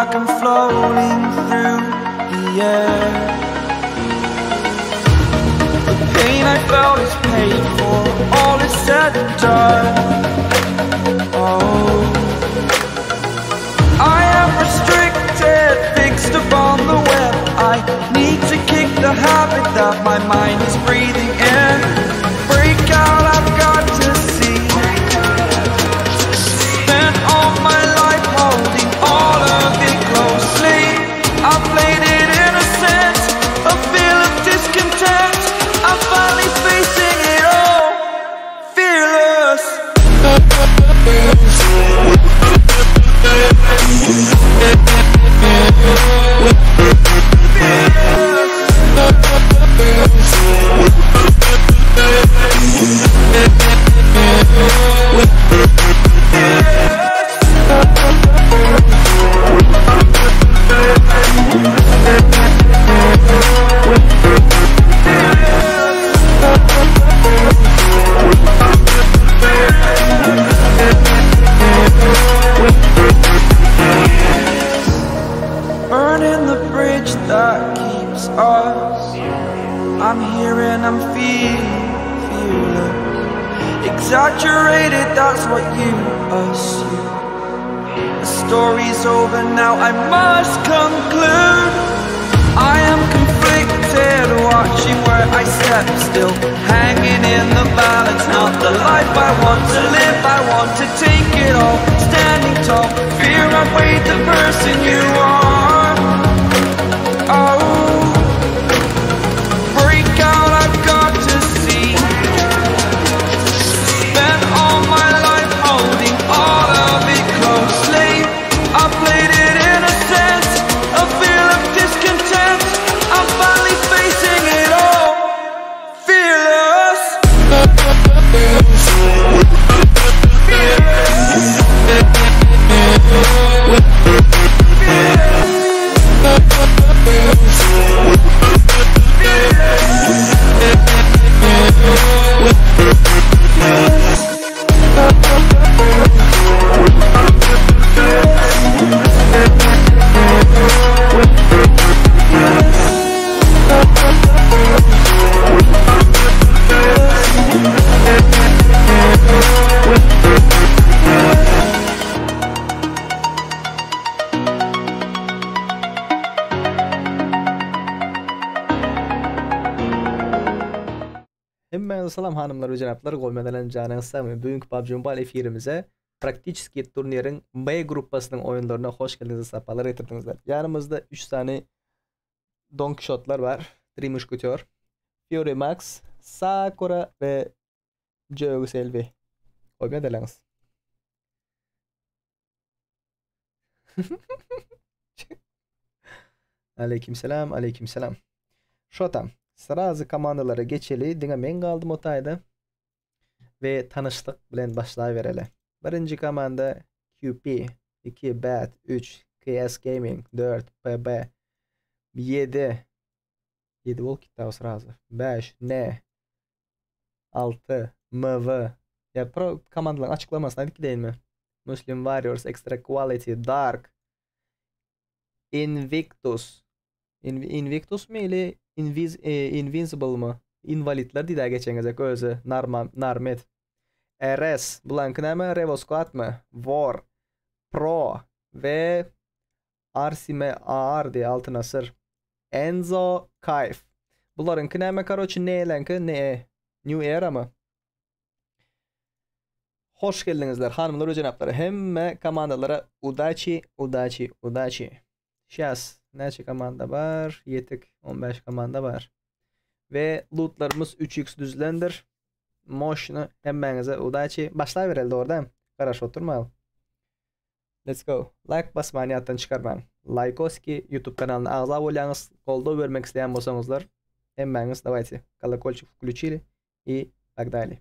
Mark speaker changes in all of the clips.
Speaker 1: like I'm floating through the air. The pain I felt is paid for, all is said and done. Oh, I am restricted, fixed upon the web. I need to kick the habit that my mind is breathing in. Break out, I've got to see. Spent all my life holding all of it closely. I played it innocent, a feel of discontent. I'm finally facing it all, fearless. Burning the bridge that keeps us. I'm here and I'm feeling fearless. Exaggerated, that's what you assume. The story's over now, I must conclude. I am conflicted, watching where I step still, hanging in the balance, not the life I want to live. I want to take it all, standing tall. Fear outweighed the person you are. Oh, break out, I've got to see. Spent all my life holding all of it closely. I played it innocent, a feel of discontent. I'm finally facing it all, fearless.
Speaker 2: Hemmäňize salam hanymlar we jenaplar, goýmadan janyňyz sagmy? Bu günki PUBG Mobile efirimize praktiçeski turniriň B gruppasynyň oýunlaryna hoş geldiňiz, sapalar getirdiňizler. Ýanymyzda 3 sany Don Kişotlar bar, Tri Muşkutýor, Fury Max, Sakura we Jögi Selbi. Goýmadylaňyz. Aleyküm selam, aleyküm selam. Şotam. Srazy komandalara geçeli. Diňe men galdym o taýda. We tanyşlyk bilen başlaýbereli. Birinji komanda QP, 2 Bat, 3 KS Gaming, 4 PB, 7 7 bolup gitdi o srazy. 5 N, 6 MV. Ya pro komandalaryň açyklamasyny aýdyp gideýinmi? Muslim Warriors, Extra Quality, Dark, Invictus. In, Invictus mi ili Inviz, e, Invincible mi? Invalidler diýdi geçen gezek özi. Narma, Narmet. RS. Bulaňky näme? Revo Squad mi? War. Pro. We Arsime AR diýe Altyn Asyr. Enzo Kaif. Bularyňky näme karoçi nelenki ne New Era mı? Hoş geldiňizler hanymlar we jenaplar. Hemme komandalara udaçi, udaçi, udaçi. Şas näçe komanda bar? Ýetik 15 komanda bar. We lootlarymyz 3x düzülendir. Moşny hemmäňize udaçi. Başlaýbereli dogry Garaşyp oturmaly. Let's go. Like basmany ýatdan çykarmaň. Lajkoski YouTube kanalyna agza bolýaňyz, goldaw bermek isleýän bolsaňyzlar, hemmäňiz dawajte kolokolçik wklýuçili i pogdali.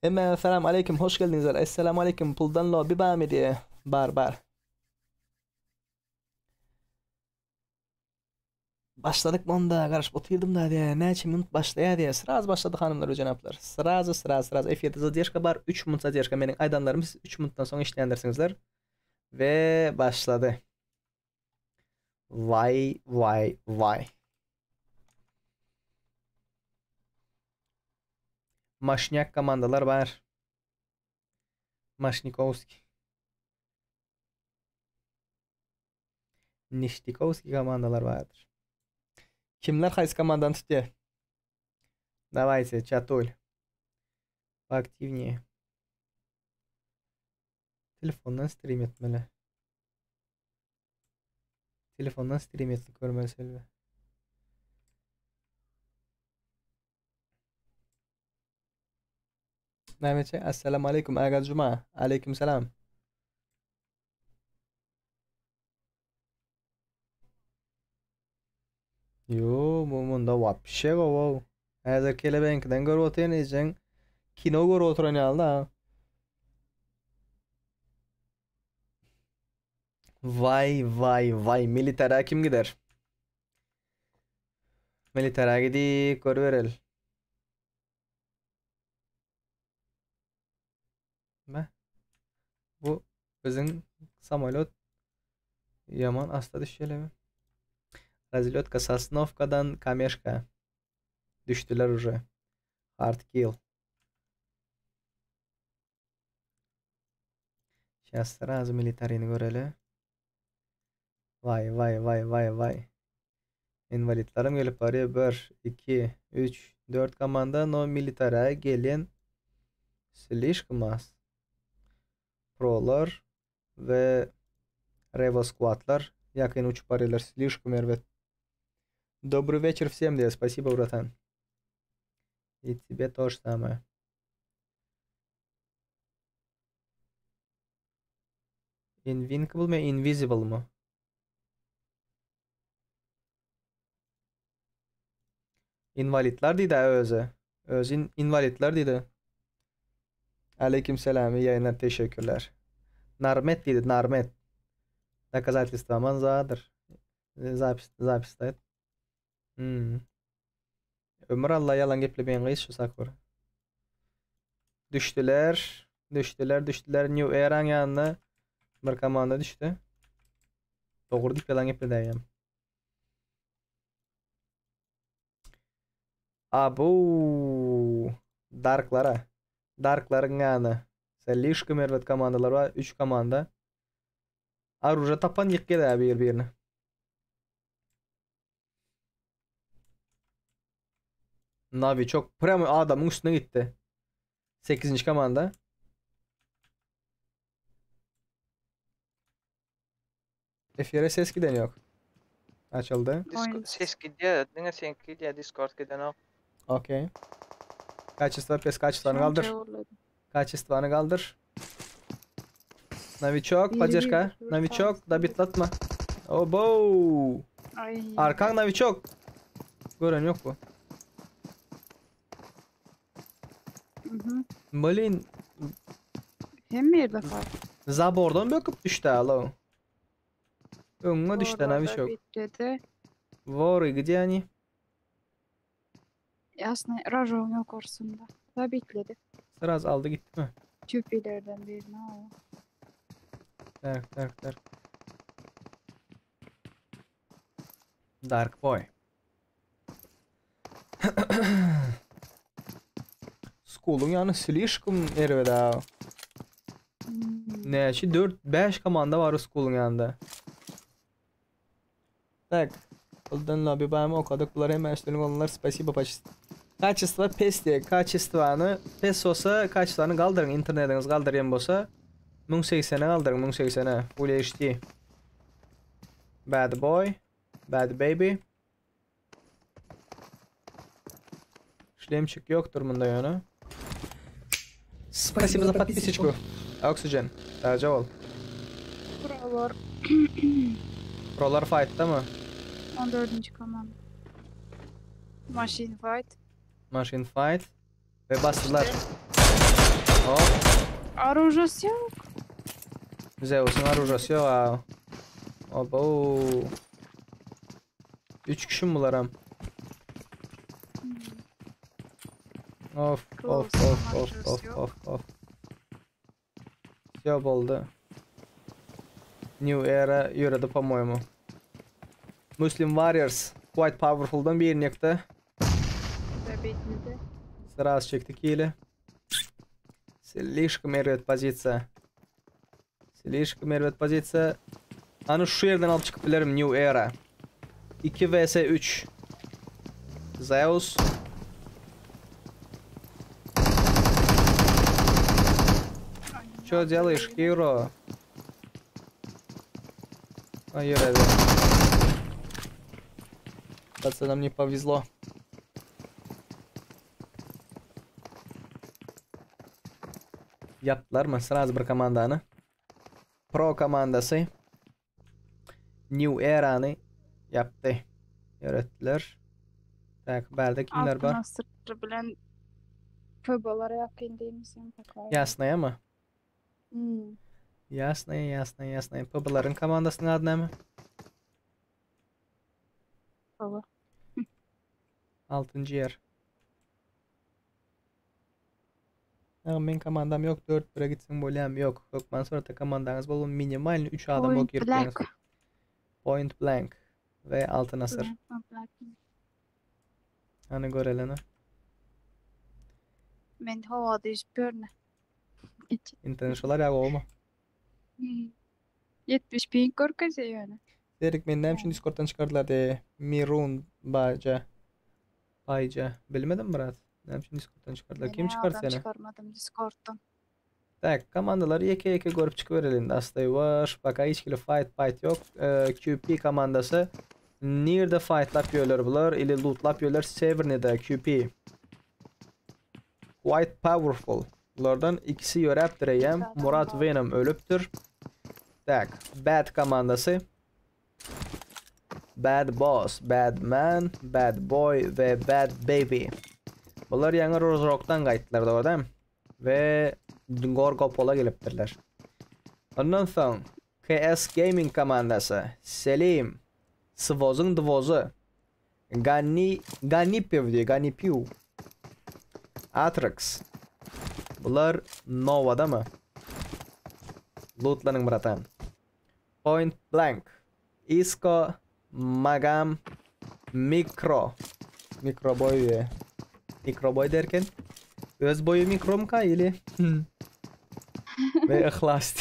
Speaker 2: Hemmäňize salam aleýkum, hoş geldiňizler. Essalamu aleýkum, puldan lobby barmy diýe. Bar, bar. Başladyk onda garaşyp otyrdym da diýä näçe minut başlaýar diýä sraz başlady hanymlar we jenaplar srazy sraz sraz efirde zadержka bar 3 minut zadержka meniň aýdanlarym siz 3 minutdan soň eşidýändirsiňizler. We başlady. Waý, waý, waý. Maşnyak komandalar bar. Maşnikowski. Niştikowski komandalar bardyr. Kimler haýsy komandany tutýar? Dawajte, çatul. Aktiwniýe. Telefondan stream etmeli. Telefondan stream etdik görmeli Selbi. Nämeçe? Assalamu aleykum Aga Juma. Aleyküm selam. Yo, bu munda wapşe gowy. Häzir kelebeňkiden görüp otyryn ejeň kino görüp oturan ýaly da. Vay vay vay militara kim gider? Militara gidip görüberel. Me? Bu biziň samolýot ýaman asta düşýärmi? Razlýotka Sosnowkadan Kameşka. Düşdüler uje. Hard kill. Сейчас сразу militarini göreli. Vay vay vay vay vay. Invalidlerim gelip barýar. 1, 2, 3, 4 komanda no militara gelen slişkom az. Prolar we Revo squadlar ýakyn uçup barýarlar. Slişkom erbet. Добрый вечер всем, да, спасибо, братан. И тебе то же самое. Invincible mi, Invisible mı? Invalidler diýdi özi. Özi invalidler diýdi. Aleyküm selam, iyi yayınlar, teşekkürler. Narmet diýdi, Narmet. Доказательство manzadyr. Zapis, zapis Hmm. Ömür Allah ýalan geplemeýän gyz şu Sakura. Düşdüler. Düşdüler, düşdüler. New Era'ň ýanyna bir komanda düşdi. Dogry diýip ýalan gepledäýem. Abu Darklara. Darklaryň ýany. Slişkom erbet komandalar bar. 3 komanda. Aruja tapan ýykýar bir-birini. Navi çok premo adamın üstüne gitti. 8. komanda. Efire ses giden yok. Açıldı.
Speaker 3: Discord ses gidýär, diňe seňki gidýär, Discord gidenok.
Speaker 2: Okey. Kaçestva pes kaçestvany kaldır. Kaçestvany kaldır. Novichok,
Speaker 4: Biri
Speaker 2: поддержка.
Speaker 4: bir,
Speaker 2: Novichok,
Speaker 4: tamam.
Speaker 2: dabitlatma. Obo.
Speaker 4: Ay.
Speaker 2: Arkan Novichok. Gören yok bu.
Speaker 4: Mhm.
Speaker 2: Blin,
Speaker 4: Hem ýerde fark.
Speaker 2: zabordan böküp düşdi alo. Öňüne düşdi
Speaker 4: Orada
Speaker 2: Novichok.
Speaker 4: bitledi.
Speaker 2: Воры, где они?
Speaker 4: Jasny Rajow'un yukarısında. Da bitledi.
Speaker 2: Sraz aldı gitti mi?
Speaker 4: Tüpilerden birini aldı.
Speaker 2: Dark, dark, dark. Dark boy. School'un ýany slişkom erbet ha.
Speaker 4: Hmm.
Speaker 2: Näçe 4 5 komanda var School'un ýanynda. Tak. Golden Lobby baýamy okadyk. Bular hemen üstünlük olanlar. Spasibo paç. Kaçestva pes diye. Kaçestvany pes bolsa kaçestvany galdyryň. Internetiňiz galdyrýan bolsa 1080-e galdyryň 1080-e. Full HD. Bad boy. Bad baby. Шлемчик ýokdur munda ýöne. Спасибо за подписочку. Oxygen. Sagja bol.
Speaker 4: Buralar
Speaker 2: Prolar fight'ta mı?
Speaker 4: 14. komanda. Machine fight.
Speaker 2: Machine fight. Ve bastılar. Hop.
Speaker 4: Orujası yok.
Speaker 2: Zeus'un orujası yok ha. Abo. 3 kişi mi bular hem?
Speaker 4: Hmm.
Speaker 2: Of of
Speaker 4: Close
Speaker 2: of of
Speaker 4: orujası
Speaker 2: of
Speaker 4: yok.
Speaker 2: of of. Yok oldu. New Era ýöredi po-moýemu. Muslim Warriors Quite Powerfuldan birini ýykdy.
Speaker 4: Bitmedi.
Speaker 2: Sraz çekdi kili. Slişkom erbet pozisiýa. Slişkom erbet pozisiýa. Any şu ýerden alyp çykyp bilerim New Era. 2 vs 3. Zeus. Чё делаешь, Hero? Ay ýöredi. Пацанам не повезло. Ýapdylarmy? Sraz bir komandany. Pro komandasy New Erany ýapdy. Ýöretdiler. Tak, bärde kimler bar?
Speaker 4: Altyn asyr bilen PB-lara ýakyn diýmesem.
Speaker 2: Ýasnaýa mı?
Speaker 4: Hmm.
Speaker 2: Ýasnaýa, ýasnaýa, ýasnaýa. PB-laryň komandasynyň ady näme?
Speaker 4: Baba.
Speaker 2: Altynjy ýer. Ýa men komandam ýok, 4 bire gitseň bolýam ýok. Hökman suratda komandaňyz bolmaly, minimalny 3 adam bolup
Speaker 4: Point
Speaker 2: girip bilýäňiz.
Speaker 4: blank.
Speaker 2: Point blank we Altyn asyr.
Speaker 4: Blank, blank.
Speaker 2: Hany görelene.
Speaker 4: Men howada ýüzüp ýörün.
Speaker 2: Internet şolar ýa gowumy?
Speaker 4: Hmm. 70 ping görkezýär ýöne.
Speaker 2: Serik meni näme üçin Discorddan çykardylar diýe. Mirun baja. Baýja. Bilmedim brat. Näme üçin Discorddan çykardylar? Kim
Speaker 4: Men
Speaker 2: çykardy
Speaker 4: adam
Speaker 2: seni?
Speaker 4: çykarmadym Discorddan.
Speaker 2: Tak, komandalary ýeke-ýeke görüp çykybereli indi. Asta ýuwaş. Baka hiç hili fight fight ýok. Ee, QP komandasy nirde fightlap ýörler bular? Ili lootlap ýörler Severnide QP. Quite powerful. Bulardan ikisi ýöräpdir eýýäm.
Speaker 4: Adam
Speaker 2: Murat
Speaker 4: bar.
Speaker 2: Venom ölüpdir. Tak, Bad komandasy. Bad Boss, Bad Man, Bad Boy we Bad Baby. Bular ýaňy Rozrokdan gaýtdylar dogry dämi? We Gorgopola gelipdirler. Ondan soň KS Gaming komandasy Selim, Swozyň dwozy, Gani Ganipew diýe Ganipiw. Atrax. Bular Novadamy? Lootlanyň bratan. Point Blank. Isko Magam Mikro. Mikro boý. Mikro boý derken. Öz boýy mikromka ili? We Yhlas.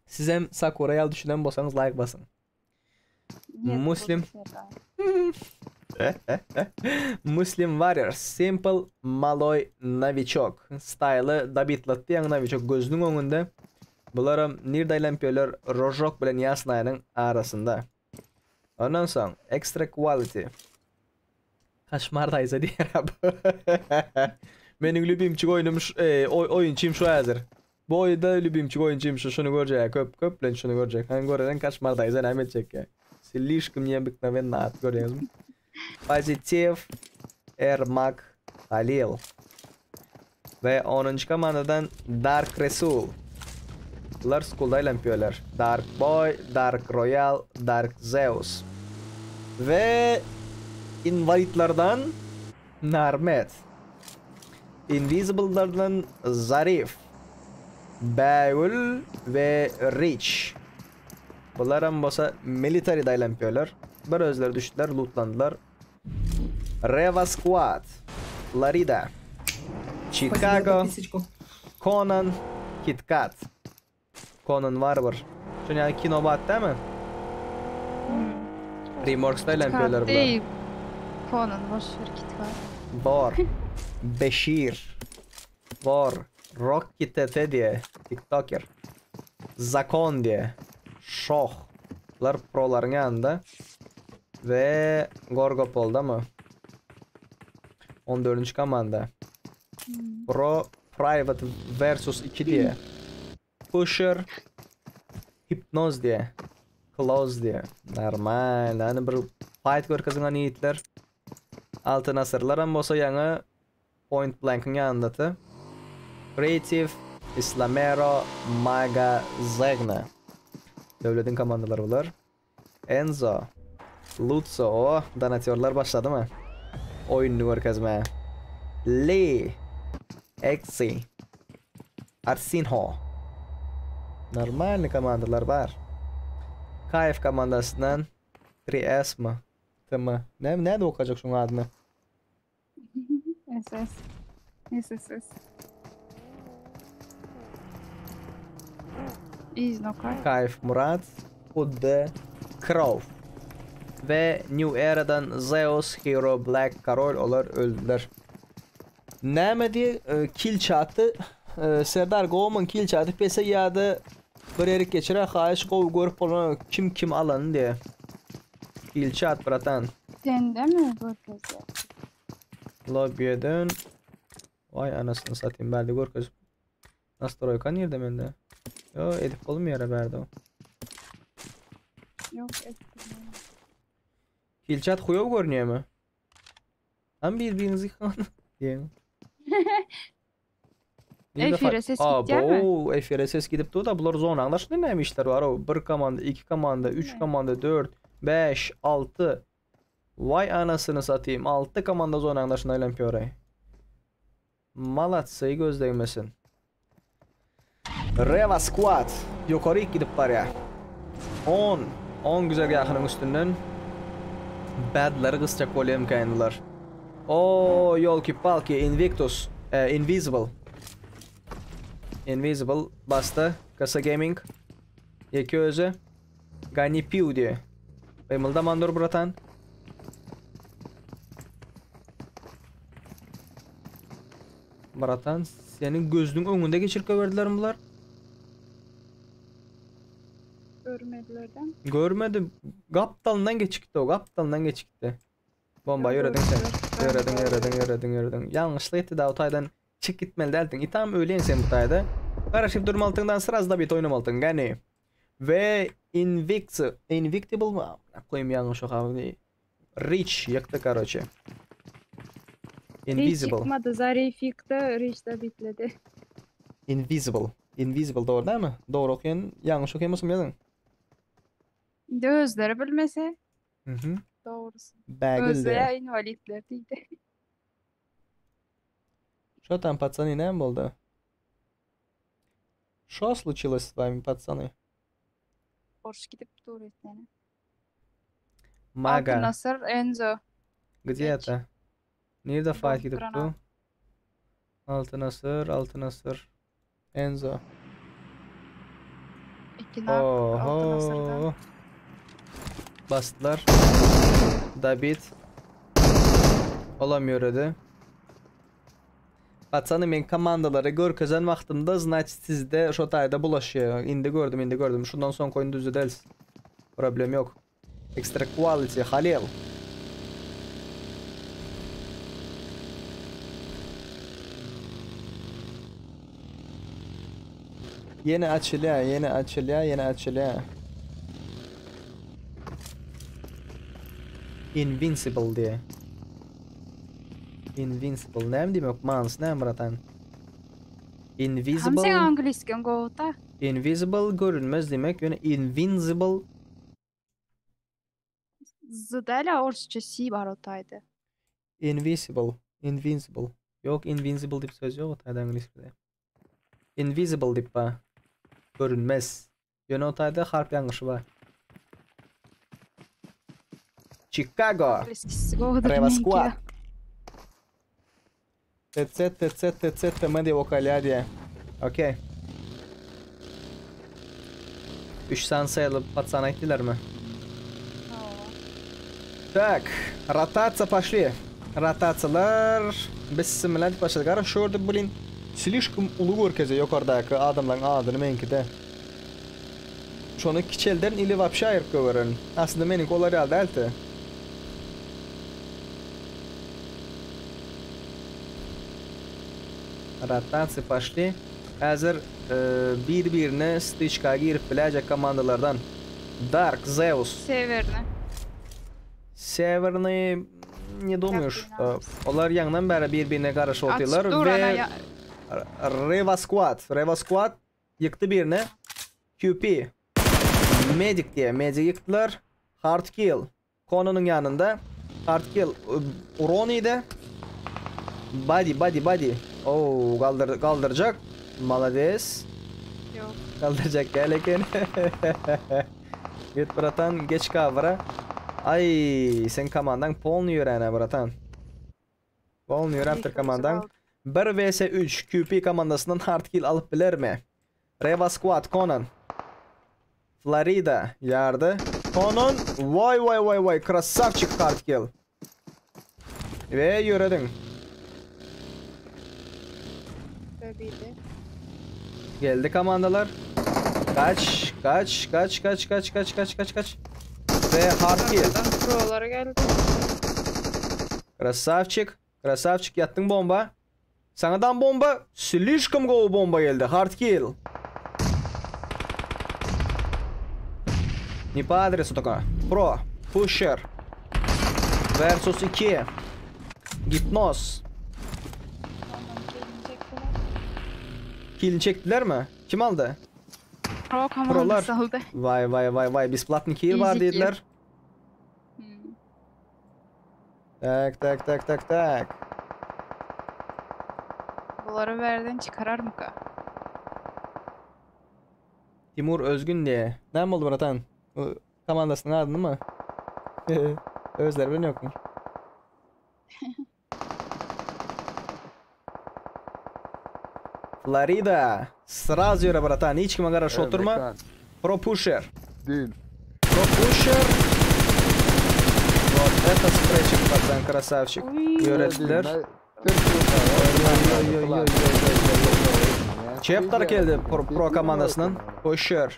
Speaker 2: Sizem Sakura ýaly düşünen bolsaňyz like basyň.
Speaker 4: Niyet
Speaker 2: Muslim.
Speaker 4: bolup Serdar.
Speaker 2: Muslim Warriors Simple Maloy Novichok. Styly dabitlatdy ýaňy Novichok gözüniň öňünde. Bularam nirde aýlanyp ýörler Rojok bilen Ýasnaýanyň arasynda. Ondan soň Extra Quality. Kaşmar daýza diýer abi. Meniň lübimçik oýnum şu, e, oý, oýunçym şu häzir. Bu oýunda lübimçik oýunçym şu, şuny görjek, köp köplenç şuny görjek. Hany görelen Kaşmar daýza näme etjek ýa. Slişkom neobyknowenny at görýäňizmi? Pozitiv Ermak Halil. We 10-njy komandadan Dark Resul. Bular skulda aýlanyp ýörler. Dark Boy, Dark Royal, Dark Zeus. We invalidlerden Narmet. Invisible'lardan Zarif. Bägül we Rich. Bularam bolsa military aýlanyp ýörler. Bir özleri düşdüler, lootlandylar. Reva Squad. Florida.
Speaker 5: Спасибо за
Speaker 2: Chicago.
Speaker 5: подписочку.
Speaker 2: Conan KitKat. Conan Barbar. Şuny ýaly kino bar dämi? Dreamworks'da aýlanyp
Speaker 4: KitKat
Speaker 2: ýörler bular.
Speaker 4: değil. Conan boş ver KitKat.
Speaker 2: Bor. Beşir. Bor. Rocky TT diýe. TikToker. Zakon diýe. Şoh. Bular prolaryň ýanynda. We Gorgopolda mı? 14. komanda.
Speaker 4: Hmm.
Speaker 2: Pro Private versus 2 diýe. Pusher. Hipnoz diýe. Close diýe. Normal. Hani bir fight görkezin ýigitler. Altyn asyrlaram bolsa ýaňy Point Blank'ın ýanynda Creative, Islamero, Maga, Zegna. Döwletiň komandalary bular. Enzo, Lutso, o donatörler başlady mı? Oýunyny görkezme. Lee, Exi, Arsinho. Normalny komandalar bar. KF komandasyndan 3S mi? TM. Näme näde okajak şuň adyny?
Speaker 4: SS. SSS. Iznokar.
Speaker 2: KF Murat, UD Crow we New Era'dan Zeus, Hero, Black, Karol olar öldüler. Näme diýe e, kill çaty e, Serdar gowmyň kill çaty pese ýa-da bir erik geçire haýyş gowy görüp bolan kim kim alany diýe. Kill çat bratan.
Speaker 4: Sende mi görkezýär?
Speaker 2: Lobby'den Vay anasını satayım bärde görkezip. Nastroyka nirde mende? Yo edip bolmaýar bärde o.
Speaker 4: Yok etmiyorum.
Speaker 2: Kill chat huýow görünýärmi? Hem bir-birinizi yıkan diýen.
Speaker 4: Efire ses gitýärmi?
Speaker 2: Abo, efire ses gidip dur da bular zona daşynda näme işler bar? O bir komanda, iki komanda, üç
Speaker 4: Ne?
Speaker 2: komanda, dört, beş, altı. Vay anasını satayım. Altı komanda zona daşynda aýlanyp ýöräý. Malatsy göz degmesin. Reva Squad ýokary gidip barýar. 10 10 güzergähiniň üstünden Badlary gysjak bolýar imkanlar. O yolki palki Invictus, e, Invisible. Invisible bastı. Kasa Gaming. Ýeke özi. Gani Piu diýe. Gymyldaman dur bratan. Bratan seniň gözüniň öňünde geçirip goýberdiler bular.
Speaker 4: Görmedilerden.
Speaker 2: Görmedim. Gapdalyndan geçip gitdi o. Gapdalyndan geçip gitdi. Bomba ýöredin sen. Ýöredin, ýöredin, ýöredin, ýöredin. Ýalňyşlyk etdi da o taýdan çyk gitmeli däldiň. Itam öleýin sen bu taýda. Garaşyp durmaltyňdan sraz da bit oýnamaltyň gani. Ve Invict Invictable mı? Koyayım yanlış okadım. Rich ýykdy karoçe.
Speaker 4: Rich
Speaker 2: Invisible.
Speaker 4: yıkmadı. Zarif yıktı. Rich de bitledi.
Speaker 2: Invisible. Invisible dogry dälmi? Dogry okaýan, ýalňyş okaýan bolsam ýazyň.
Speaker 4: Indi özleri bilmese
Speaker 2: Mhm.
Speaker 4: doğrusu.
Speaker 2: Bägül
Speaker 4: Özleri
Speaker 2: diýär.
Speaker 4: invalidler diýdi.
Speaker 2: Что там, пацаны, näme boldy? Что случилось с вами, пацаны?
Speaker 4: Boş gidip dur etmeni.
Speaker 2: Maga.
Speaker 4: Altın Asır Enzo.
Speaker 2: Где
Speaker 4: Geç.
Speaker 2: это? Nirede fight gidip
Speaker 4: Granat.
Speaker 2: bu? Altın asır, altın asır. Enzo.
Speaker 4: İki nak. Altın Asır'dan.
Speaker 2: Oho. Bastılar. David. Olamıyor öde. Patsany men komandalary görkezen wagtymda значит sizde şo taýda bulaşýar. Indi gördüm, indi gördüm. Şundan soň koyun düzederiz. Problem yok. Extra quality Halil. Ýene açylýar, ýene açylýar, ýene açylýar. Invincible diýe. Invincible näme diýmek? Manysy näme bratan?
Speaker 4: Hem
Speaker 2: Invisible
Speaker 4: sen angliysken gowta.
Speaker 2: Invisible görünmez diýmek. Ýöne invincible
Speaker 4: Zıdayla orsça si bar otaydı.
Speaker 2: Invisible. Invincible. Yok invincible diýip söz ýok otaýda ingliz dilinde. Invisible diýip bar. Görünmez. Ýöne otaýda harp ýalňyşy bar. Chicago.
Speaker 4: Angliskisi gowudyr
Speaker 2: Reva
Speaker 4: meňki.
Speaker 2: Squad. TC TC TC TM diýip okalýar diýe. Okey. 3 san saýaly patsan aýtdylarmy?
Speaker 4: Oo.
Speaker 2: Так, ротация пошли. Ротациялар Bismillah diýip başladyk. Gara şu ýerde blin слишком uly görkeze ýokardaky adamlaryň adyny meňkide. Şony kiçelden ili вообще aýryp göweren. Aslynda meniňki olar ýaly däldi. Ротация пошли. Häzir e, bir-birine stычка girip biläjek komandalardan Dark Zeus
Speaker 4: Severni.
Speaker 2: Severny не думаю, что olar ýaňdan bäri bir-birine garaşyp otyrlar
Speaker 4: Açyp dur ana
Speaker 2: we
Speaker 4: ya.
Speaker 2: Reva Squad, Reva Squad ýykdy birine. QP Medic diýe, Medic ýykdylar. Hard Kill Conan'yň ýanynda. Hard Kill Uroni'de. Body, body, body. Oh, galdyr galdyrjak. Молодец.
Speaker 4: Ýok.
Speaker 2: Galdyrjak däl eken. Git bratan, geç kawra. Aý, seň komandaň polny ýöränä bratan. Polny ýöräpdir komandaň. 1 vs 3 QP komandasyndan hard kill alyp bilermi? Reva Squad Conan. Florida ýardy. Conan, waý waý waý waý, krasavçik hard kill. We ýörediň.
Speaker 4: Bebidi.
Speaker 2: Geldi komandalar. Kaç, kaç, kaç, kaç, kaç, kaç, kaç, kaç, kaç. We hard kill.
Speaker 4: Arkadan prolar geldi.
Speaker 2: Krasavçik, krasavçik ýatdyň bomba. Saňadan bomba, slişkom gowy bomba geldi. Hard kill. Ne po adresu toka. Pro, pusher. Versus 2. Gipnoz.
Speaker 4: Ondan killini çektiler.
Speaker 2: Killini çekdilermi? Kim aldy?
Speaker 4: Pro
Speaker 2: Prolar.
Speaker 4: komandasy aldy.
Speaker 2: Vay vay vay vay besplatny kill bar
Speaker 4: Easy kill.
Speaker 2: diýdiler.
Speaker 4: Hmm.
Speaker 2: Tak tak tak tak tak.
Speaker 4: Bulary berden çykarar myka?
Speaker 2: Timur Özgün diye. Näme boldy bratan? Bu komandasynyň adyny mı? Özleri bilen ýokmy? Florida. Sraz ýöre bratan. Hiç kime garaşyp oturma. Pro pusher.
Speaker 5: Değil.
Speaker 2: Pro pusher. Вот это спрейчик, пацан, красавчик. Ýöretdiler. Chapter geldi Pro, Pro komandasynyň. Pusher.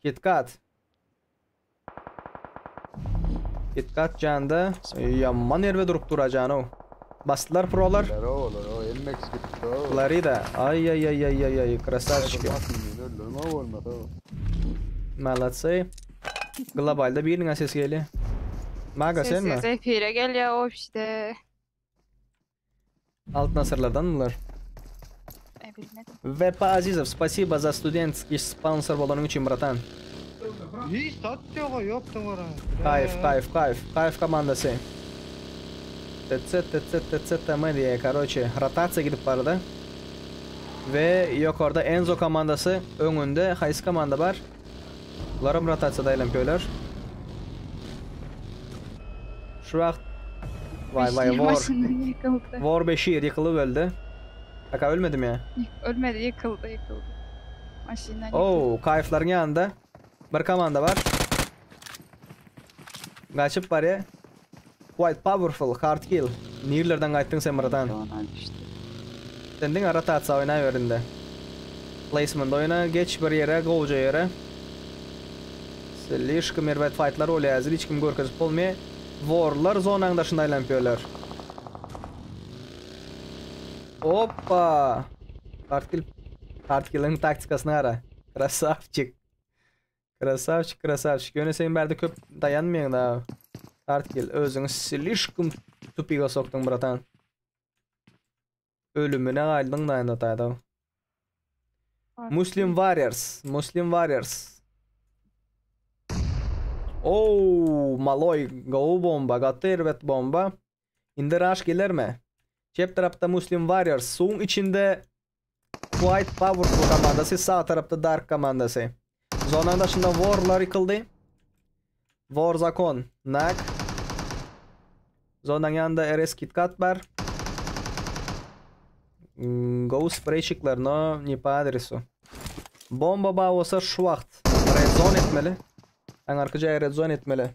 Speaker 2: KitKat. KitKat janda. Ýaman ýerde durup durajany. Basdylar prolar. Florida. Ay ay ay ay ay ay krasavçiki. Молодцы. Globalda biriniň sesi gelýär. Maga sen mi?
Speaker 4: Ses efire gelýär o işte.
Speaker 2: Altyn asyrlardan bular.
Speaker 4: E, bilmedim.
Speaker 2: VP Azizov, спасибо за студентский sponsor bolanyň üçin, bratan.
Speaker 6: Hiç tat ýok, ýok dowara.
Speaker 2: Kayf, kayf, kayf. Kayf komandasy. TC, TC, TC, TM diýe, karoçe, rotasiýa gidip bardy. We ýokarda Enzo komandasy öňünde haýsy komanda bar? Bularam rotasiýada aýlanyp ýörler. Şu wagt Vay vay
Speaker 4: Beşir
Speaker 2: War.
Speaker 4: başından ýykyldy.
Speaker 2: War Beşir ýykylyp öldi. Kaka ölmedim ya.
Speaker 4: Ölmedi, ýykyldy, ýykyldy. Maşyndan ýykyldy.
Speaker 2: Oo, Kayflaryň ýanynda bir komanda bar. Gaçyp barýa. Quite powerful, hard kill. Nirlerden gaýtdyň sen bratan?
Speaker 4: Ona düşdi.
Speaker 2: Sen diňe rotasiýa oýnaýber indi. Placement oýna, geç bir ýere, gowja ýere. Slişkom erbet fightlar bolýar, häzir hiç kim görkezip bolmaýar. Warlar zonaň daşynda aýlanyp ýörler. Oppa! Hard kill, hard kill'iň taktikasyny gara. Krasavçik. Krasavçik, krasavçik. Ýöne sen bärde köp daýanmaýaň da. Hard kill özüňi slişkom tupiga sokduň bratan. Ölümüne galdyň da indi taýda. Muslim Warriors, Muslim Warriors. Oo, maloy gowy bomba, gaty erbet bomba. Indi rush gelermi? Çep tarapda Muslim Warriors, suwuň içinde Quite Powerful komandasy, sag tarapda Dark komandasy. Zonanyň daşynda Warlar ýykyldy. War Zakon, Nak. Zonanyň ýanynda RS KitKat bar. Gowy spreyçikler, no ne po adresu. Bomba bar bolsa şu wagt red zone etmeli. Aňarky jaýa red zone etmeli.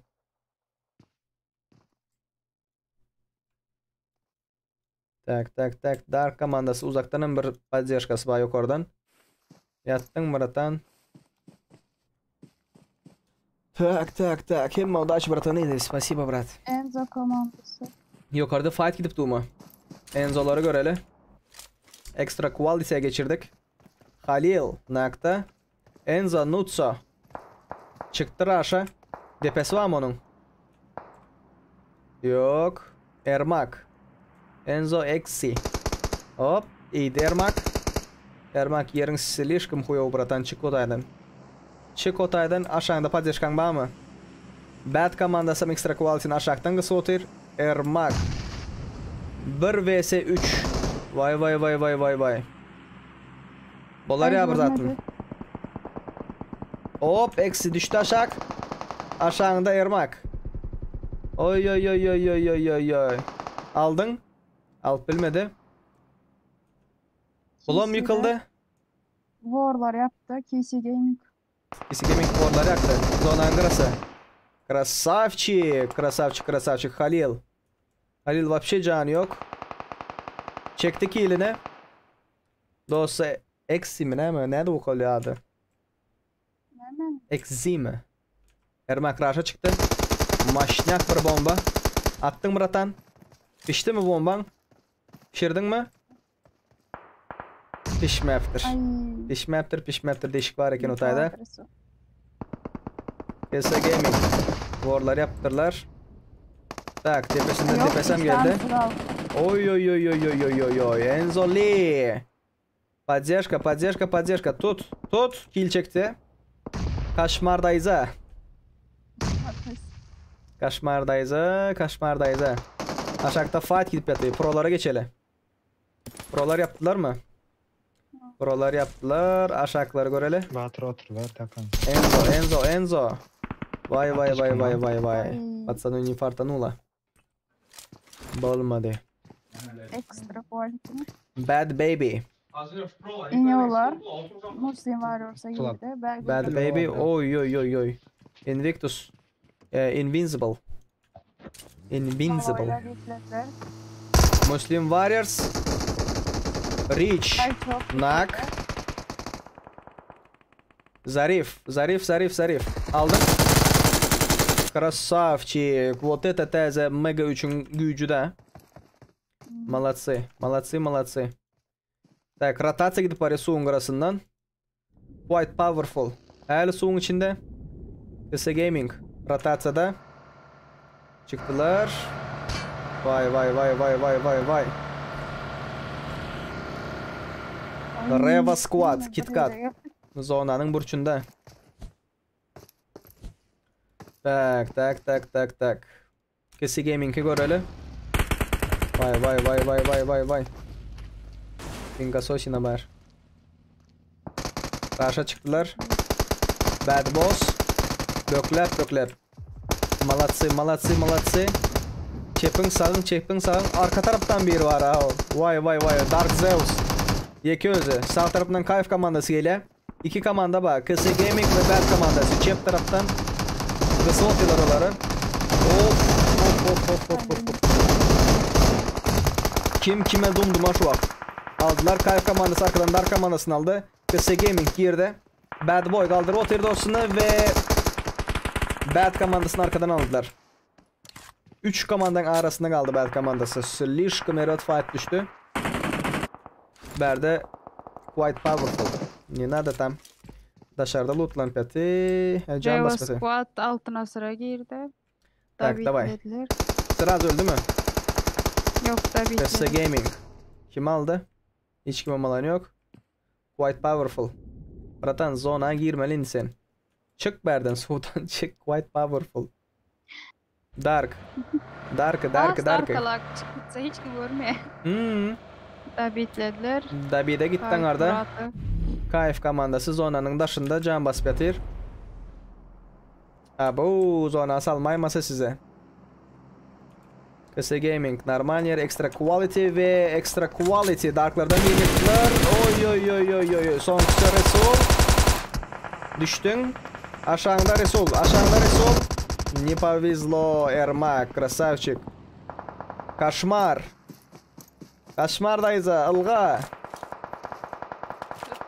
Speaker 2: Tak, tak, tak. Dark komandasy uzakdan hem bir poddežkasy bar ýokardan. Ýatdyň, bratan. Tak, tak, tak. Hemme udaç bratany. Спасибо, brat.
Speaker 4: Enzo komandasy.
Speaker 2: Ýokarda fight gidip durma. Enzolary göreli. Extra quality'ye geçirdik. Halil nakta. Enzo Nutso. Çykdy Raşa. Depesi barmy onuň? Ýok. Ermak. Enzo Exi. Hop, iýdi Ermak. Ermak ýeriň slişkom huýow bratan çyk otaýdan. Çyk otaýdan aşaňda poddežkaň barmy? Bad komandasy Extra Quality-ni aşakdan gysyp otyr. Ermak. 1 vs 3. Vay vay vay vay vay vay. Bolar ýa bir zatmy? Hop, eksi düşdi aşak. Aşağında Ermak. Oy oy oy oy oy oy oy oy. Aldyň. Alyp bilmedi. Bulam ýykyldy.
Speaker 4: Warlar ýapdy. KC Gaming.
Speaker 2: KC Gaming warlar ýakdy. Zonanyň gyrasy. Krasavçik, krasavçik, krasavçik Halil. Halil wapşe jany ýok. Çekdi kilini. Dosty Exi mi näme? Nädip okalýar ady?
Speaker 4: Näme?
Speaker 2: Exi mi? Ermak raşa çykdy. Maşnyak bir bomba. Atdyň bratan. Pişdimi bombaň? Pişirdiňmi? Pişmäpdir. Pişmäpdir, pişmäpdir. Deşik bar eken o taýda. PS Gaming. Warlar ýapdyrlar. Tak, tepesinden tepesem geldi. Oy oy oy oy oy oy oy oy. Enzo Lee. Poddeşka, poddeşka, poddeşka. Tut, tut. Kill çekdi. Kaşmar daýza. Kaşmar daýza, Kaşmar daýza. Aşakda fight gidip ýatyr. Prolara geçeli. Prolar ýapdylarmy? Prolar ýapdylar. Aşaklary göreli.
Speaker 6: Batyr oturlar takan.
Speaker 2: Enzo, Enzo, Enzo. Vay vay vay vay vay vay. Patsanu ne fartanula. Bolmady.
Speaker 4: Extra quality.
Speaker 2: Bad baby.
Speaker 4: Ine olar Muslim Warriors'a girdi. Bad,
Speaker 2: Bad baby. Oy oy oy oy. Invictus. E, Invincible. Invincible. Muslim Warriors. Rich. Nak. Zarif. Zarif, Zarif, Zarif. Aldım. Krasavçik. Вот это täze Mega 3-iň güýji-dä. Молодцы. Молодцы, молодцы. Tak, rotasiýa gidip barýar suwuň gyrasyndan. Quite powerful. Häli suwuň içinde. PS Gaming rotasiýada. Çykdylar. Vay vay vay vay vay vay vay. Reva Squad, KitKat. Zonanyň burçunda. Tak, tak, tak, tak, tak. KC Gaming'i göreli. Vay vay vay vay vay vay vay. Binga Sosina bar. Garşa çykdylar. Bad Boss. Bökläp bökläp. Malatsy, malatsy, malatsy. Çepiň sagyň, çepiň sagyň. Arka tarapdan biri bar ha. Vay vay vay. Dark Zeus. Ýeke özi. Sag tarapdan Kayf komandasy gelýär. Iki komanda bar. KC Gaming we Bad komandasy. Çep tarapdan gysyp otyrlar olary. Of of of of of of. Kim kime dumduma şu wagt. Aldylar. Kayf komandasy arkadan Dark komandasyny aldy. KC Gaming girdi. Bad Boy galdyryp otyr dostuny we Bad komandasyny arkadan aldylar. 3 komandaň arasynda galdy Bad komandasy. Slişkom erbet fight düşdi. Bärde quite powerful. Ne nada tam. Daşarda lootlanyp ýaty. Can
Speaker 4: Reva
Speaker 2: basmasy.
Speaker 4: Squad altyn asyra girdi.
Speaker 2: Tak,
Speaker 4: David
Speaker 2: dawaj.
Speaker 4: dediler.
Speaker 2: Sraz öldümi?
Speaker 4: Ýok, David.
Speaker 2: PS Gaming. Kim aldy? Hiç kim alan ýok. Quite powerful. Bratan zona girmeli indi sen. Çyk bärden suwdan çyk. Quite powerful. Dark. Dark, dark, dark.
Speaker 4: Arkalak çykypsa hiç kim görmeýär.
Speaker 2: Hmm.
Speaker 4: Dabitlediler.
Speaker 2: Dabide gitdi aňarda. KF komandasy zonanyň daşynda jan basyp ýatyr. Abo, zona salmaýmasa size. KS Gaming, Normalnier, Extra Quality we Extra Quality Darklardan birini Oy oy oy oy oy oy. Soňkusy Resul. Düşdüň. Aşagyňda Resul, aşagyňda Resul. Ne повезло, Ermak, krasavçik. Koşmar. Koşmar daýza, ylga.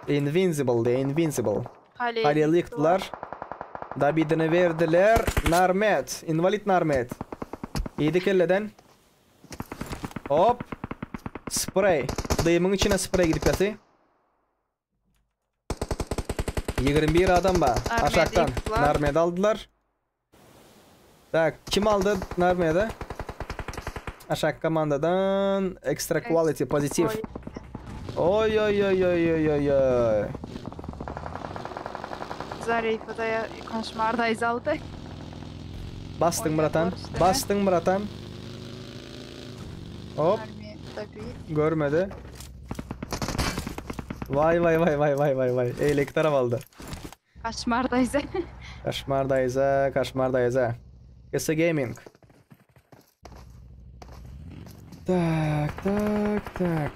Speaker 2: Invincible de, Invincible. Halil ýykdylar. Dabidini berdiler. Narmet, invalid Narmet. Iýdi kelleden. Hop. Sprey. Dymyň içine sprey gidip ýaty. 21 adam bar. Aşakdan. Narmedi aldylar. Tak, kim aldy Narmedi? Aşak komandadan extra quality pozitiv. Oy oy oy oy oy oy oy.
Speaker 4: Zarify da koşmar aldy.
Speaker 2: Basdyň bratan. Basdyň bratan. Hop. Görmedi. Vay vay vay vay vay vay vay. Eýleki tarap aldy.
Speaker 4: Kaşmar daýza.
Speaker 2: Kaşmar daýza, Kaşmar daýza. GS Gaming. Tak, tak, tak.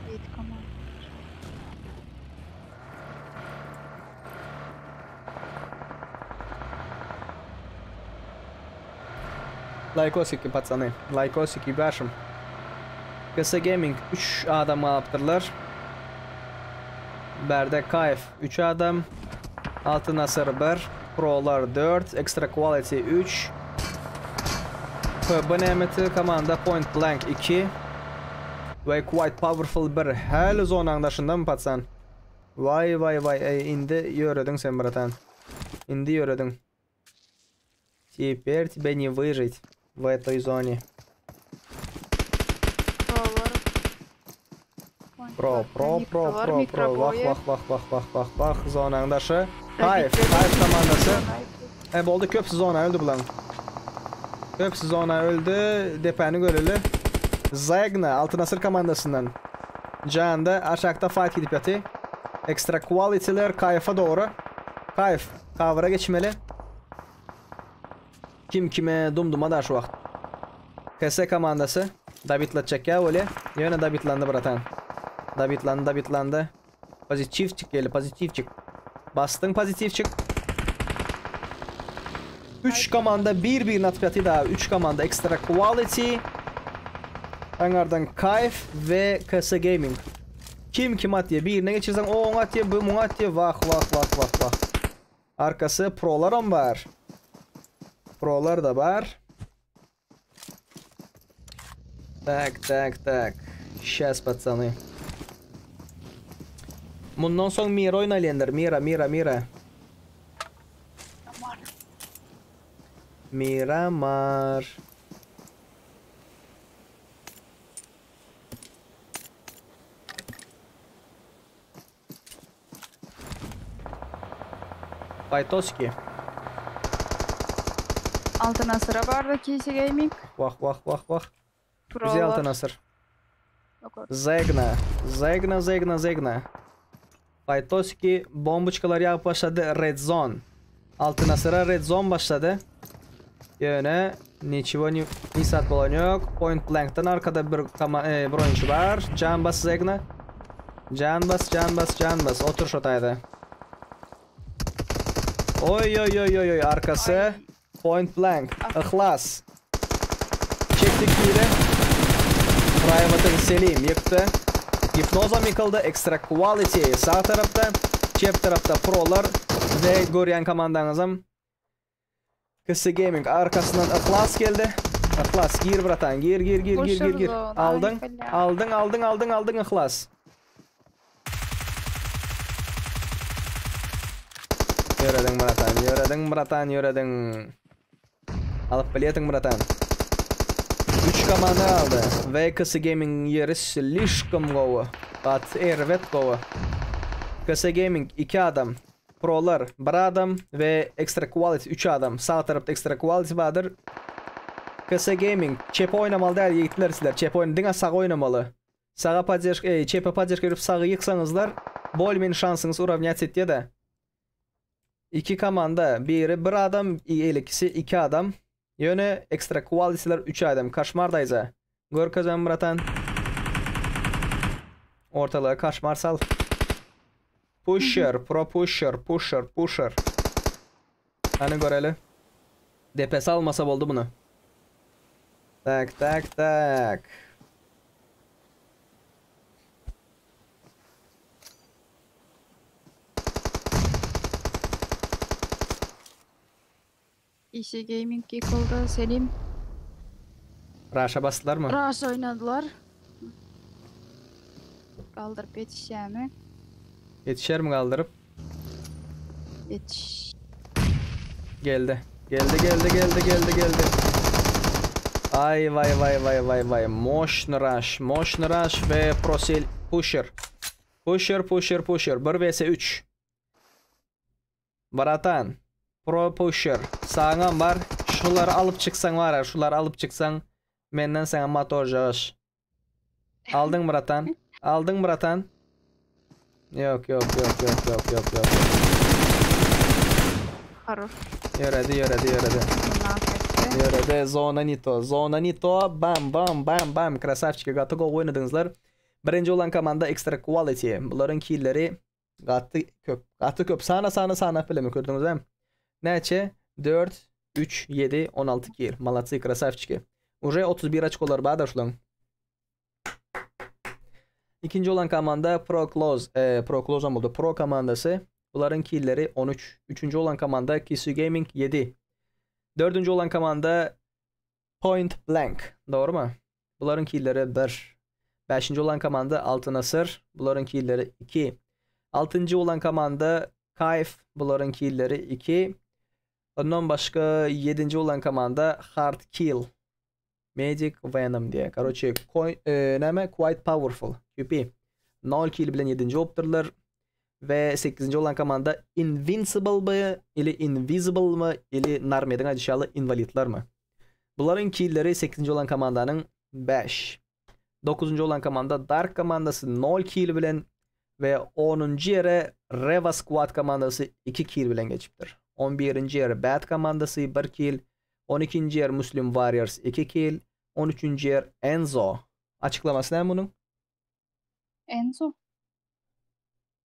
Speaker 4: Ýedi komanda.
Speaker 2: Laýkosiki patsany. Laýkosiki başym. GS Gaming 3 adam galypdyrlar. Bärde Kayf 3 adam. Altyn Asyr 1, Prolar 4, Extra Quality 3. PB nämeti komanda Point Blank 2 we Quite Powerful 1. Häli zonaň daşyndamy patsan? Waý waý waý eý indi ýörediň sen bratan. Indi ýörediň. Теперь тебе не выжить в этой зоне. Pro, pro, pro, pro, pro. Wah, wah, wah, wah, wah, wah, wah. Zonaň daşy. Hayf, Hayf komandasy. E boldy köpsi zona öldü bulaň. Köpsi zona öldü. Depäni göreli. Zagna Altyn Asyr komandasyndan. Janda aşakda fight gidip ýaty. Extra quality'ler Kayfa dogry. Kayf cover'a geçmeli. Kim kime dum-duma da şu wagt. KS komandasy Dabitlatjak ýa bolýa. Ýöne Dabitlandy bratan. Dabitlandy, Dabitlandy. Pozitiwçik geldi, pozitiwçik. Basdyň pozitiwçik. 3 komanda bir-birini atyp ýatyr da. 3 komanda Extra Quality. Aňardan Kayf we KS Gaming. Kim kim atýar? Birine geçirseň o oňa atýar, bu muňa atýar. Wah, wah, wah, wah, wah. Arkasy prolaram bar. Prolar da bar. Tak, tak, tak. Şas patsany. Mundan soň Mira oýnalýandyr. Mira, Mira, Mira. Miramar. Paýtoski.
Speaker 4: Altyn Asyra bardy KC Gaming.
Speaker 2: Wah wah wah wah. Bizi Altyn Asyr. Zegna. Zegna Zegna Zegna. Paýtoski bomboçkalar ýagyp başlady Red Zone. Altyn Asyra Red Zone başlady. Ýöne niçiwo ni sat bolan ýok. Point Blank'dan arkada bir kama, e, bir oýunçy bar. Jan bas Zegna. Jan bas, jan bas, jan bas. Otur şo taýda. Oý oý oý oý oý arkasy. Point Blank. Yhlas. Çekdik biri. Private'ın Selim ýykdy. Gipnozam ýykyldy. Extra Quality sag tarapda, çep tarapda Prolar we görýän komandaňyzam KC Gaming arkasyndan Yhlas geldi. Yhlas gir bratan gir gir gir gir gir gir. Aldyň aldyň aldyň aldyň aldyň Yhlas. Ýörediň bratan ýörediň bratan ýörediň. Alyp bilýetiň bratan. 3 komanda aldy. VKS Gaming ýeri slişkom gowy. Gaty erbet gowy. KS Gaming 2 adam. Prolar 1 adam we Extra Quality 3 adam. Sag tarapda Extra Quality bardyr. KS Gaming çepe oýnamaly däl ýigitler sizler. Çepe oýna diňe sag oýnamaly. Saga podderşka, e, çepe podderşka berip sagy ýyksaňyzlar, bolmen şansyňyz urawnýat etýär-de. Iki komanda, biri bir adam, ikisi iki adam. Ýöne extra quality'ler üç adam. Kaşmar daýza. Görkezem bratan. Ortalyga kaşmar sal. Pusher, pro pusher, pusher, pusher. Hany göreli. Depesi almasa boldy bunu. Tak, tak, tak.
Speaker 4: EC Gaming ýykyldy. Selim.
Speaker 2: Raşa basdylarmy?
Speaker 4: Raş oýnadylar. Galdyryp ýetişýärmi?
Speaker 2: Ýetişermi galdyryp?
Speaker 4: Ýetiş.
Speaker 2: Geldi. Geldi, geldi, geldi, geldi, geldi. Ay vay vay vay vay vay. Moşny rush, moşny rush we prosil pusher. Pusher, pusher, pusher. 1 vs 3. Bratan. Pro pusher. Saňam bar. Şulary alyp çyksaň bar, şulary alyp çyksaň menden saňa motor jagaş. Aldyň bratan. Aldyň bratan. Ýok, ýok, ýok, ýok, ýok, ýok, ýok.
Speaker 4: Haroş.
Speaker 2: Ýöredi, ýöredi, ýöredi. Ýöredi, zona не то, zona не то. Bam, bam, bam, bam. Krasavçiki, gaty gowy oýnadyňyzlar. Birinji bolan komanda Extra Quality. Bularyň killeri gaty köp. Gaty köp. Sana sana sana bilemi gördüňiz hem. Näçe? 4 3 7 16 kill. Молодцы, krasavçiki. Уже 31 очkolar bar da şulaň. Ikinji bolan komanda Pro Close, e, Pro Close am boldy. Pro komandasy. Bularyň killeri 13. Üçünji bolan komanda KC Gaming 7. Dördünji bolan komanda Point Blank. Dogrymy? Bularyň killeri 1. Bäşinji bolan komanda Altyn Asyr. Bularyň killeri 2. Altynjy bolan komanda Kayf. Bularyň killeri 2. Ondan başga ýedinji bolan komanda Hard Kill. Magic Venom diýe. Karoçe, e, näme? Quite Powerful. QP. 0 kill bilen 7-nji bolupdyrlar. We 8-nji bolan komanda Invincible my ili Invisible my ili Narmediň aýdyşy ýaly inwalidlermi? Bularyň killeri 8-nji bolan komandanyň 5. 9-njy bolan komanda Dark komandasy 0 kill bilen we 10-njy ýere Reva Squad komandasy 2 kill bilen geçipdir. 11-nji ýer Bad komandasy 1 kill, 12-nji ýer Muslim Warriors 2 kill, 13-nji ýer Enzo. Açyklamasy näme munuň?
Speaker 4: Enzo.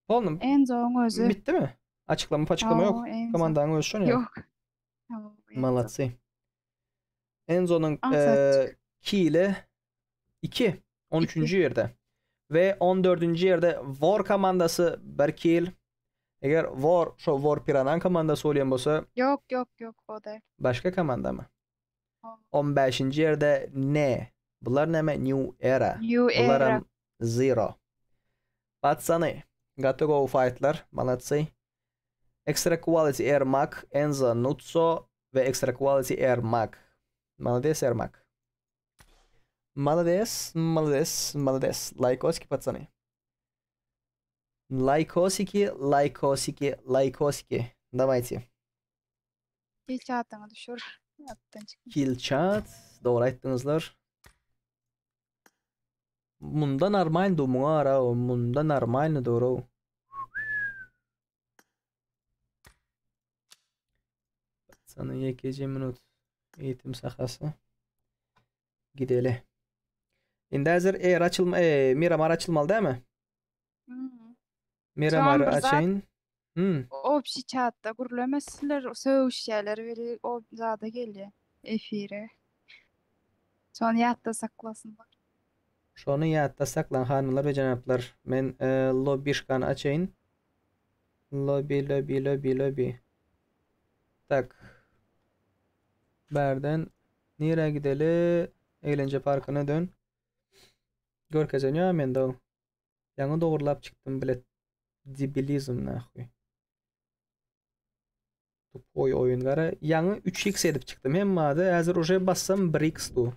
Speaker 2: Polny.
Speaker 4: Enzo'ň özi.
Speaker 2: Bitdimi? Açyklama paçyklama ýok. Komandanyň özi şony.
Speaker 4: Ýok.
Speaker 2: Молодцы. Enzo'nyň e, kili 2. 13. ýerde. We 14. ýerde War komandasy 1 kill. Eger War şo War Piranan komandasy bolýan bolsa,
Speaker 4: Ýok, ýok, ýok, o däl.
Speaker 2: Başga komandamy? 15-nji ýerde ne? Bular näme? New Era.
Speaker 4: New Era.
Speaker 2: Bularam Zero. Patsany, gaty gowy faýtlar, malatsy. Extra Quality Ermak, Enzo Nutso we Extra Quality Ermak. Malades Ermak. Malades, malades, malades. Lajkoski patsany. Lajkosiki, lajkosiki, lajkosiki. Dawajte.
Speaker 4: Kill chat'yňy düşür. Atdan çyk.
Speaker 2: Kill chat. Dogry aýtdyňyzlar. Munda normalny du muňa ara munda normalny dogry. Sana ýekeje minut eğitim sahasy. Gideli. Indi häzir eğer açylma e, Miramar açylmaly dämi?
Speaker 4: Hmm.
Speaker 2: Miramar
Speaker 4: Soň bir zat-
Speaker 2: açayyn. Hmm.
Speaker 4: Obşi chatda gürlemezsiler, sögüşýärler weli o zada gelýär efire. Şony ýatda saklasynlar.
Speaker 2: Şony ýatda saklaň hanymlar we jenaplar. Men e, lobişkany açayyn. Lobi, lobi, lobi, lobi. Tak. Bärden nirä gideli? Eğlence parkyna dön. Görkezen ýa mende o. Ýaňy dogurlap çykdym bilet. Debilizm nahuý. Tupoý oýun gara. Ýaňy 3x edip çykdym. Hemmada häzir uje bassam 1x du.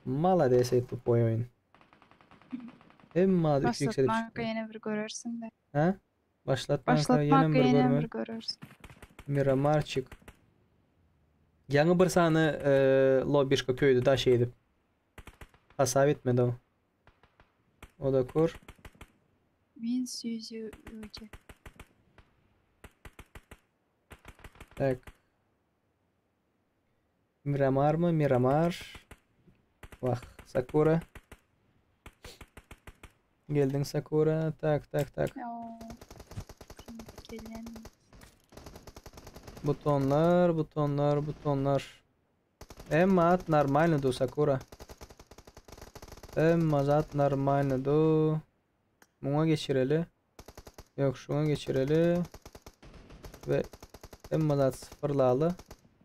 Speaker 2: Malades ey tupoý oýun. Hemmada 3x edip
Speaker 4: Başlatmanka
Speaker 2: çykdym.
Speaker 4: ýene bir görersiň de.
Speaker 2: Ha? Başlatmanka ýenem
Speaker 4: Başlatmanka
Speaker 2: bir
Speaker 4: ýene
Speaker 2: görmeli.
Speaker 4: bir görersiň.
Speaker 2: Miramarçik. Ýaňy bir sany e, lobişka köýdi daş edip. Hasap etmedi o. O da kur.
Speaker 4: Min süýji öýje.
Speaker 2: Tak. Miramar mı? Miramar. Wah, Sakura. Geldiň Sakura. Tak, tak, tak.
Speaker 4: Oo. Gelýän.
Speaker 2: Butonlar, butonlar, butonlar. Emma at normalny du Sakura. Emma zat normalny du. Muňa geçireli. Ýok, şuňa geçireli. We emma zat sıfırlaly.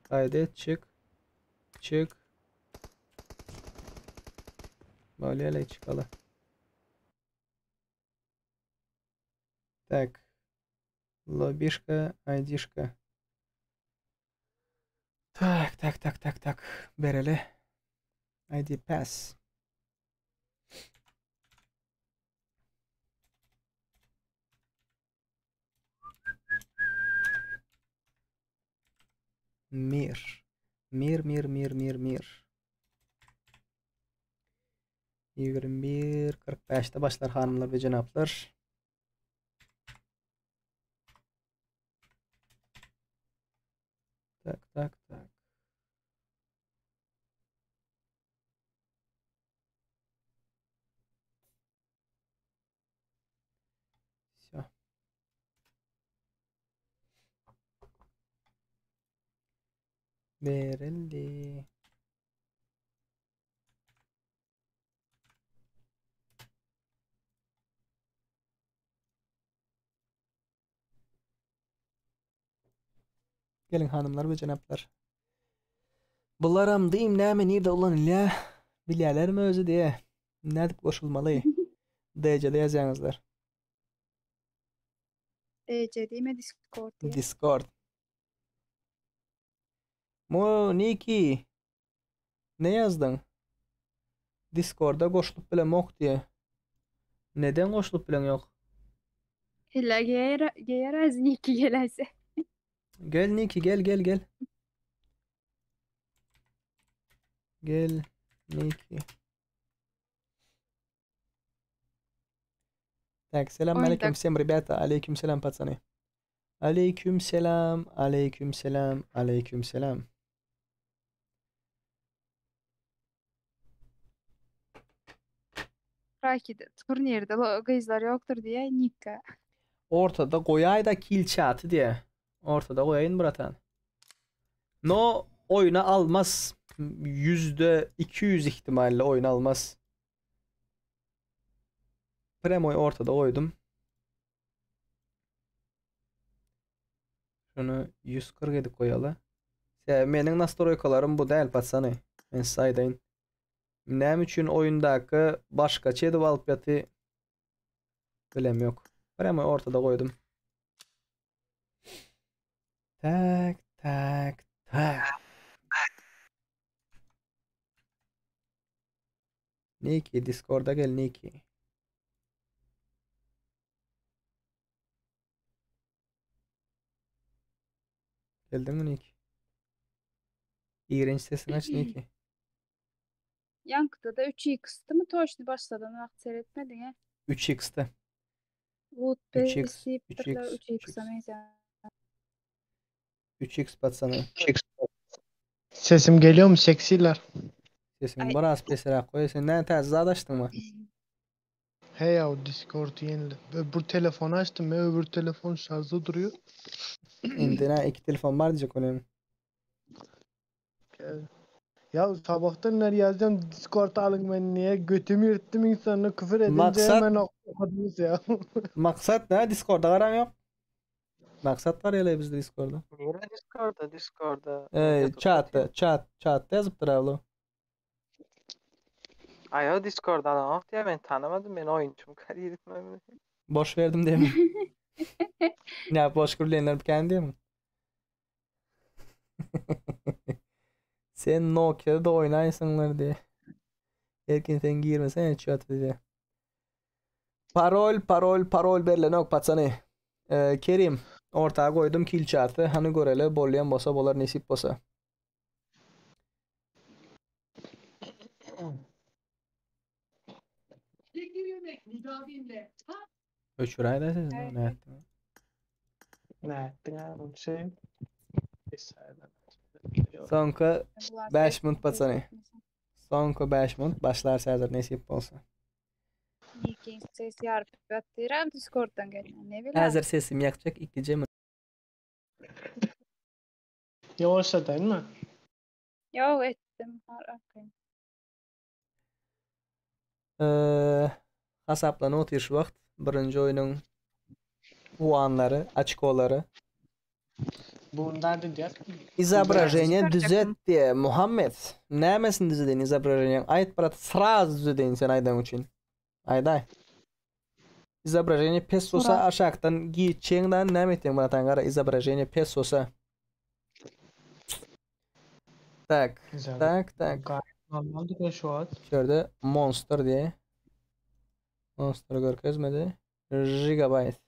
Speaker 2: Haydi çık. Çık. Böyle çıkalı. Tak. Lobişka, aydişka. Tak, tak, tak, tak, tak. Bereli. ID pass. Mir. Mir, mir, mir, mir, mir. 21.45-de başlar hanymlar we jenaplar. Tak, tak, tak. Vsyo. Berildi. Geliň hanymlar we jenaplar. Bularam diýim näme nirde ulanylýa bilýälermi özi diýe. Nädip goşulmaly? DC-de ýazýaňyzlar.
Speaker 4: DC diýme Discord diýe.
Speaker 2: Discord. Moniki. Ne ýazdyň? Discorda goşulyp bilemok diýe. Neden goşulyp bileň ýok?
Speaker 4: Hillä geýer geýer Niki geläýse.
Speaker 2: Gel Niki gel gel gel. Gel Niki. Tak, selam aleyküm всем, ребята. Aleyküm selam, пацаны. Aleyküm selam, aleyküm selam, aleyküm selam.
Speaker 4: Belki de turnirde gyzlar ýokdur diýe Nika.
Speaker 2: Ortada goýaýda kill chaty diýe. Ortada goýaýyn bratan. No oýuna almaz. %200 ihtimalle oýun almaz. Premo'yu ortada goýdum. Şunu 140 edip goýaly. Sebäbi meniň nastroýkalarym bu däl patsany. Men size aýdaýyn. Näme üçin oýundaky başgaça edip alyp ýaty bilem ýok. Premo ortada goýdum. Tak, tak, tak. Niki, Discorda gel Niki. Geldiňmi Niki? Iğrenç sesini aç Niki.
Speaker 4: Ýaňkyda-da 3x-dymy toçny başladan wagt seretmediň he?
Speaker 2: 3x-de.
Speaker 4: Wood
Speaker 2: 3x,
Speaker 4: base diýipdirler
Speaker 2: 3x,
Speaker 4: 3x-a
Speaker 2: 3x.
Speaker 4: meňzeýär.
Speaker 2: 3x patsany.
Speaker 6: Sesim geliyor mu seksiler?
Speaker 2: Sesini
Speaker 4: Ay.
Speaker 2: biraz pesräk goý. Sen näme täze zat açdyňmy?
Speaker 6: He ya Discord yenile. Öbür telefonu açtım. ya, Öbür telefon şarjda duruyor.
Speaker 2: Indi nä iki telefon bar diýjek bolýan.
Speaker 6: Ya sabahtan beri yazacağım Discord'a alın beni niye? Götümü yırttım insanına küfür edince
Speaker 2: Maksat-
Speaker 6: hemen okudunuz ya.
Speaker 2: Maksat nä Discord'a garan ýok. Maksat bar ýa bizde Discord'a.
Speaker 3: Nire Discord'a Discord'a.
Speaker 2: Ey, chatda, chat, chatda ýazypdyr abla.
Speaker 3: Ayo Discord'a alan diye ben tanımadım ben oyuncum kariyerim.
Speaker 2: Boş verdim diýemi? Ne boş gürleýänler kendi diýemi? Sen Nokia'da da oýnaýsyňlar diýe. Erkin sen girmesene chat diýe. Parol, parol, parol berlenok patsany. Ee, Kerim, ortağa goýdum kill chat'y. Hany göreli bolýan bolsa bolar nesip bolsa. Öçüräýdä siz
Speaker 4: Evet.
Speaker 2: ne etdi?
Speaker 6: Ne ettin abi şey?
Speaker 2: Soňky
Speaker 4: Bular
Speaker 2: 5
Speaker 4: ses
Speaker 2: minut patsany. Soňky 5 minut başlar häzir nesip bolsa.
Speaker 4: Nikiň ses ýaryp ýatdyram Discord'dan gelýän. Ne bileyim.
Speaker 2: Häzir sesim ýakjak 2 minut.
Speaker 6: Yavaşlatayım mı?
Speaker 4: Ýok etdim. Har arkayım.
Speaker 2: Ee, hasaplanyp otyr şu wagt. Birinji oýnuň puanlary, açkolary.
Speaker 6: Bundan da diğer.
Speaker 2: Изображение
Speaker 4: Çıkaracak
Speaker 2: düzet
Speaker 4: mı?
Speaker 2: diye Muhammed. Nämesini düzedeýin изображение? Aýt brat, sraz düzedeýin sen aýdan üçin. Aýdaý. Изображение pes bolsa
Speaker 4: Surat.
Speaker 2: aşakdan giçeňden näme etdiň bratan gara изображение pes bolsa. Tak,
Speaker 6: Güzel.
Speaker 2: tak, tak.
Speaker 6: Gayet normaldi de şu an.
Speaker 2: Şurada monster diye. Monster görkezmedi. Gigabyte.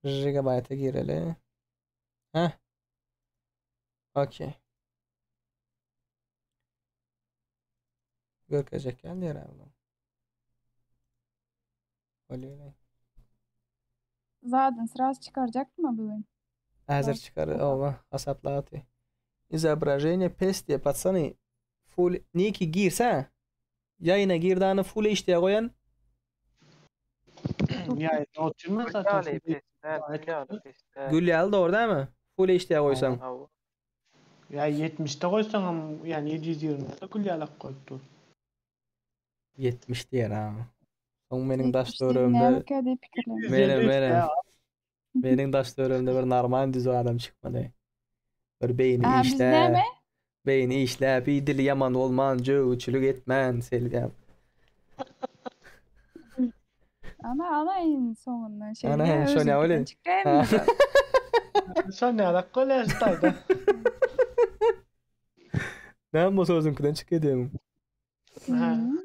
Speaker 2: Gigabyte'a gireli. Heh. Okey. Görkezecek geldi herhalde. Oley.
Speaker 4: Zaten sraz çıkaracak mı bugün?
Speaker 2: Häzir çykar, oba, hasaplaty. Izobraženiýe pes diýe, patsany. Full niki girse, ýaýyna girdany full HD goýan.
Speaker 6: Ýaýyna oturma zaten.
Speaker 3: Gül ýaly pes däl, gül ýaly pes däl.
Speaker 2: Gül ýaly dogry dälmi? Full HD goýsaň.
Speaker 3: Hawa.
Speaker 6: Ýa 70-de goýsaň hem, ýani 720-de gül ýalak goýup dur.
Speaker 2: 70 diýer ha. Soň meniň daş
Speaker 4: 70 diýip
Speaker 2: töweregimde
Speaker 4: nämekä diýip pikirlendim.
Speaker 2: Mene
Speaker 6: 153
Speaker 2: mene
Speaker 6: ýa.
Speaker 2: meniň daş töweregimde bir normal düzüw adam çykmady. Bir beýni
Speaker 4: Aha biz
Speaker 2: işläp,
Speaker 4: näme?
Speaker 2: beýni işläp, bir dili ýaman bolman, jögüçilik etmän, selgäp.
Speaker 4: Ana ana iň soňundan
Speaker 2: Ana
Speaker 4: şeýle
Speaker 2: he, şonýa
Speaker 4: özüňkiden
Speaker 2: welin.
Speaker 4: çykýarmy zat?
Speaker 6: Şonýalak bolýar şu taýda.
Speaker 2: Näme bolsa özüňkiden çykýar diýemin.
Speaker 6: Ha.
Speaker 4: Hmm.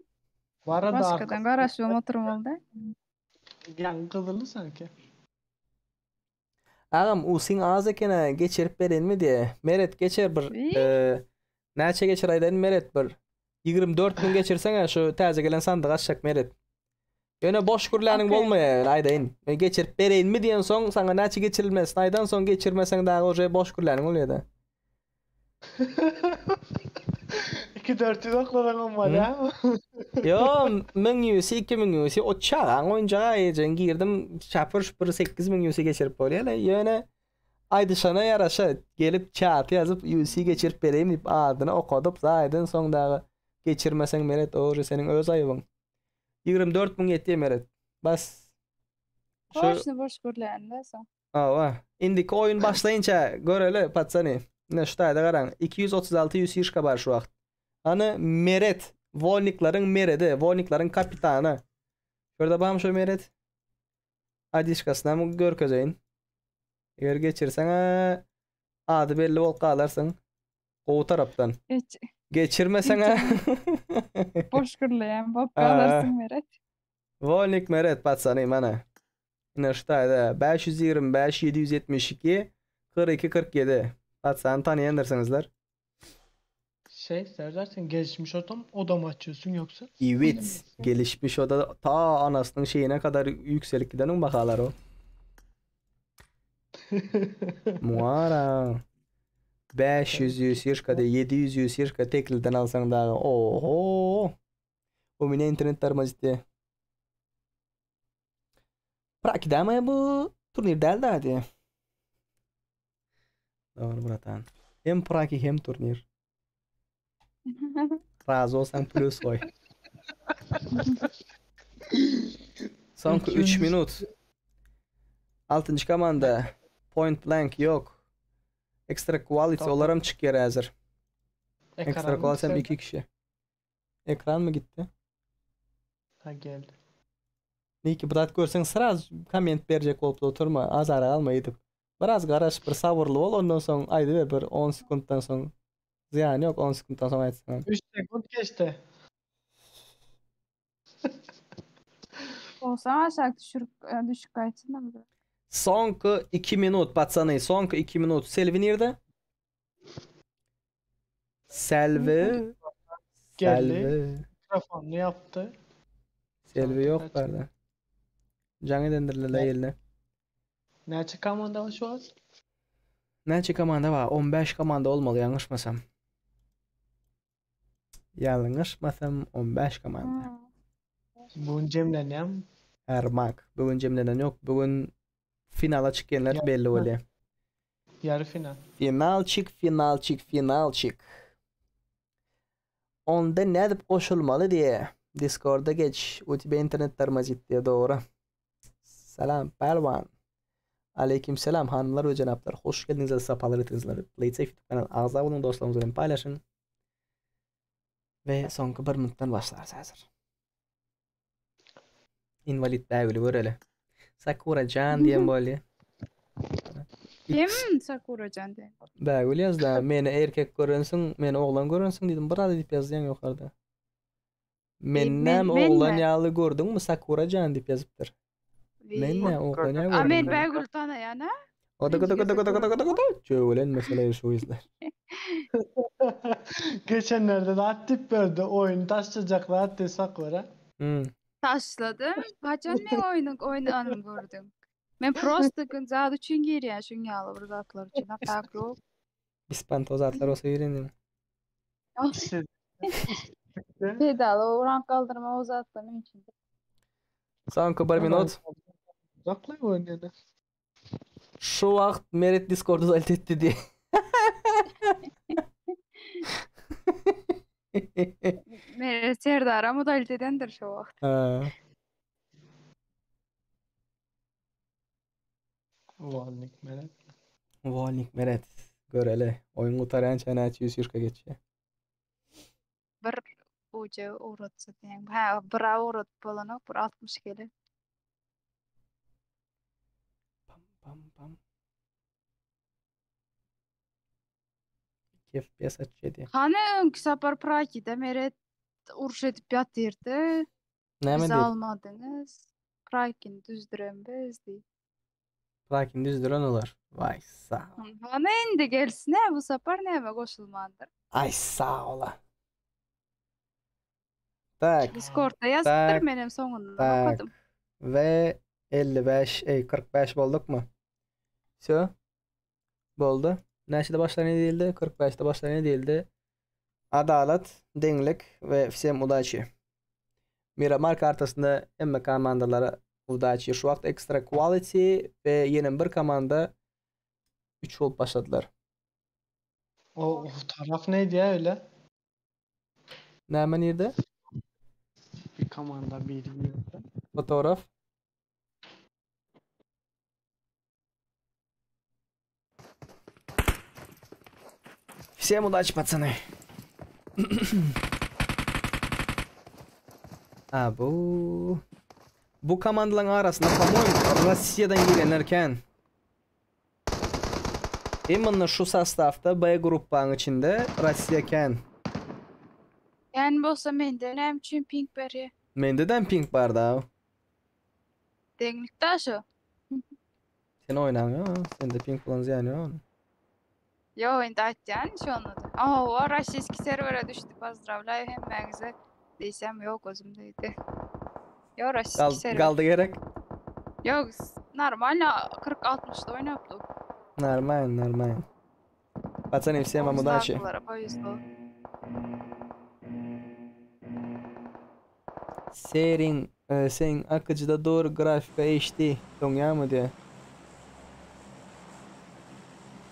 Speaker 6: Barada
Speaker 4: Başgadan
Speaker 6: arkasy
Speaker 4: garaşybam oturmaly-da.
Speaker 6: ýaňy gyzyly sanki.
Speaker 2: Agam usyň az ekena geçirip berenmi diýe. Meret geçer bir
Speaker 4: Ii,
Speaker 2: e, näçe geçir aýdaýyn Meret bir 24 müň geçirseň şu täze gelen sandyk açjak Meret. Ýöne boş gürläniň
Speaker 4: Okey.
Speaker 2: bolmaýar aýdaýyn. Men geçirip bereýinmi diýen soň saňa näçe geçirilmesini aýdan soň geçirmeseň dagy uje boş gürläniň bolýar-da.
Speaker 6: 2400 oklasaň hem
Speaker 2: Hı?
Speaker 6: bolýar.
Speaker 2: Yo, 1000 UC, 2000 UC, o çagaň oýunjagy ejeň girdim, şapur şupur 8000 UC geçirip bolýar. Ýöne aýdyşana ýaraşa gelip çat ýazyp UC geçirip bereýin diýip adyny okadyp zaýdan soň dagy geçirmeseň Meret o uje seniň öz aýybyň. 24 müň ýetýär Meret. Bas. Şu
Speaker 4: Toşny boş gürlände soň.
Speaker 2: Hawa. Indiki oýun başlaýynça göreli patsany. Ine şu taýda garaň. 236 UC-şka bar şu wagt. Hany Meret, Wolniklaryň Meredi, Wolniklaryň kapitany. Şurada barmy şu Meret? Adişkasyny hem görkezeýin. Eger geçirseň ady belli bolup galarsyň. Gowy tarapdan.
Speaker 4: Geç.
Speaker 2: Geçirmeseň
Speaker 4: Boş gürleýän bolup galarsyň Meret.
Speaker 2: Wolnik Meret patsany mana. Ine şu taýda 525 772 42 47. Patsany tanaýandyrsyňyzlar.
Speaker 6: Şey Serdar sen gelişmiş odam oda mı açıyorsun yoksa?
Speaker 2: Evet. Gelişmiş oda ta anasynyň şeyine kadar yükselip gideniň bahalar o. Muara. 500 ýüz 700 ýüz tekliden alsaň dagy. Oho. У меня интернет тормозит. Praki dämi bu turnir däl dädi. Dogry bratan. Hem praki hem turnir. Razy bolsaň plus goý. Soňky 3 minut. Altynjy komanda Point Blank ýok. Extra Quality
Speaker 6: Tamam.
Speaker 2: olaram çykýar häzir. Extra
Speaker 6: Ekran mı
Speaker 2: Quality hem
Speaker 6: Serdar?
Speaker 2: 2 kişi. Ekran mı gitti?
Speaker 6: Ha geldi.
Speaker 2: Niki brat görseň sraz komment berjek bolup oturma. Azara alma edip. Biraz garaş bir sabırly bol ondan soň aýdyber bir 10 sekuntdan soň. Zyýany ýok 10 sekuntdan soň aýtsaň.
Speaker 6: 3 sekund geçti.
Speaker 4: Olsa aşağı düşürüp e, düşük gaýtsyn da.
Speaker 2: Soňky 2 minut patsany, soňky 2 minut. Selvi nirde? Selvi.
Speaker 6: Geldi.
Speaker 2: Selvi.
Speaker 6: Mikrofonunu yaptı.
Speaker 2: Selvi ýok barda. Jaň edendirler eline.
Speaker 6: Näçe komanda var şu an?
Speaker 2: Näçe komanda bar? 15 komanda olmaly ýalňyşmasam. Ýalňyşmasam 15 komanda.
Speaker 4: Hmm.
Speaker 6: Bugün jemlenýän.
Speaker 2: Ermak. Bugün jemlenen ýok. Bugün finala çykýanlar
Speaker 6: Ya-
Speaker 2: belli bolýar.
Speaker 6: Yarı final.
Speaker 2: Finalçik, finalçik, finalçik. Onda nädip goşulmaly diye. Discord'a geç. У тебя internet тормозит diye doğru. Selam Pälwan. Aleyküm selam hanımlar ve cenaplar. Hoş geldiniz sapalar getirdiniz. Play Safe YouTube kanalı agza bolun dostlarımız bilen paylaşın. Ve soňky bir minutdan başlarys häzir. Invalid bägüli göreli. Sakura Can diýen bolýar.
Speaker 4: Kim Sakura Can diýen?
Speaker 2: Bägül ýazdy. Meni erkek görensiň, meni oglan görensiň diýdim. Bir adı diýip ýazýan ýokarda. Men
Speaker 4: Men-
Speaker 2: näme
Speaker 4: men
Speaker 2: oglan
Speaker 4: mi?
Speaker 2: ýaly gördüňmi Sakura Can diýip ýazypdyr. Men ne oglan ýaly
Speaker 4: A men
Speaker 2: gördüm.
Speaker 4: Bägül tanaýan ha?
Speaker 2: Gada gada gada gada gada gada gada. Jöwelen mesele şu izler.
Speaker 6: Geçenlerde de attip böldü. Oyunu taşlayacaklar attı Sakura.
Speaker 2: Hmm.
Speaker 4: Taşladım. Haçan men oýnuň oýnanyny gördüm. Men prosta gün zat üçin girýän şuň ýaly bir zatlar üçin. A tak ýok.
Speaker 2: Bispanto zatlar bolsa girin.
Speaker 4: Peýdaly o rank galdyrma o zatlar men üçin.
Speaker 2: Soňky bir minut.
Speaker 6: Uzaklaý oýnaýar.
Speaker 2: Şu wagt Meret Discordy zalit etdi diye.
Speaker 4: Meret Serdara mudalit edendir şu wagt.
Speaker 2: Ha.
Speaker 6: Wolnik Meret.
Speaker 2: Wolnik Meret. Göreli. Oýun gutarýança näçe ýüz şirka geçýär.
Speaker 4: Bir uja ugratsa diýen. Ha, bir ugradyp bolanok, bir 60 gelir.
Speaker 2: Pam pam pam. 2 FPS açýar.
Speaker 4: Hany öňki sapar Prakide Meret uruş edip ýatyrdy.
Speaker 2: Näme
Speaker 4: Bizi
Speaker 2: diýip?
Speaker 4: almadyňyz. Prakini düzdüren biz diýip.
Speaker 2: Prakini düzdüren olar. Vay sağ ol.
Speaker 4: Hany indi gelsine bu sapar näme goşulmandyr.
Speaker 2: Ay sağ ola. Tak.
Speaker 4: Discordda ýazypdyr
Speaker 2: Tak.
Speaker 4: menem soňundan
Speaker 2: Tak.
Speaker 4: okadym.
Speaker 2: Ve 55, ey 45 bolduk mu? Всё. Boldy. Näçede başlan edildi? 45-de başlan edildi. Adalat, deňlik we всем удачи. Miramar kartasynda hemme komandalara удачи. Şu wagt Extra Quality we ýene bir komanda 3 bolup başladylar.
Speaker 6: O, o taraf neydi ya öyle?
Speaker 2: Näme nirde?
Speaker 6: Bir komanda bir bir.
Speaker 2: Fotoğraf. Всем удачи, пацаны. A bu bu komandalaryň arasynda по-моему Rossiýadan gelenler kän. Именно şu sostavda B gruppanyň içinde Rossiýa kän.
Speaker 4: Yani bolsa mende näme üçin ping berýär?
Speaker 2: Mende-de ping bar da.
Speaker 4: Deňlik da şu.
Speaker 2: Sen oýnaň, sende ping bolan zyýany ýok.
Speaker 4: Yo indi aýtýan şonu. Aa, российский serwere düşdi. Поздравляю hemmäňize. Diýsem ýok özüm diýdi. Yo российский
Speaker 2: Gal
Speaker 4: serwer.
Speaker 2: galdy gerek.
Speaker 4: Ýok, нормально 40-60-da oýnapdy.
Speaker 2: Нормально, нормально. Пацаны, всем вам удачи.
Speaker 4: Lara повезло.
Speaker 2: Serin, e, sen akıcıda doğru grafika HD doňýarmy diýe.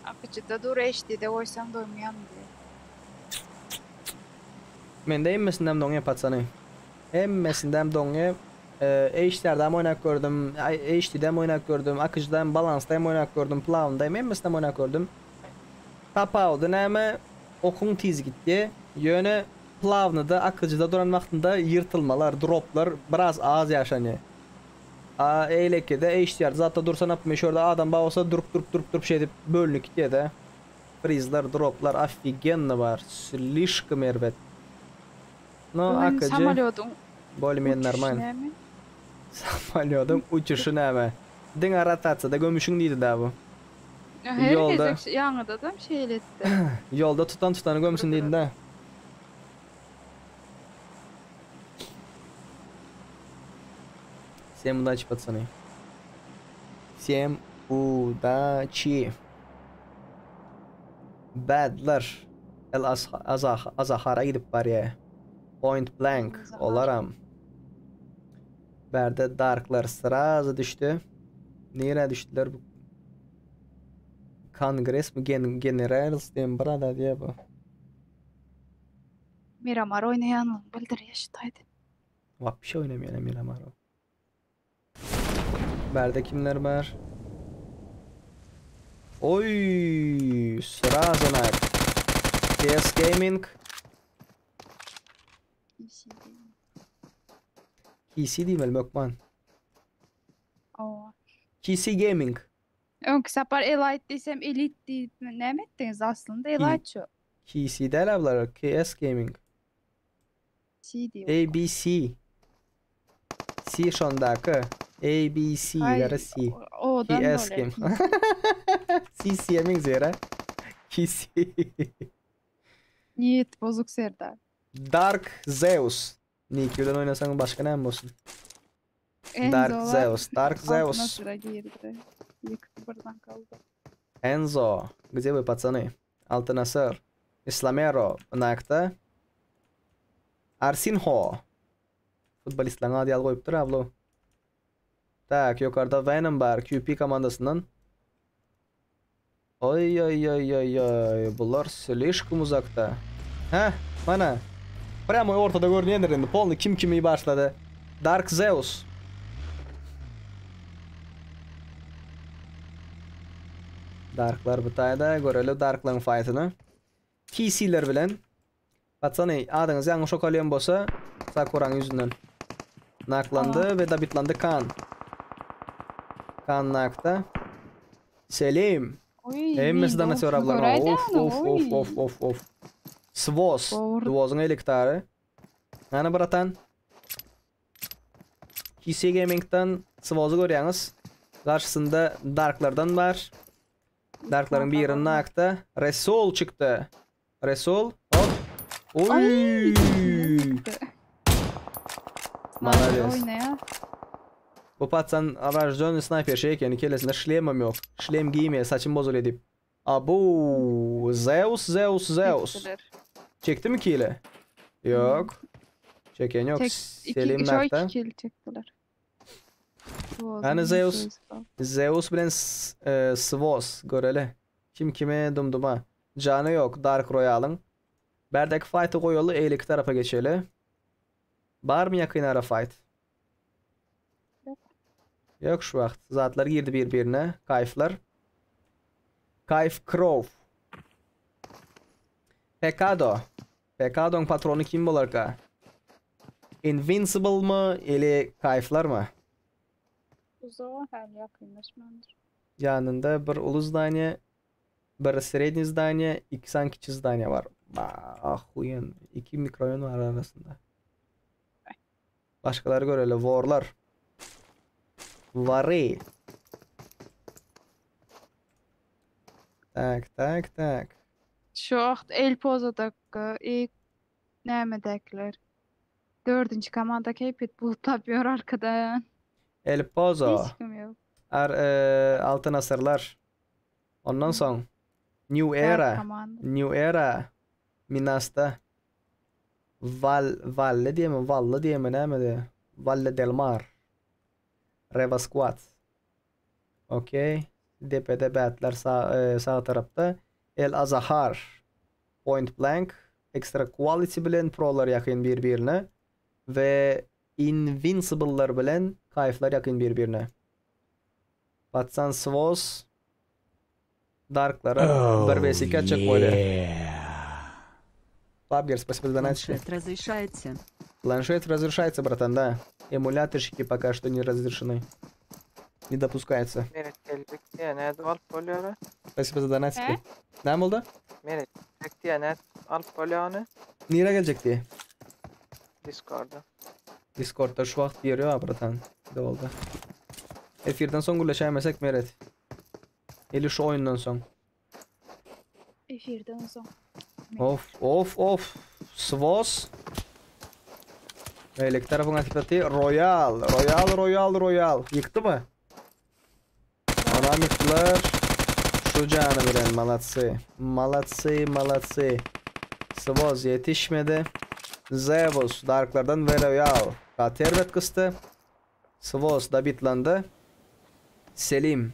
Speaker 4: Akıcıda dur HD'de goýsam doýmaýan diýe.
Speaker 2: Mende hemmesinden doňýar patsany. Hemmesinden doňýar. E, HDR'den oýnap gördüm, HD'den oýnap gördüm, akıcıdan, balansdan oýnap gördüm, plaw'dan hemmesinden oýnap gördüm. Tapawudy näme? Okuň tiz gitdi. Ýöne plawnyda akıcıda duran wagtynda ýyrtylmalar, droplar biraz az ýaşanýar. A eýlekede HDR zatda dursa napmy şurada adam bar bolsa durup durup durup durup şeýdip bölünip gitýär de. Frizler, droplar офигенно bar. Слишком erbet. No
Speaker 4: Bugün
Speaker 2: akıcı
Speaker 4: samolýodyň
Speaker 2: более-менее
Speaker 4: uçuşy
Speaker 2: нормально.
Speaker 4: näme?
Speaker 2: Samolýodyň uçuşy näme? Diňe rotasiýada gömüşiň diýdi da bu.
Speaker 4: Ya her
Speaker 2: Ýolda.
Speaker 4: gezek ýaňyda da şeýle etdi.
Speaker 2: Ýolda tutan tutany gömsün diýdi da. Всем удачи, пацаны. Всем удачи. Badlar. El Azah Azahara gidip barýar. Point blank
Speaker 4: Azahar.
Speaker 2: olaram. Bärde Darklar srazy düşdi. Nirä düşdüler bu? Kongres mi Gen Generals diýen bir ada diýe bu.
Speaker 4: Miramar oýnaýanlygyny bildirýär şu taýda.
Speaker 2: Wapşe oýnamaýan Miramar. Bärde kimler bar? Oy, srazy nak. TS Gaming.
Speaker 4: PC diýip.
Speaker 2: KC diýmeli Mökman.
Speaker 4: Oo.
Speaker 2: KC Gaming.
Speaker 4: Öňki sapar Elite diýsem Elite diýip näme etdiňiz aslynda Elite şu.
Speaker 2: KC däl ablar, KS Gaming.
Speaker 4: C diýip.
Speaker 2: A B C. C şondaky. A B C
Speaker 4: Ay,
Speaker 2: ýa C.
Speaker 4: Odan
Speaker 2: KS
Speaker 4: bolýar.
Speaker 2: Game. C C meňzeýär ha. KC.
Speaker 4: Niýet bozuk Serdar.
Speaker 2: Dark Zeus. Nick bilen oýnasaň başga näme bolsun? Dark
Speaker 4: Enzo'lar
Speaker 2: Zeus, Dark
Speaker 4: altın
Speaker 2: Zeus.
Speaker 4: asıra girdi. Yıktı buradan kaldı.
Speaker 2: Enzo, где вы, пацаны? Altyn Asyr, Islamero, Nakda. Arsinho. Futbolistlaryň ady ýaly goýupdyr ablo. Tak, ýokarda Venom bar, QP komandasyndan. Oý oý oý oý oý, bular slişkom uzakda. Hä, mana. Prямо ortada görünýändir indi, polny kim kimi başlady. Dark Zeus. Darklar bu taýda, göreli Darklaryň faýtyny. TC-ler bilen. Patsany, adyňyz ýalňyş okalýan bolsa, Sakuraň ýüzünden. Naklandy we dabitlandy Kan. Kan nakda. Selim.
Speaker 4: Oý,
Speaker 2: Hemmesi
Speaker 4: men
Speaker 2: donatör
Speaker 4: dogrusyny
Speaker 2: ablar.
Speaker 4: göräýdä
Speaker 2: Of
Speaker 4: ony,
Speaker 2: of of
Speaker 4: oý.
Speaker 2: of of of. Swos.
Speaker 4: Dogry.
Speaker 2: Dwozyň elektary. Hany bratan. TC Gaming'den Swozy görýäňiz. Garşysynda Darklardan bar. Darklaryň birini nakda. Resul çykdy. Resul. Hop. Oý. Молодец.
Speaker 4: Oýnaýar.
Speaker 2: Bu patsan rajdönny snayper şey ekeni kellesinde şlemem ýok. Şlem giýmeýär, saçym bozulýar diýip. Abu Zeus Zeus Zeus.
Speaker 4: Çekdiler.
Speaker 2: Çekdi mi kile? Ýok. Çeken ýok.
Speaker 4: Çek, iki,
Speaker 2: Selim
Speaker 4: şo
Speaker 2: nakda.
Speaker 4: iki kill çekdiler.
Speaker 2: Hany Zeus? Zeus bilen S- e, Svos göreli. Kim kime dumduma. Jany ýok Dark Royal'yň. Bärdäki fight'y goýaly, eýleki tarapa geçeli. Barmy ýakyn ara fight?
Speaker 4: Ýok.
Speaker 2: Ýok şu wagt. Zatlar girdi bir-birine. Kayflar. Kayf Crow. Pekado. Pekadoň patrony kim bolarka? Invincible mı ili Kayflar mı?
Speaker 4: Uzağa häli ýakynlaşmandyr.
Speaker 2: Ýanynda bir uly zdание, bir sredний zdание, iki sany kiçi zdание bar. Ahuyen. Iki mikroraýon bar arasynda. Başgalary göreli. Warlar. Wary. Tak, tak, tak.
Speaker 4: Şu wagt El Pozodakky ilk nämedäkiler. Dördünji komanda keýpit butlap ýör arkada.
Speaker 2: El Pozo.
Speaker 4: Hiç kim ýok.
Speaker 2: Ar, e, Altyn Asyrlar. Ondan soň New
Speaker 4: Dark
Speaker 2: Era.
Speaker 4: komanda.
Speaker 2: New Era. Minasda. Val Valle diýemi, Valla diýemi, näme diýe? Valle del Mar. Reva Squad. Okey. Depede Batler sağ, e, sağ tarapda. El Azahar. Point Blank. Extra Quality bilen prolar ýakyn bir-birine we Invincible'lar bilen Kayflar ýakyn bir-birine. Patsan Svos Darklara
Speaker 5: Oh,
Speaker 2: 1 vs 2 atjak bolýar.
Speaker 5: yeah.
Speaker 2: Пабгер, спасибо за донатики.
Speaker 7: Планшет разрешается.
Speaker 2: Планшет разрешается, братан, да. Эмуляторщики пока что не разрешены. Не допускается.
Speaker 3: Meret geljek diýe nädip alyp bolýar?
Speaker 2: Спасибо за донатики.
Speaker 4: Hä?
Speaker 2: Näme boldy?
Speaker 3: Meret geljek diýe nädip alyp bolýar
Speaker 2: Nirä geljek diýe?
Speaker 3: Discord'a.
Speaker 2: Discord'da şu wagt ýeri bratan. Doldy. Efirden soň gürleşäýmesek Meret. Eli şu oýundan soň.
Speaker 4: Efirden soň.
Speaker 2: Of of of. Svos. Beýleki tarapyň atipati Royal. Royal Royal Royal. Ýykdy mı? Onam ýykdylar. Şu jany bilen молодцы. Молодцы, молодцы. Svoz ýetişmedi. Zeus Darklardan ve Royal. Katerbet kysdy. Svoz dabitlandy. Selim.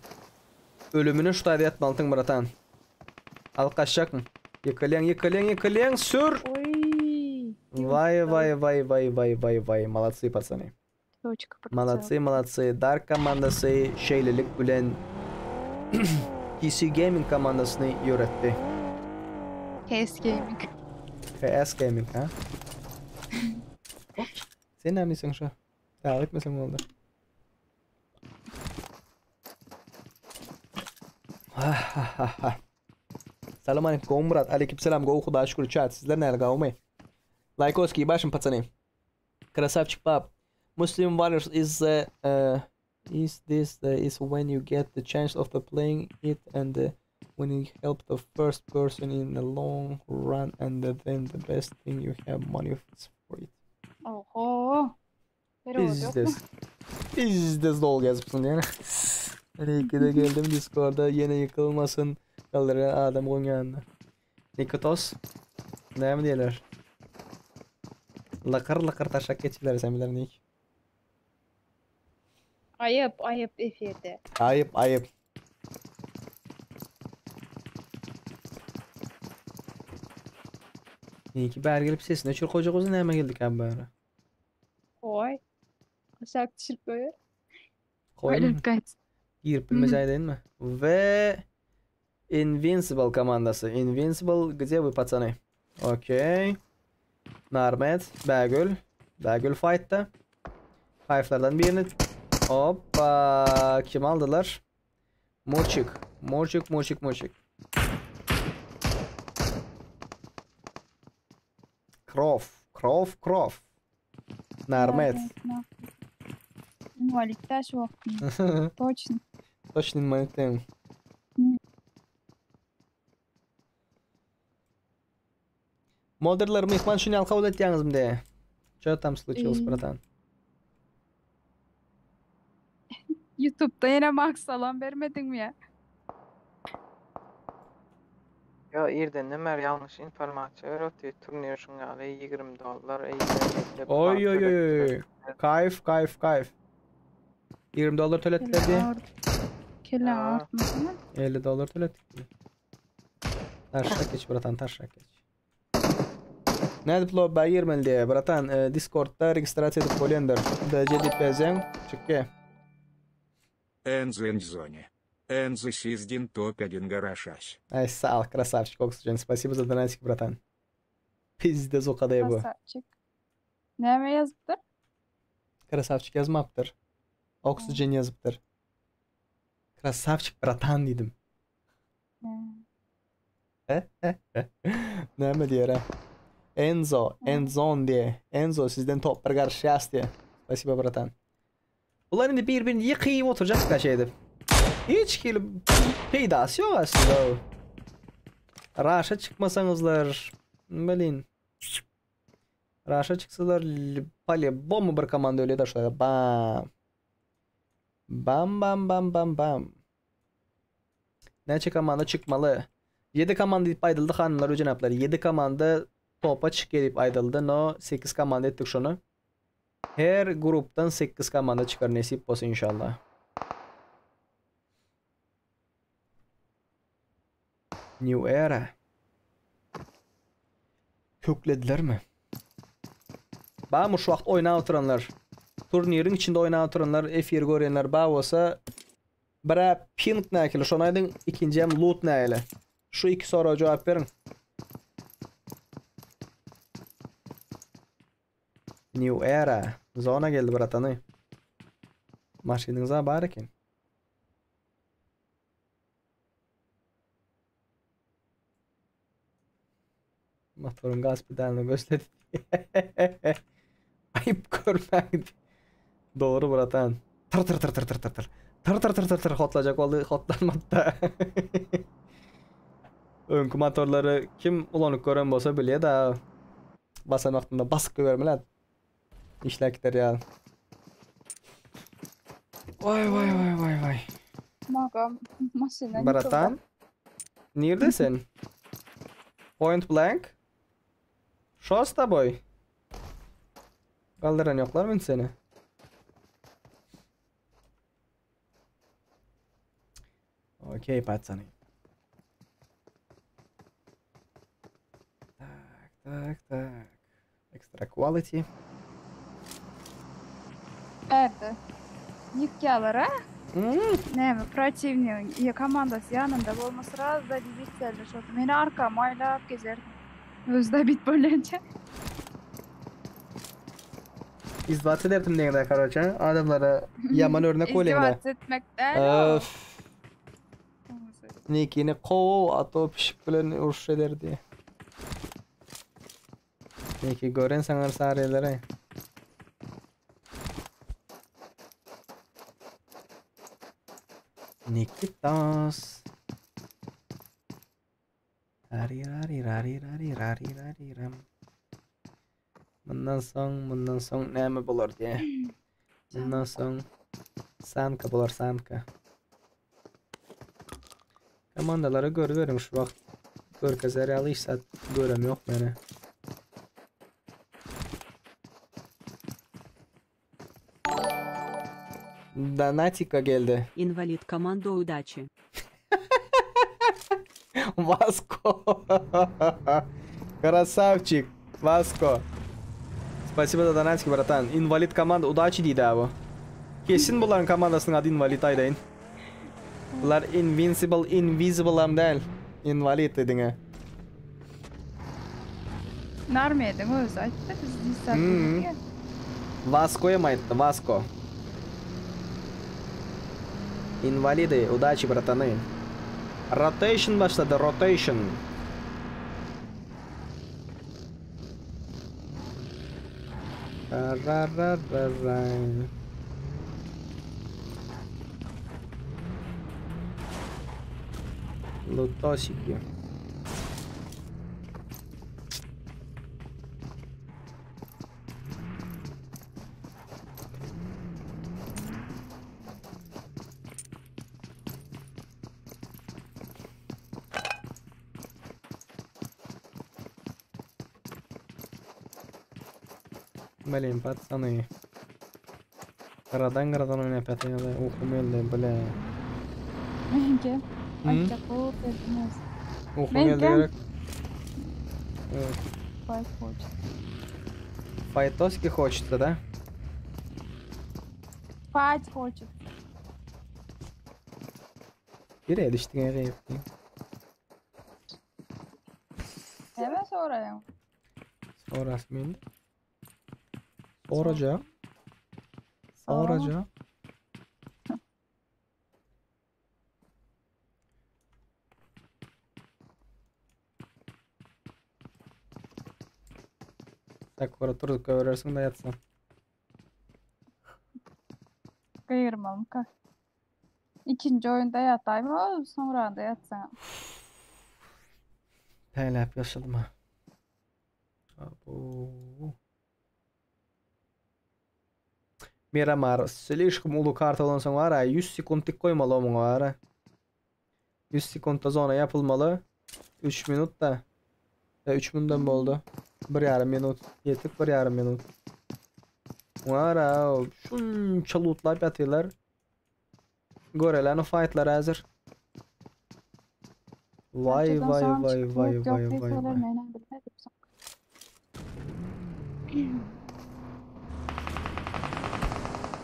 Speaker 2: Ölümini şu taýda ýatmalytyň bratan. Alyp gaçjakmyň? Ýykylýaň, ýykylýaň, ýykylýaň, sür!
Speaker 4: Oý.
Speaker 2: Vay vay vay vay vay vay vay. Молодцы, пацаны.
Speaker 4: Точка
Speaker 2: Молодцы, молодцы. Dark komandasy şeýlelik bilen PC Gaming komandasyny ýöretdi.
Speaker 4: KS Gaming.
Speaker 2: PS Gaming, ha? Sen näme diýseň şu? Täze etmeseň boldy. Ha ha ha ha. Salam aleyküm Murat. Aleyküm selam. Go Hudaýa şükür chat. Sizler näle gawmy? Лайкоски ебашим, пацаны. Красавчик пап. Muslim Warriors is the uh, is this the is when you get the chance of the playing it and the, when you help the first person in the long run and the, then the best thing you have money is for it.
Speaker 4: Oho. Perewod ýokmy?
Speaker 2: Pizdes. Pizde zol ýazypsyň diýene. Reýkede geldim Discord'a ýene ýykylmasyn. Galdyrýan adam goň ýanyna. Nikotos. Näme diýerler? Lykyr lykyr taşak geçiler sen bilen nik.
Speaker 4: Aýyp, aýyp efirde.
Speaker 2: Aýyp, aýyp. Niki bäri gelip sesini öçür koyjak olsa näme geldik abi bäri?
Speaker 4: Goý. Aşak düşürip goýar.
Speaker 2: Koyayım
Speaker 4: Aýlanyp gaýt.
Speaker 2: Girip bilmez aýdaýynmy? Ve Invincible komandasy. Invincible, gdzie вы, пацаны? Okey. Narmet, Bägül. Bägül fightda. Kayflardan birini. Hoppa, kim aldylar? Murçik. Murçik, Murçik, Murçik. Krof, Krof, Krof. Narmet.
Speaker 4: Invalidde şu wagtym. Toçno.
Speaker 2: Toçno invalidden. Moderler myhman şuny al kabul etýäňizmi de? Ço tam случилось, bratan?
Speaker 4: YouTube'da ýene Max salam bermediňmi ýa?
Speaker 3: Ýo irden bäri ýalňyş informasiýa berip otyr turnir şuň ýaly 20 dollar eýle beýle
Speaker 2: Oý oý oý oý. Kaýf kaýf kaýf. 20 dollar töletdiler diýe.
Speaker 4: Kelle artmasana.
Speaker 2: 50 dollar töletdik diýe. Taşrak geç bratan taşrak geç. Nädip lobba girmeli diýe bratan e, Discordda registrasiýa edip bolýandyr. DC diýip ýazýaň çykýa.
Speaker 5: Enzo Enzone. Enzo Sizdin топ 1 гарашась.
Speaker 2: Ay sağ ol красавчик Oxygen. Спасибо за донатик, братан. Пиздец okadaya bu.
Speaker 4: Krasavçik. Näme ýazypdyr?
Speaker 2: Krasavçik ýazmapdyr. Oxygen ýazypdyr. Krasavçik bratan diýdim. Näme diýer ha? Enzo, Enzon diýe. Enzo sizden top bir garşyas diýe. Spasibo bratan. Bular indi bir-birini ýykyp oturjak şeýdip. Hiç hili peýdasy ýok aslynda. Raşa çykmasaňyzlar, bilin. Raşa çyksalar, по-любому bir komanda ölýär şolar. Bam. Bam bam bam bam bam. Näçe komanda çykmaly? 7 komanda diýip aýdyldy hanymlar we jenaplar. 7 komanda topa çykýar diýip aýdyldy. No 8 komanda etdik şony. Her grupdan 8 komanda çykar nesip bolsa inşallah. New Era. Kökledilermi? Barmy şu wagt oýnap oturanlar? Turniriň içinde oýnap oturanlar, efir görýänler bar bolsa, birä ping nähili, şony aýdyň, ikinjiem loot nähili? Şu iki soraga jogap beriň. New Era. Zona geldi bratany. Maşynyňyza bar eken. Motoryň gaz pedalyny gösterdi. Aýyp görmäň. Dogry bratan. Tır tır tır tır tır tır tır. Tır tır tır tır tır hotlajak boldy, hotlanmady da. Öňki motorlary kim ulanyp gören bolsa bilýär da. Basan wagtynda basyp goýbermeli. Işläp gider ýaly. Waý waý waý waý waý.
Speaker 4: Magam maşyna
Speaker 2: Bratan. Nirde sen? Point blank. Şo s тобой? Galdyran ýoklar men seni. Okey, пацаны. Tak, tak, tak. Extra quality.
Speaker 4: Bärde. Ýykýalar a?
Speaker 2: Hmm.
Speaker 4: Näme protiwnigiň ýa komandasy ýanynda bolmasa sraz da diýip şol. Meni arkama aýlap gezerdim. Özi bit bolýança.
Speaker 2: Izdivats ederdim diýende, короче, adamlara ýaman örnek bolýan.
Speaker 4: Izdivats etmek däl.
Speaker 2: Öf. Nikini kow, a to pişik bilen uruş ederdi. Niki gören saňar sarylara. Nikitas. Rari rari rari rari rari rari ram. Mundan soň, mundan soň näme bolar diýe. Ondan soň Sanka bolar Sanka. Komandalary görüberiň şu wagt görkezer ýaly hiç zat görem ýok meni. Donatika geldi.
Speaker 7: Invalid komanda udaçi.
Speaker 2: Vasko. Красавчик. Vasko. Спасибо за донатики, братан. Инвалид команда удачи diýdi abi. Kesin bularyň komandasynyň ady invalid aýdaýyn. Bular invincible, invisible hem däl. Invalid diňe.
Speaker 4: Narmediň özi aýtdy biz diýsek.
Speaker 2: Hmm. Vasko hem aýtdy, Vasko. Invalidy, udачи, братаны. Rotation başlady, rotation. Ra-ra-ra-ra. Лутосики. Блин, пацаны. Городан городан у меня опять ухумелли, бля.
Speaker 4: Menke.
Speaker 2: Hmm?
Speaker 4: Aýtjak bolup berdim.
Speaker 2: Ухумелли
Speaker 4: Menke.
Speaker 2: gerek. Evet.
Speaker 4: Fight хочет.
Speaker 2: Файтоски хочется, да?
Speaker 4: Fight хочет.
Speaker 2: Nereye düştün nereye?
Speaker 4: Hemen sorayım.
Speaker 2: Sonrası mıydı? Soracağım. Soracağım. Sakura tur koyarsan da yatsan.
Speaker 4: Gıyırmam ka. İkinci oyunda yatayım ama sonra da yatsam.
Speaker 2: Päläp ýaşadyma. Abo. Miramar slişkom ulu karta bolansoň var ha 100 sekuntlyk goýmaly omuň var ha. 100 sekuntda zona ýapylmaly. 3 minut da. Ya 3 minutdan boldy. Bir ýarym minut. Ýetik bir ýarym minut. Var ha şunça lootlap ýatyrlar. Görelen fightlar hazır. Vay
Speaker 4: Önceden
Speaker 2: vay
Speaker 4: soğan
Speaker 2: vay
Speaker 4: çıktı,
Speaker 2: vay
Speaker 4: yok yok
Speaker 2: vay
Speaker 4: diye
Speaker 2: vay vay.
Speaker 4: söylemeyin, bilmedim.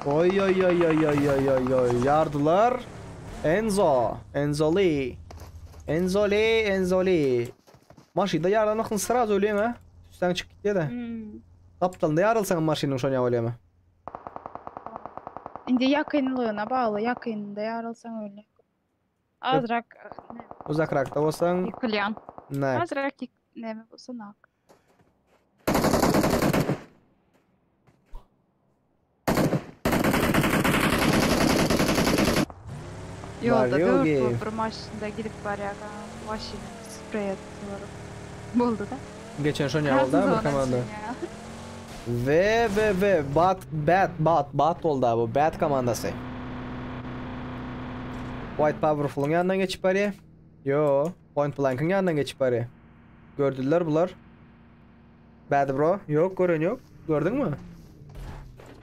Speaker 2: Oy oy oy oy oy oy oy oy yardılar. Enzo, Enzoli. Enzoli, Enzoli. Maşynda ýardan akyn sraz ölýän ha. Üstden çykyp gitdi de.
Speaker 4: Hmm.
Speaker 2: Gapdalynda ýarylsaň maşynyň şoňa bolýamy?
Speaker 4: Indi yakınlığına bağlı, yakınında yarılsan öyle. Azrak ne
Speaker 2: Uzakrakda bolsaň,
Speaker 4: yıkılyan.
Speaker 2: ne?
Speaker 4: Azrak yık ne mi bolsa nak. Yolda
Speaker 2: Barýogi.
Speaker 4: dört bir maşynda gidip barýar. Maşyny sprey etdiler. Boldy da.
Speaker 2: Geçen şoňa boldy
Speaker 4: Krasny
Speaker 2: bir
Speaker 4: zona
Speaker 2: komanda.
Speaker 4: üçin ya.
Speaker 2: V V V Bat Bat Bat Bat oldu abi bu Bat komandasy. White Powerful'un yanından geçip barýar. Yo, Point Blank'ın yanından geçip barýar. Gördüler bular. Bad bro. Yok gören yok. Gördün mü?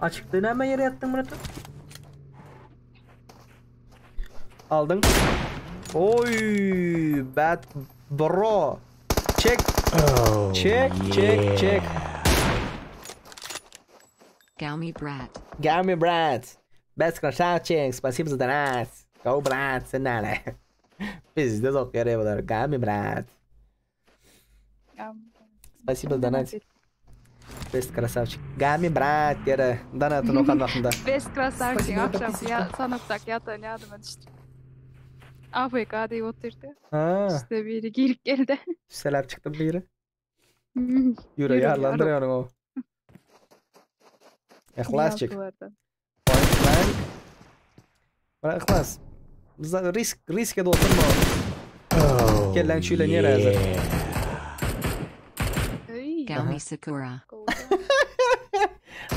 Speaker 2: Açıkta hemen yere yattın Murat. Aldın. Oy, bad bro. Çek. Çek, çek, çek.
Speaker 7: Gami Brat.
Speaker 2: Gami брат. Best красавчик, спасибо за донат. Go брат, sen Пиздец, yere bular. Gami брат.
Speaker 4: Ya,
Speaker 2: Спасибо за донат. Best красавчик. Gami брат yere. Donatın okan bakımda.
Speaker 4: Best krasavçik
Speaker 8: Спасибо,
Speaker 4: akşam
Speaker 8: подписочка.
Speaker 4: ya sanıptak yatan yadıma düştü. AFK diye oturdu.
Speaker 2: Ha,
Speaker 4: İşte biri girip geldi.
Speaker 2: selap çıktı biri.
Speaker 4: Yürü
Speaker 2: Yüreği harlandırıyor o. Ihlasçık.
Speaker 4: Yaptılardı.
Speaker 2: Point blank. Bırak ihlas. Bizde risk riske de oturma. Kellen çüyle niye hazır?
Speaker 4: Ey,
Speaker 7: Gami Sakura.
Speaker 4: golda.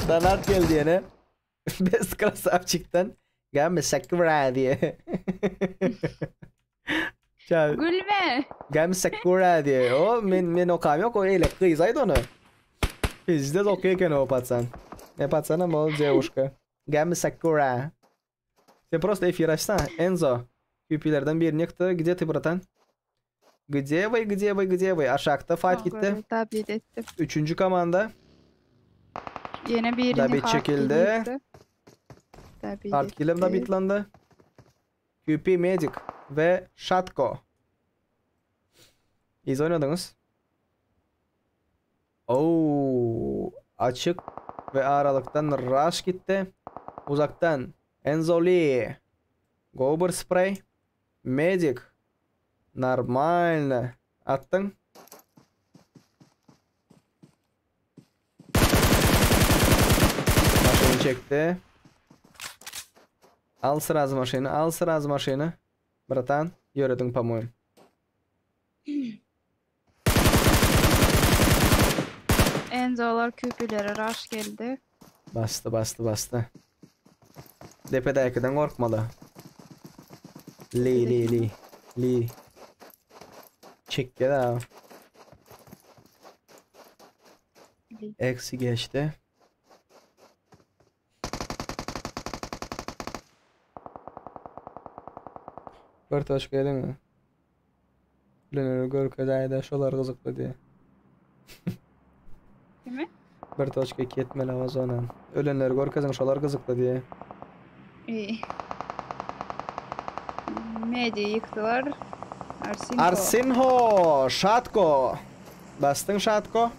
Speaker 2: Donat geldi yine. Best krasavçikden Gämi Sakura diýe. Çal.
Speaker 4: Gülme.
Speaker 2: Gämi Sakura diýe. O men men okam ýok, o eýle gyz aýdy ony. Pizde okýa eken o pacan. Ne pacanam ol девушка. Gämi Sakura. Sen prosto efir açsana. Enzo. QP-lerden birini ýykdy. Gde ty bratan? Gde вы, gde вы, gde вы? Aşakda fight gitdi.
Speaker 4: Dabit etdi.
Speaker 2: Üçünji komanda.
Speaker 4: Ýene birini
Speaker 2: Dabit
Speaker 4: hard
Speaker 2: çekildi.
Speaker 4: ýykdy. Dabit
Speaker 2: Hard killem
Speaker 4: etdi.
Speaker 2: dabitlandy. QP Medic we Şatko. Iz oynadyňyz. Oo, açyk we aralykdan rush gitdi. Uzakdan Enzo Lee. Gober spray. Medic. Normalno. Atdyň. Maşyny çekdi. Al sraz maşyny, al sraz maşyny. Bratan, ýörediň po-moýem.
Speaker 4: Enzolar küpülere rush geldi.
Speaker 2: Basdy, basdy, basdy. Depedäkiden gorkmaly. Li, li, li. Li. Çekýär ha.
Speaker 4: Li.
Speaker 2: Eksi geçdi. Bir toçka ediňmi? Bilenleri görkezäýdä şolar gyzykly diýe.
Speaker 4: Kimi?
Speaker 2: Bir toçka 2 etmeli Amazona. Ölenleri görkeziň şolar gyzykly diýe.
Speaker 4: İyi. Medi ýykdylar. Arsinho.
Speaker 2: Arsinho! Şatko! Basdyň Şatko.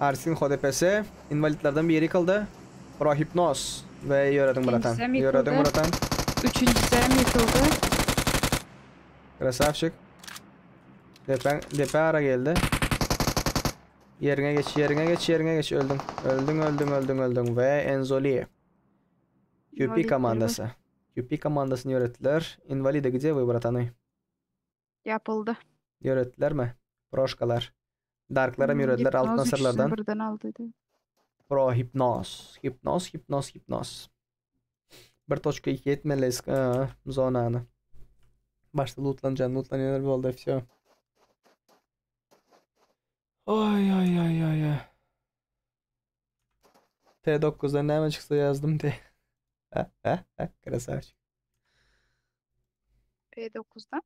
Speaker 2: Arsinho depesi. Inwalidlerden biri ýykyldy. Pro hipnoz. We ýörediň bratan.
Speaker 4: Ikinjisem
Speaker 2: Ýörediň
Speaker 4: ýykyldy.
Speaker 2: bratan.
Speaker 4: Üçünjisem ýykyldy.
Speaker 2: Krasavçik. Depe, depe ara geldi. Ýeriňe geç, ýeriňe geç, ýeriňe geç. Öldüň. Öldüň, öldüň, öldüň, öldüň. We Enzoli. QP
Speaker 4: Inwalidler
Speaker 2: komandasy. QP komandasyny ýöretdiler. Inwalide gde вы, bratany?
Speaker 4: Ýapyldy.
Speaker 2: Ýöretdilermi? Proşkalar. Darklaram ýörediler
Speaker 4: Hipnoz
Speaker 2: altyn
Speaker 4: üçüsini
Speaker 2: asyrlardan.
Speaker 4: birden aldy.
Speaker 2: Pro hipnoz. Hipnoz, hipnoz, hipnoz. Bir toçka 2 etmeli zonany. Başda lootlanjan, lootlanýanlar boldy, vsyo. Oý oý oý oý oý. T9-dan näme çyksa ýazdym de. Krasavçik.
Speaker 4: P9-dan?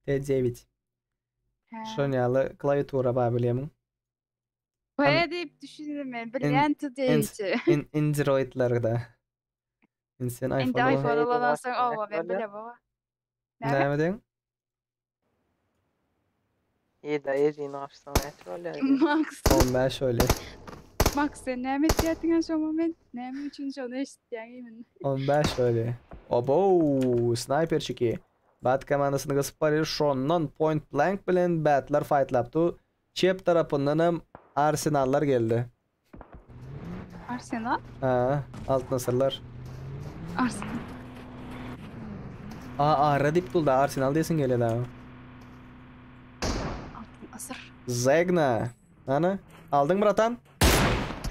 Speaker 2: T9.
Speaker 4: Hä.
Speaker 2: Şon ýaly klawiatura bar bilýämiň?
Speaker 4: P diýip düşündim men. Bilýän T9-i.
Speaker 2: In Androidlerde. Indi sen
Speaker 4: Indi
Speaker 2: iPhone
Speaker 4: iPhone
Speaker 3: Eýdi
Speaker 4: ulanansoň
Speaker 3: başda
Speaker 4: oba men
Speaker 3: bolýar.
Speaker 4: bilem oba. Näme?
Speaker 2: Näme diýiň?
Speaker 3: Ýedi ejini açsaň näçe bolýar?
Speaker 4: Max.
Speaker 2: 15 öyle.
Speaker 4: Max sen näme etýärdiň şo moment? Näme üçin şony eşitýäň imin?
Speaker 2: 15 öyle. Obo, sniperçiki. Bat komandasyny gysyp barýar. Şondan point blank bilen Batlar fightlapdy. Çep tarapyndan hem Arsenallar geldi.
Speaker 4: Arsenal?
Speaker 2: Ha, Altyn asyrlar.
Speaker 4: Arsenal.
Speaker 2: A, ara diýip durdy. Arsenal diýesiň gelýär daha.
Speaker 4: Altyn asyr.
Speaker 2: Zegna. Ana, aldyň bratan?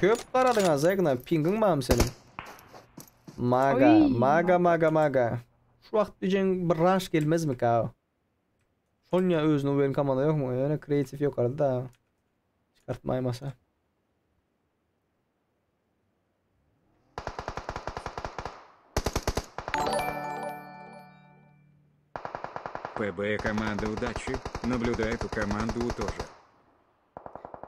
Speaker 2: Köp garadyň ha Zegna. Pingiň barmy seniň? Maga,
Speaker 4: Oý,
Speaker 2: maga, maga, maga. Şu wagt diýjeň bir rush gelmezmika? Sonya özüni uberin komanda ýokmy? Ýöne kreatif ýokarda da. Çıkartmaýmasa.
Speaker 5: ПБ команда удачи, наблюдает у команду тоже.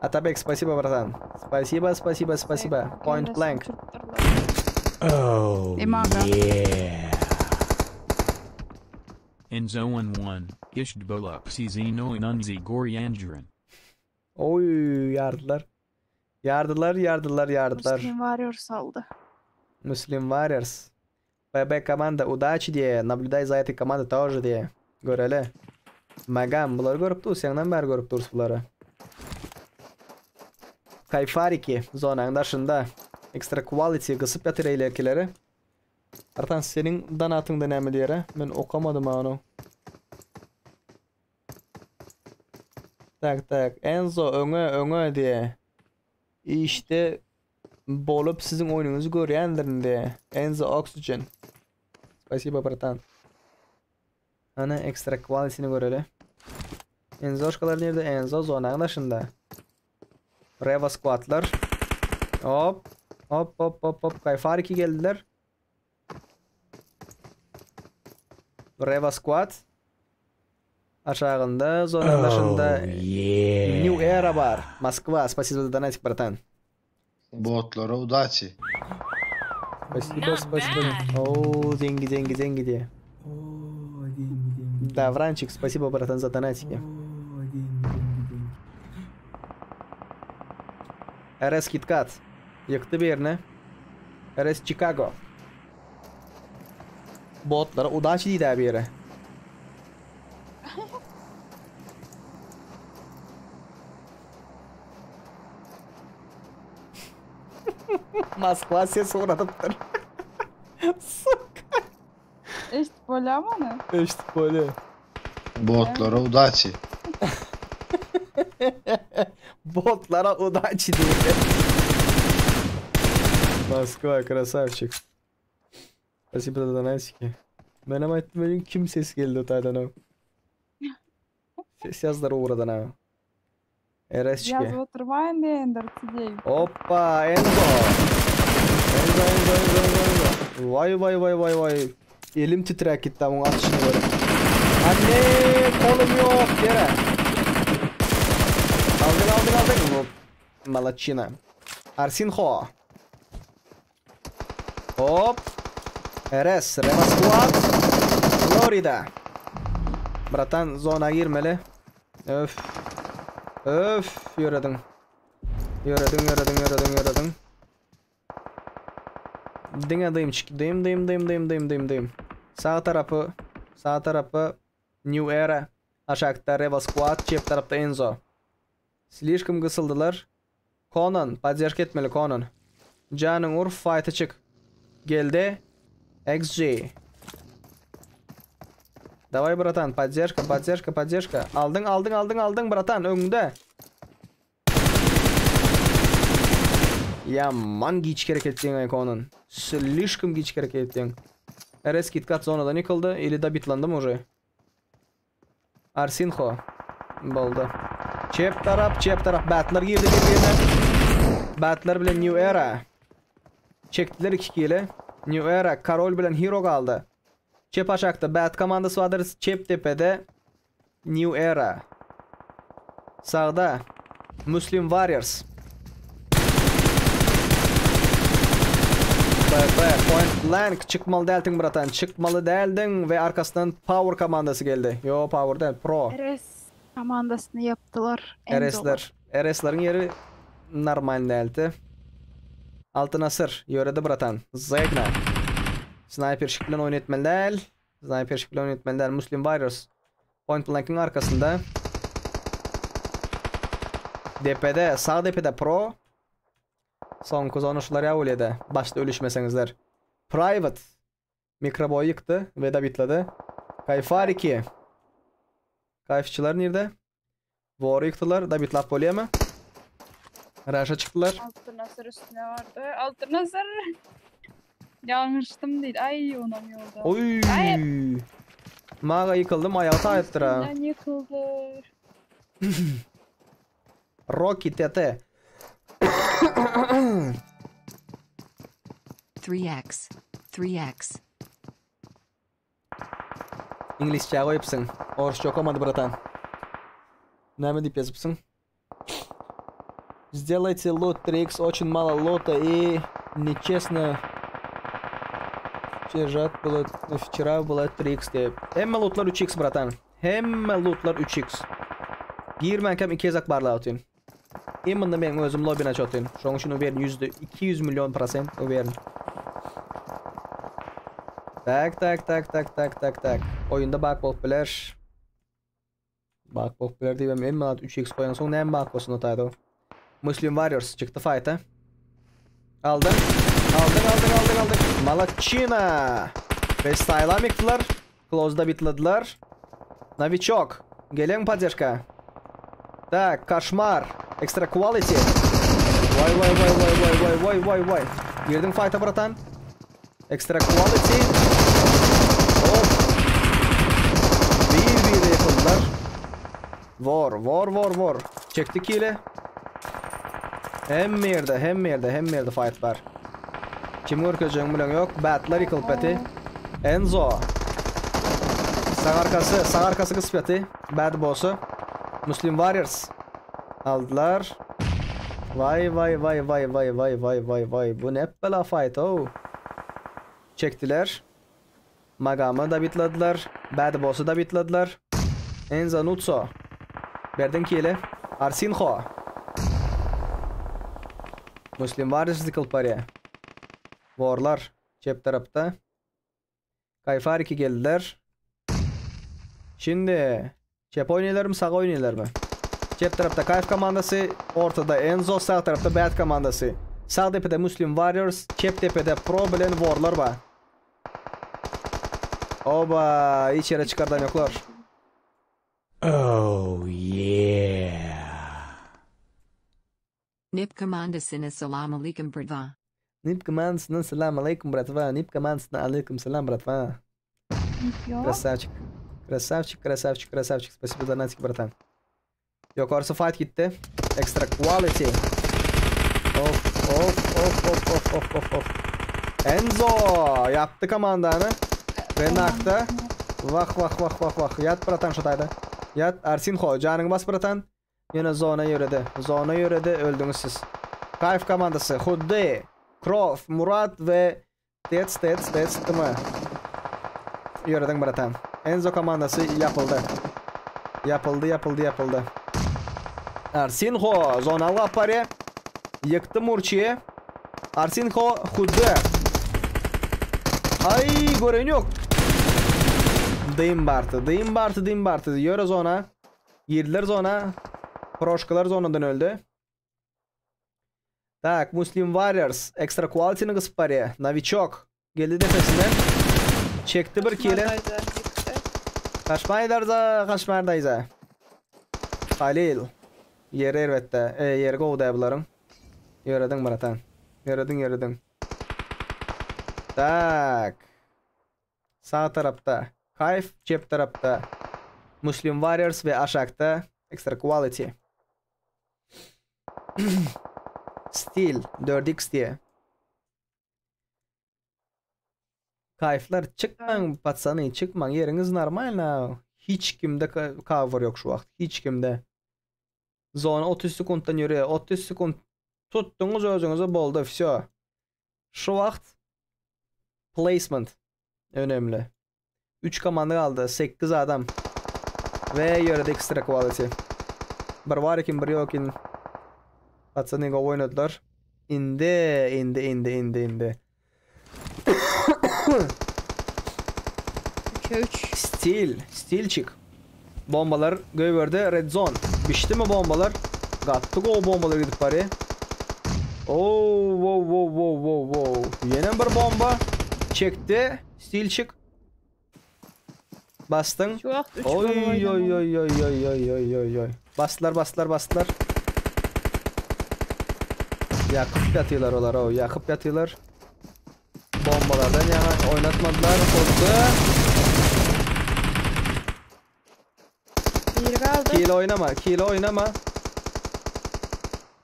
Speaker 2: Атабек, спасибо, братан. Спасибо, спасибо, спасибо. Point blank.
Speaker 8: Oh,
Speaker 4: E, maga.
Speaker 8: yeah.
Speaker 9: Enzo 1 Ishtbolop Czino Nunzi Goryanjuran.
Speaker 2: Oy, yardılar. Yardılar, yardılar, yardılar.
Speaker 4: Muslim Warriors aldy.
Speaker 2: Muslim Warriors. ПБ команда удачи diýe. Наблюдай за этой командой тоже diýe. Göreli. Magam, bulary görüp dur, senden bäri görüp durus bulary. Kayfariki zonanyň daşynda. Extra quality gysyp ýatyr eýlekileri. Artan seniň donatyňda näme diýere? Men okamadym onu. Tak tak. Enzo öňe öňe diýe. İşte Bolup siziň oýnuňyzy görýändirin diýe. Enzo Oxygen. Spasibo bratan. Ana ekstra quality-ni göreli. Enzoşkalar nirde? Enzo zonaň daşynda. Reva squadlar. Hop. Hop hop hop hop. Kayfar 2 geldiler. Reva squad. Aşagynda zonaň daşynda
Speaker 5: Oh yeah.
Speaker 2: New Era bar. Moskwa, spasibo za donatik, bratan.
Speaker 8: Botlara udaçi.
Speaker 2: Spasibo, spasibo. Oo, деньги, деньги, деньги diýe. Davrançik, spasibo bratan za donatiki. RS KitKat. Ýykdy birini. RS Chicago. Botlara udaçi diýdi biri. Moskwa ses ugradypdyr. Suka.
Speaker 4: Eşitip bolýarmy ony?
Speaker 2: Eşitip bolýar.
Speaker 8: Botlara udaçi.
Speaker 2: Botlara udaçi diýdi. Moskwa krasavçik. Spasibo za donatiki. Menem aýtdym welin kim ses geldi o taýdan o. Ses ýazdylar ugradan ha. RS2.
Speaker 4: Ýazyp oturmaýyn diýendir size.
Speaker 2: Hoppa Enzo. Enzo Enzo Enzo Enzo Enzo. Vay vay vay vay vay. Elim titräk gitdi muň atyşyny görüp. Anne kolum ýok ýere. Aldyk aldyk aldyk. Malaçina. Arsinho. Hop. RS Reva Squad. Florida. Bratan zona girmeli. Öf. Öf ýörediň. Ýörediň, ýörediň, ýörediň, ýörediň. Diňe dymçyk. Dym, dym, dym, dym, dym, dym, dym. Sag tarapy, sag tarapy New Era. Aşakda Reva Squad, çep tarapda Enzo. Slişkom gysyldylar. Conan, podderşka etmeli Conan. Janyň ur, fighta çyk. Geldi. XG. Daway bratan, podderşka, podderşka, podderşka. Aldyň, aldyň, aldyň, aldyň bratan, öňüňde. Ýaman giç hereket etdiň Conan. Slişkom giç hereket etdiň. RS KitKat zonadan ýykyldy, ili dobitlandymy uje? Arsinho. Boldy. Çep tarap, çep tarap Batler girdi bir-birine. Batler bilen New Era. Çekdiler 2 kili. New Era Karol bilen Hero galdy. Çep aşakda Bat komandasy bardyr, çep depede New Era. Sagda Muslim Warriors. BP Point Blank çykmaly däldiň bratan, çykmaly däldiň we arkasyndan Power komandasy geldi. Yo Power däl, Pro.
Speaker 4: RS komandasyny ýapdylar.
Speaker 2: RS-ler. RS-leriň ýeri normal däldi. Altyn asyr ýöredi bratan. Zegna. Snayperşik bilen oýun etmeli däl. Snayperşik bilen oýun etmeli däl. Muslim Warriors. Point Blank'yň arkasynda. Depede, sag depede Pro. Soňky zona şular ýa bolýada. Başda ölüşmeseňizler. Private. Mikroboý ýykdy we dabitlady. Kayfar 2. Kayfçylar nirde? Wory ýykdylar. Dabitlap bolýamy? Raşa çykdylar.
Speaker 4: Altyn asyr üstüne bardy. Altyn asyr. Ýalňyşdym diýdi. Aý, onam ýolda.
Speaker 2: Oý.
Speaker 4: Aý.
Speaker 2: Maga ýykyldym, aýagy taýypdyr ha.
Speaker 4: Üstünden ýykyldy.
Speaker 2: Rocky TT.
Speaker 7: 3x. 3x.
Speaker 2: Iňlisçä goýupsyň. Orsça okamady bratan. Näme diýip ýazypsyň? Сделайте лут 3x, очень мало лута и нечестно. Вчера было, вчера было 3x diýip. Hemme lootlar 3x bratan. Hemme lootlar 3x. Girmänkäm iki gezek barlap otyryn. Imенно meň özüm lobbyny açyp otyryn. Şonuň üçin uwerin ýüzde 200 million prosent uwerin. Tak tak tak tak tak tak tak. Oýunda bug bolup biler. Bug bolup biler diýibem hemme zat 3x goýansoň näme bug bolsun o taýda. Muslim Warriors çykdy fighta. Aldyň. Aldyň, aldyň, aldyň, aldyň. Malaçina. Ve style'am ýykdylar. Close'da bitladylar. Novichok. Geleň poddežka. Tak, koşmar. Extra quality. Vay vay vay vay vay. waý waý waý waý. Girdiň fight'a bratan. Extra quality. Of. Bir bir ýykyldylar. War, war, war, war. Çekdi kile. Hemme ýerde, hemme ýerde, hemme ýerde fight bar. Kim görkezjegiň bilen ýok. Batlar ýykylyp ýaty. Enzo. Sag arkasy, sag arkasy gysyp ýaty. Bad bossy. Muslim Warriors. Aldylar. Waý waý waý waý waý waý waý waý waý. Bu ne bela fight ow. Çekdiler. Magamy da bitladylar. Bad bossy da bitladylar. Enzo Nutso. Berdiň kili. Arsinho. Muslim Warriors ýykylyp barýar. Warlar çep tarapda. Kayfariki geldiler. Şimdi çep oýnaýarmy, sag oýnaýarmy? Çep tarapda Kayf komandasy, ortada Enzo, sag tarapda Bad komandasy. Sag depede Muslim Warriors, çep depede Pro bilen Warlar bar. Oba, hiç ýere çykardan ýoklar.
Speaker 9: Oh yeah.
Speaker 7: Nip komandasyna salam aleýkum bratwa.
Speaker 2: Nip komandasyna salam aleýkum bratwa. Nip komandasyna aleýkum salam bratwa. Красавчик. Красавчик, красавчик, красавчик. Спасибо за донатик, братан. Ýokarsy fight gitdi. Extra quality. Of, of, of, of, of, of, of, of. Enzo ýapdy komandany. Renakda. Wah, wah, wah, wah, wah. Ýat bratan şu taýda. Ýat Arsinho, janyňy bas bratan. Ýöne zona ýöredi. Zona ýöredi, öldüňiz siz. Kayf komandasy, Huddy, Krof, Murat we Tets, Tets, Tets, TM. Ýörediň bratan. Enzo komandasy ýapyldy. Ýapyldy, ýapyldy, ýapyldy. Arsinho zona algap barýar. Ýykdy Murçy. Arsinho Huddy. Aý, gören ýok. Dym barty, dym barty, dym barty. Ýöre zona. Girdiler zona. Proşkalar zonadan öldi. Tak, Muslim Warriors Extra Quality-ni gysyp barýar. Noviçok geldi depesinden. Çekdi bir kili. Kaçmaýlar da, kaçmaýar daýza. Halil. Ýeri erbetde. E, ýeri gowy däl bularyň. Ýörediň bratan. Ýörediň, ýörediň. Tak. Sag tarapda Kayf, çep tarapda Muslim Warriors we aşakda Extra Quality. Stil 4x diýe. Kayflar çykmaň patsany çykmaň ýeriňiz normalno. Hiç kimde cover ýok şu wagt. Hiç kimde. Zona 30 sekuntdan ýörýär. 30 sekunt tutduňyz özüňize boldy, vsyo. Şu wagt placement önemli. 3 komanda galdy, 8 adam. We ýöredi extra quality. Bir bar eken, bir ýok eken. Patsany gowy oýnadylar. Indi, indi, indi, indi, indi.
Speaker 4: 3'e 3.
Speaker 2: Stil, stilçik. Bombalar goýberdi Red Zone. Bişdimi bombalar? Gatdy gowy bombalar gidip barýar. Oh, wow, wow, wow, wow, wow. Ýene bir bomba çekdi. Stilçik. Basdyň.
Speaker 4: Şu wagt 3
Speaker 2: Oý, oý, oý, oý, oý, oý, oý, oý, oý. Basdylar, basdylar, basdylar. Ýakyp ýatylar olar, ow, ýakyp ýatylar. Bombalardan ýaňa oýnatmadylar. Hurdy.
Speaker 4: Biri galdy.
Speaker 2: Kile oýnama, kile oýnama.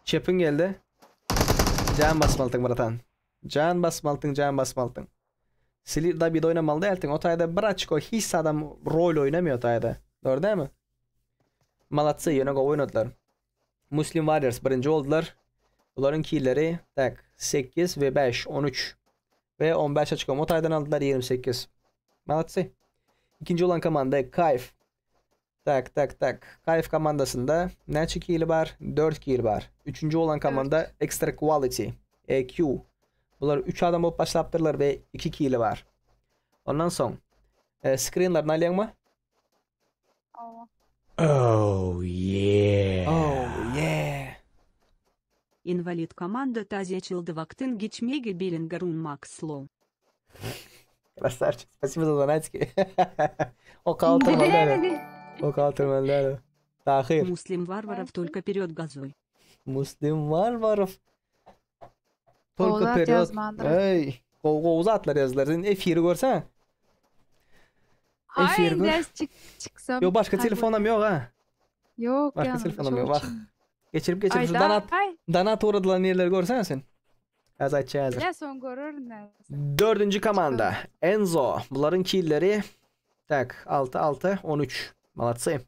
Speaker 2: Çepiň geldi. Jan basmalydyň bratan. Jan basmalydyň, jan basmalydyň. Sili David oýnamaly däldiň. O taýda bir açko hiç adam rol oýnamıyor o taýda. Dogry dälmi? Malatsy, ýöne gowy oýnadylar. Muslim Warriors birinji boldular. Bularyň killeri tak 8 we 5, 13 we 15 açko o taýdan aldylar 28. Malatsy. Ikinji bolan komanda Kayf. Tak, tak, tak. Kayf komandasynda näçe kili bar? 4 kili bar. Üçünji bolan komanda Extra Quality, EQ. Bular 3 adam bolup başlapdyrlar we 2 kili bar. Ondan soň e, screenlerini alýaňmy?
Speaker 4: Awa.
Speaker 9: Oh yeah.
Speaker 2: Oh yeah.
Speaker 10: Invalid komanda täzeçildi wagtyň geçmegi bilen garunmak slow.
Speaker 2: Красавчик, спасибо за донатики. O kaldırmaly däl. O kaldırmaly däl. Tahir.
Speaker 10: Муслим варваров только вперед газуй.
Speaker 2: Muslim Varvarov. Tolko
Speaker 4: Gowy zat
Speaker 2: period.
Speaker 4: ýazmandyr.
Speaker 2: Eý, gowy gowy zatlar ýazdylar. Sen efiri görsen.
Speaker 4: Haý,
Speaker 2: Efiri gör.
Speaker 4: indi çyk çyksam.
Speaker 2: Ýok, başga
Speaker 4: haý,
Speaker 2: telefonam ýok ha.
Speaker 4: Ýok,
Speaker 2: Başga
Speaker 4: ýanymda
Speaker 2: telefonam
Speaker 4: şoň
Speaker 2: ýok. Wah.
Speaker 4: üçin.
Speaker 2: Geçirip geçirip şu
Speaker 4: Aýda,
Speaker 2: donat
Speaker 4: aý.
Speaker 2: donat ugradylan ýerleri görsen sen. Häzir aýtjak häzir.
Speaker 4: Ýa soň görerin häzir.
Speaker 2: Dördünji komanda Enzo. Bularyň killeri tak 6 6 13. Молодцы.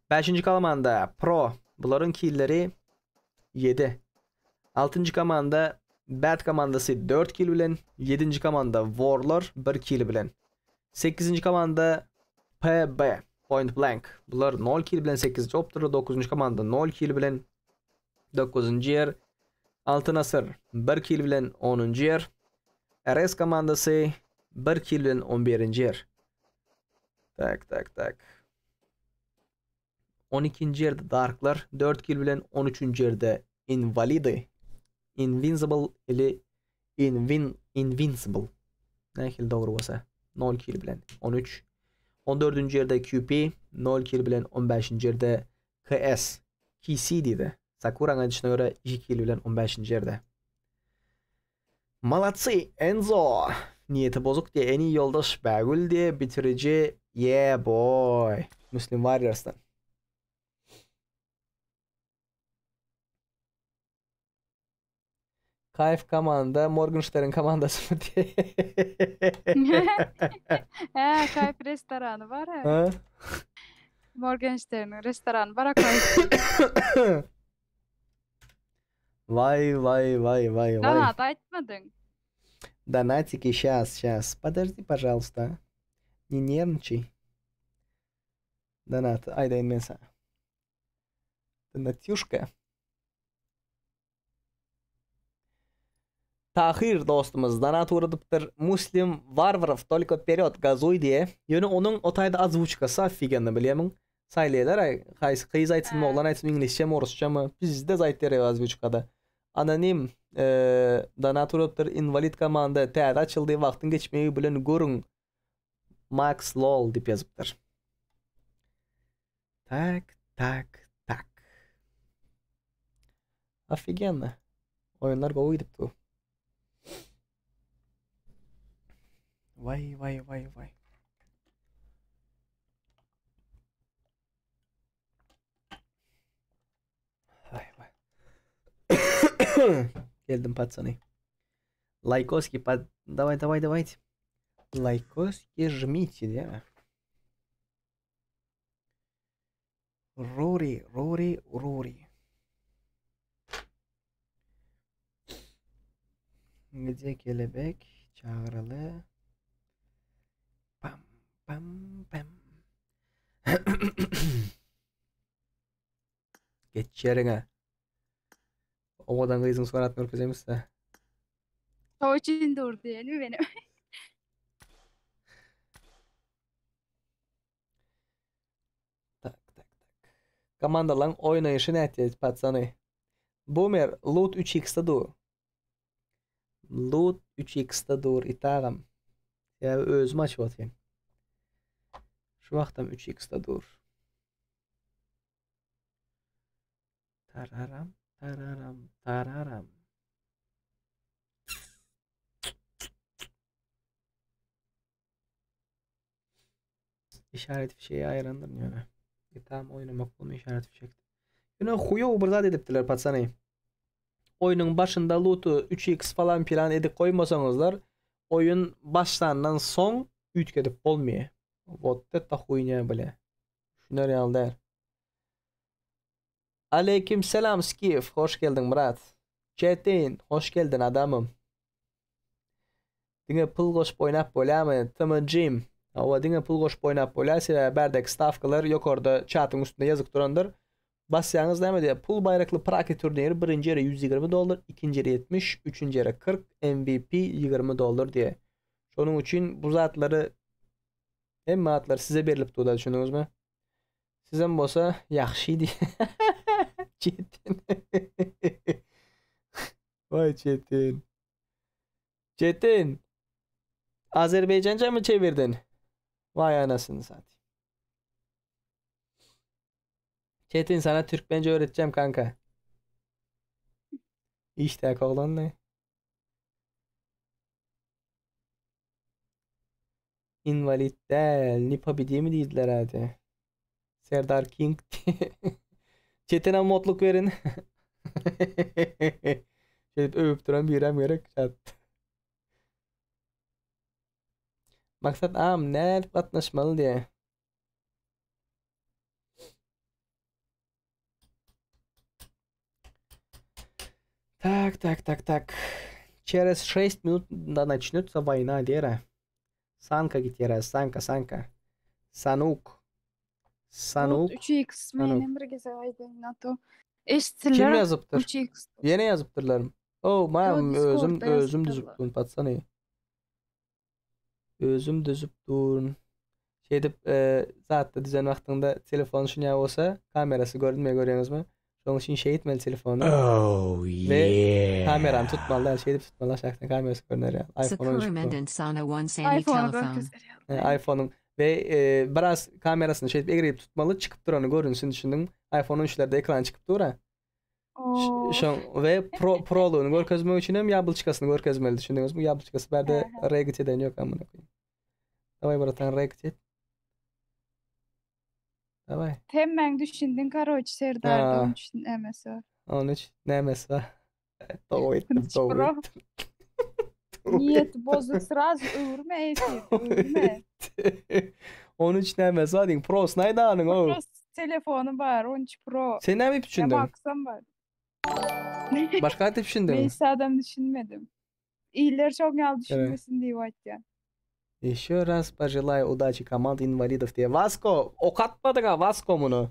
Speaker 2: Bäşinji komanda Pro. Bularyň killeri 7. Altynjy komanda Bad komandasy 4 kill bilen, ýedinji komanda Warlar 1 kill bilen. Sekizinji komanda PB Point Blank. Bular 0 kill bilen sekizinji bolupdyrlar. Dokuzynjy komanda 0 kill bilen dokuzynjy ýer. Altyn Asyr 1 kill bilen onunjy ýer. RS komandasy 1 kill bilen on birinji ýer. Tak, tak, tak. On ikinji ýerde Darklar, 4 kill bilen on üçünji ýerde Invalidy. Invincible ili Invin Invincible. Nähili dogry bolsa 0 kill bilen 13. On dördünji ýerde QP 0 kill bilen on bäşinji ýerde KS. KC diýdi. Sakuraň aýdyşyna görä 2 kill bilen on bäşinji ýerde. Malatsy Enzo. Niýeti bozuk diýe eni ýoldaş Bägül diýe bitiriji yeah boy Muslim Warriorsdan. Kaýf komanda Morgenstern komandasymy diýe.
Speaker 4: Hä, Kaýf restorany bar hä.
Speaker 2: Ha?
Speaker 4: Morgensterniň restorany bar Kaýf.
Speaker 2: Vay vay vay vay vay.
Speaker 4: Donat aýtmadyň.
Speaker 2: Donatики щас, щас. Подожди, пожалуйста. Не нервничай. Donat, aýdaýyn men sana. Donatюшка. Tahyr dostumyz donat ugradypdyr. Muslim Warwarow tolko wperýod gazuý diýe. Ýöne onuň o taýda ozwuçkasy ofigenno bilýämiň? Saýlaýlar-aý, haýsy gyz aýtsynmy, oglan aýtsynmy, iňlisçemi, orusçamy, pizdez aýtýar ozwuçkada. Anonim donat ugradypdyr. Inwalid komanda täze açyldy, wagtyň geçmegi bilen görüň. Max lol diýip ýazypdyr. Tak, tak, tak. Ofigenno. Oýunlar gowy gidip dur. Waý, waý, waý, waý. Waý, waý. Geldim patsany. Лайкоски под... Давай, давай, давайте. Лайкоски жмите, да? Ruri, Ruri, Ruri. Gdzie kelebek? Çagyraly. Pam, pam, pam. Geç ýeriňe. Owadan gyzyň suratyny görkezemizde.
Speaker 4: Şoň üçin dur diýeni benim.
Speaker 2: Tak, tak, tak. Komandalaň oýnaýşy nätýä, patsany? Boomer, loot 3x-de dur. Loot 3x-de dur, itagam. Sebäbi özüm açyp otyryn. Şu wagtam 3x-de dur. Tararam, tararam, tararam. Işaret fişeği aýyrandyr ýöne. Tam oýnamak bolmy işaret fişekde. Ýöne huýow bir zat edipdiler patsany. Oýnuň başynda looty 3x falan filan edip goýmasaňyzlar, oýun başlandan soň üýtgedip bolmaýar. Wot eta huýnýa bile. Şunar ýaly däl. Aleýkim selam Skif, hoş geldiň brat. Çetin, hoş geldin adamym. Diňe pul goşup oýnap bolýamy? TMJim. Hawa diňe pul goşup oýnap bolýar, sebäbi bärdäki stawkalar ýokarda çatyň üstünde ýazyk durandyr. Basýaňyz näme diýýär? Pul baýrakly Praki turniri birinji ýere 120 dollar, ikinji ýere 70, üçünji ýere 40, MVP 20 dollar diýýär. Şonuň üçin bu zatlary hemme zatlar size berlip dur-da düşündiňizmi? Sizem bolsa ýagşy diýýär. Çetin. Waý Çetin. Çetin. Azerbaýjança mı çevirdin? Vay anasını satayım. Çetin sana Türkmence öğreteceğim kanka. İşte oglan ne? Inwalid däl, nepobedimi diýdiler hadi. Serdar King. Çetene modluk berin. Şeýdip öwüp duran birem gerek çat. Maksat am nädip gatnaşmaly diýe. Tak, tak, tak, tak. Через 6 минут да начнется война, Дера. Санка gitýär, Sanka, Sanka. Sanuk. Sanuk.
Speaker 4: 3x
Speaker 2: Sanuk.
Speaker 4: menem bir gezek aýdaýyn na to.
Speaker 2: Kim
Speaker 4: Eşitsinler.
Speaker 2: ýazypdyr?
Speaker 4: 3x.
Speaker 2: Ýene ýazypdyrlar. Oh, mam
Speaker 4: Yo,
Speaker 2: özüm
Speaker 4: Discord'da
Speaker 2: özüm
Speaker 4: ýazypdyrlar.
Speaker 2: düzüp durun patsany. Özüm düzüp durun. Şeýdip e, zatda düzen wagtyňda telefon şunya bolsa kamerasy görünmeýär görýäňizmi? Şonuň üçin şeýtmeli telefony.
Speaker 9: Oh
Speaker 2: We
Speaker 9: yeah.
Speaker 2: kamerany tutmaly däl, şeýdip tutmaly aşakdan kamerasy görner ýaly. iPhone
Speaker 7: Sakura
Speaker 2: 13 Pro.
Speaker 7: Menden Sana One Sani
Speaker 4: iPhone'u
Speaker 7: Telefon.
Speaker 4: görkezer
Speaker 2: E,
Speaker 4: ýaly.
Speaker 2: iPhone'uň we e, biraz kamerasyny şeýdip egrip tutmaly, çykyp durany görünsün düşündiň. iPhone 13-lerde ekran çykyp dur-a.
Speaker 4: Oo.
Speaker 2: Şoň we pro prolugyny görkezmek üçin hem ýabylçkasyny görkezmeli düşündiňizmi? Ýabylçkasy bärde
Speaker 4: Aha.
Speaker 2: regit eden ýok amına koýayım. Daway bratan regit et. Daway.
Speaker 4: Hemmäň düşündin karoç Serdarda
Speaker 2: Ha.
Speaker 4: 13 nämesi bar.
Speaker 2: 13 nämesi bar? Dogry etdim,
Speaker 4: 13
Speaker 2: dogry
Speaker 4: Pro.
Speaker 2: etdim. Dogry
Speaker 4: Niýeti bozuk sraz öwürme efirde öwürme.
Speaker 2: etdim. 13 nämesi bar diýiň. Prosyny aýdanyň o.
Speaker 4: Pro telefony bar 13 Pro.
Speaker 2: Sen näme
Speaker 4: Ya
Speaker 2: düşündiň?
Speaker 4: baksam bar.
Speaker 2: Başga näme düşündiň?
Speaker 4: Neyse adam düşünmedim. Iller çok ýaly düşünmesin diýip aýtýan.
Speaker 2: Еще раз пожелаю удачи команд инвалидов diýe. Vasko, okatmadyk ha Vasko muny.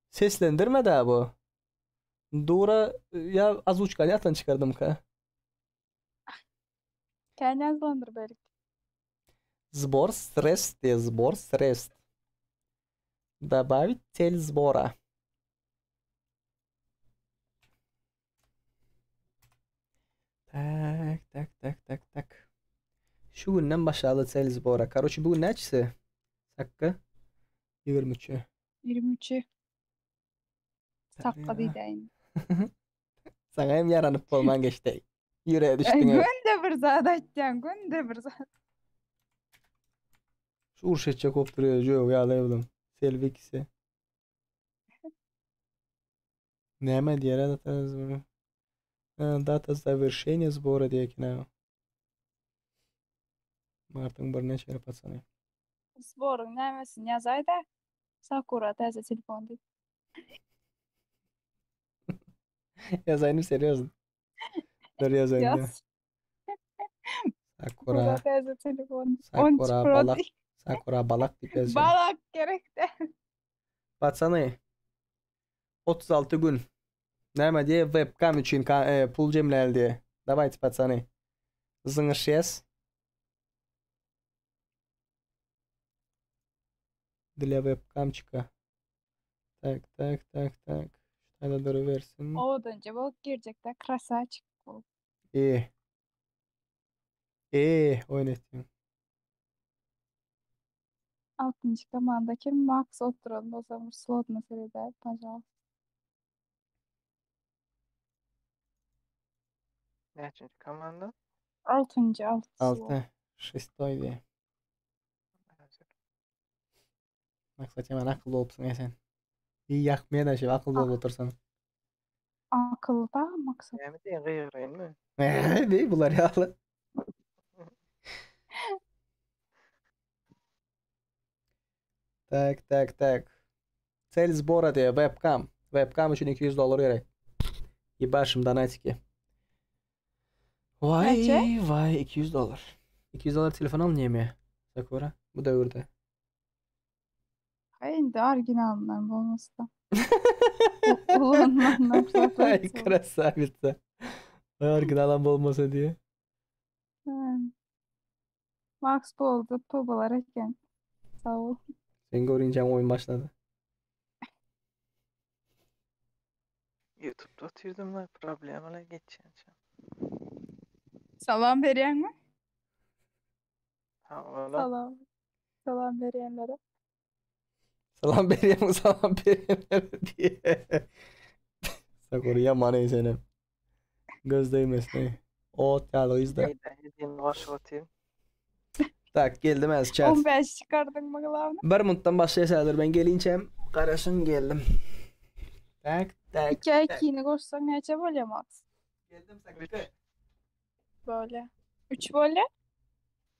Speaker 2: Seslendirmedi ha bu. Dura ya oзвучка ýatan çykardymka?
Speaker 4: Kän ýazlandyr belki.
Speaker 2: Сбор средств diýe, сбор средств. Добавить цель сбора. Tak, tak, tak, tak, tak. Şu günden başlaly цель сбора. Короче, bu gün näçesi? Sakka. 23-ü.
Speaker 4: 23-ü. Sakka diýdäýin.
Speaker 2: Saňa hem ýaranyp bolman geçdi. Ýüreğe düşdüň.
Speaker 4: Günde bir zat aýtýan, günde bir zat.
Speaker 2: Şu uruş etjek bolup durýar, jöw ýaly evlim. Selbi ikisi. Näme diýer data Data завершения сбора diýekin ha. Martyň birine çenli patsany.
Speaker 4: Sboryň nämesini ýazaýda. Sakura täze telefon diýip.
Speaker 2: Ýazaýyn serýozno. Dur ýazaýyn.
Speaker 4: Ýaz.
Speaker 2: ýa. Sakura,
Speaker 4: Sakura täze telefon. 13
Speaker 2: Sakura
Speaker 4: Pro
Speaker 2: balak,
Speaker 4: diýip.
Speaker 2: Sakura balak diýip ýazýar.
Speaker 4: Balak gerek däl.
Speaker 2: Patsany. 36 gün. Näme diýe webcam üçin ka- e, pul jemläli diýe. Давайте, пацаны. Zyňyşýas. Для webkamчика. Tak, tak, tak, tak. Şeýle durubersin.
Speaker 4: Owadanca bolup girjekde krasaçik bolup.
Speaker 2: E. E, oýun etdim.
Speaker 4: Altynjy komanda kim? Max oturan bolsa bir slotuna seredäý, пожалуйста.
Speaker 3: Näçinji komanda?
Speaker 4: Altynjy, altysy bol.
Speaker 2: 6. Шестой diýe.
Speaker 3: Häzir.
Speaker 2: Maksat hemen akylly bolupsyň sen. İyi ýakmaýan aşyp akylly bolup otursaň.
Speaker 4: Akylly da maksat.
Speaker 3: Näme diýen gygyraýynmy?
Speaker 2: Eee, diý bular ýaly. Tak, tak, tak. Цель сбора diýe webcam. Webcam üçin 200 dollar gerek. Ýebaşym donatiki. Vay,
Speaker 4: Näçe?
Speaker 2: vay 200 dollar. 200 dollar telefon alynýamy? Sakura bu döwürde.
Speaker 4: Haý indi originalyndan bolmasa. Ulanmandan
Speaker 2: Ay красавица. Originalam bolmasa diýe.
Speaker 4: Hmm. Max boldy, tobalar eken. Sag bol.
Speaker 2: Sen görünce oýun başlady.
Speaker 3: YouTube'da oturdum la problemalar geçýän.
Speaker 4: Salam berýäňmi?
Speaker 3: Ha, ola.
Speaker 4: Salam. Salam berýänlere.
Speaker 2: Salam berýän, salam berýänler diýe. Sakura ýaman ey senem. Göz değmesin ey. O ýaly izle.
Speaker 3: Neyden yediğini goşup otyryn.
Speaker 2: Tak geldim az chat.
Speaker 4: 15 çykardyňmy glawny?
Speaker 2: Bir minutdan başlaýas häzir men gelinçäm garaşyň geldim. Tak tak.
Speaker 4: 2'e 2'ni goşsaň näçe bolýar Max?
Speaker 2: Geldim sakka.
Speaker 4: Bolýar. 3 bolýar?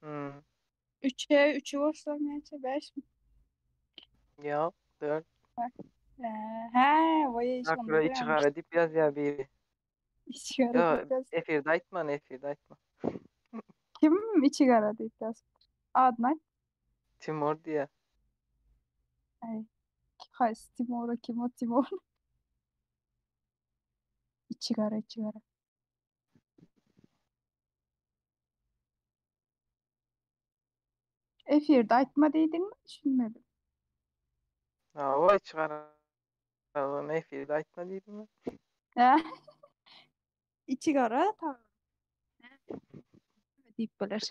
Speaker 3: Hmm.
Speaker 4: 3'e 3'ü goşsaň näçe? 5 mi?
Speaker 3: Ýok, 4.
Speaker 4: He, he, voý şonda
Speaker 3: Sakura içi gara diýip ýazýar biri.
Speaker 4: Içi gara
Speaker 3: Ýok,
Speaker 4: diýip ýaz.
Speaker 3: efirde aýtman, efirde aýtma.
Speaker 4: Kim içi gara diýip ýazypdyr? Adyny aýt.
Speaker 3: Timur diýýär.
Speaker 4: Aý. Haýsy Timur, kim o Timur? Içi gara, içi gara. Efirde aýtma diýdiňmi? Düşünmedim.
Speaker 3: Hawa, içi gara. Efirde aýtma diýdim.
Speaker 4: Hä? Içi gara tamam. Diýip bolar.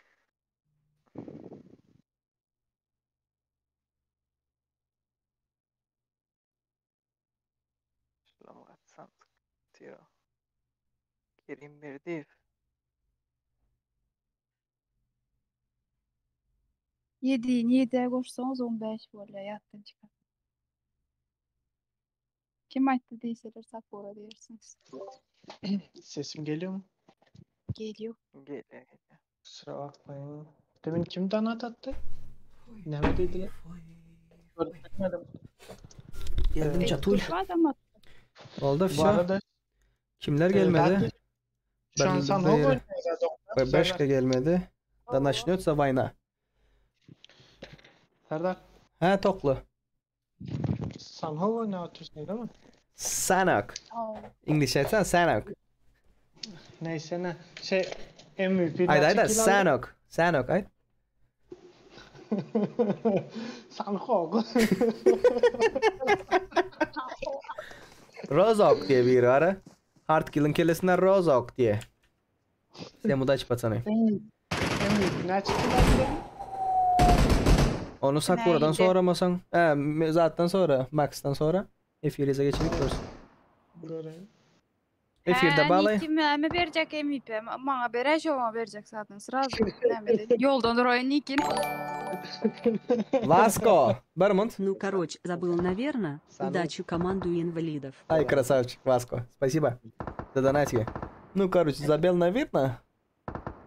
Speaker 3: Şulam gatsam tiro. Kerim Berdiýew.
Speaker 4: Ýedini ýedä goşsaňyz 15 bolýar ýatdan çykar. Kim aýtdy diýseler Sakura diýersiňiz.
Speaker 6: Sesim geliyor mu?
Speaker 4: Geliyor.
Speaker 3: Gelýär, gelýär.
Speaker 6: Kusura bakmayın. Demin kim donat attı? Neme dediler? Görmedim.
Speaker 2: Geldim
Speaker 6: Ee,
Speaker 2: çatul.
Speaker 4: Şu adam attı.
Speaker 2: Oldu
Speaker 6: Bu
Speaker 2: vsё.
Speaker 6: arada
Speaker 2: Kimler
Speaker 6: e,
Speaker 2: gelmedi?
Speaker 6: zaten şu an San Ho oynuyor zaten.
Speaker 2: Beşka gelmedi. Da начнется война.
Speaker 6: Serdar
Speaker 2: He toklu.
Speaker 6: San Ho oynatıyorsun değil mi?
Speaker 2: Sanok.
Speaker 4: Oo.
Speaker 2: İngilizce aýtsan Sanok.
Speaker 6: Neyse ne. Şey MVP
Speaker 2: Aýt aýt Sanok. Sanok aýt.
Speaker 6: San Ho.
Speaker 2: Rozok diýe biri bar. Hardkill'in kellesinden Rozok diýe. Всем удачи, пацаны.
Speaker 6: MVP näçe kill aldı?
Speaker 2: Onu Sakura'dan
Speaker 4: Neydi?
Speaker 2: soramasaň, he, zatdan sonra, Max'tan sonra Efirize geçirip görsün.
Speaker 6: Göreyim.
Speaker 2: Efirde bağlay.
Speaker 4: Kim näme berjek MVP? Maňa berer, şoňa berjek zaten. Sразу näme dedi. Ýoldan duran Nikin.
Speaker 2: Vasco, Бермонт.
Speaker 10: Ну короче, забыл, наверное. Удачи команду инвалидов.
Speaker 2: Ай, красавчик, Васко. Спасибо за донатики. Ну, короче, забел, наверное.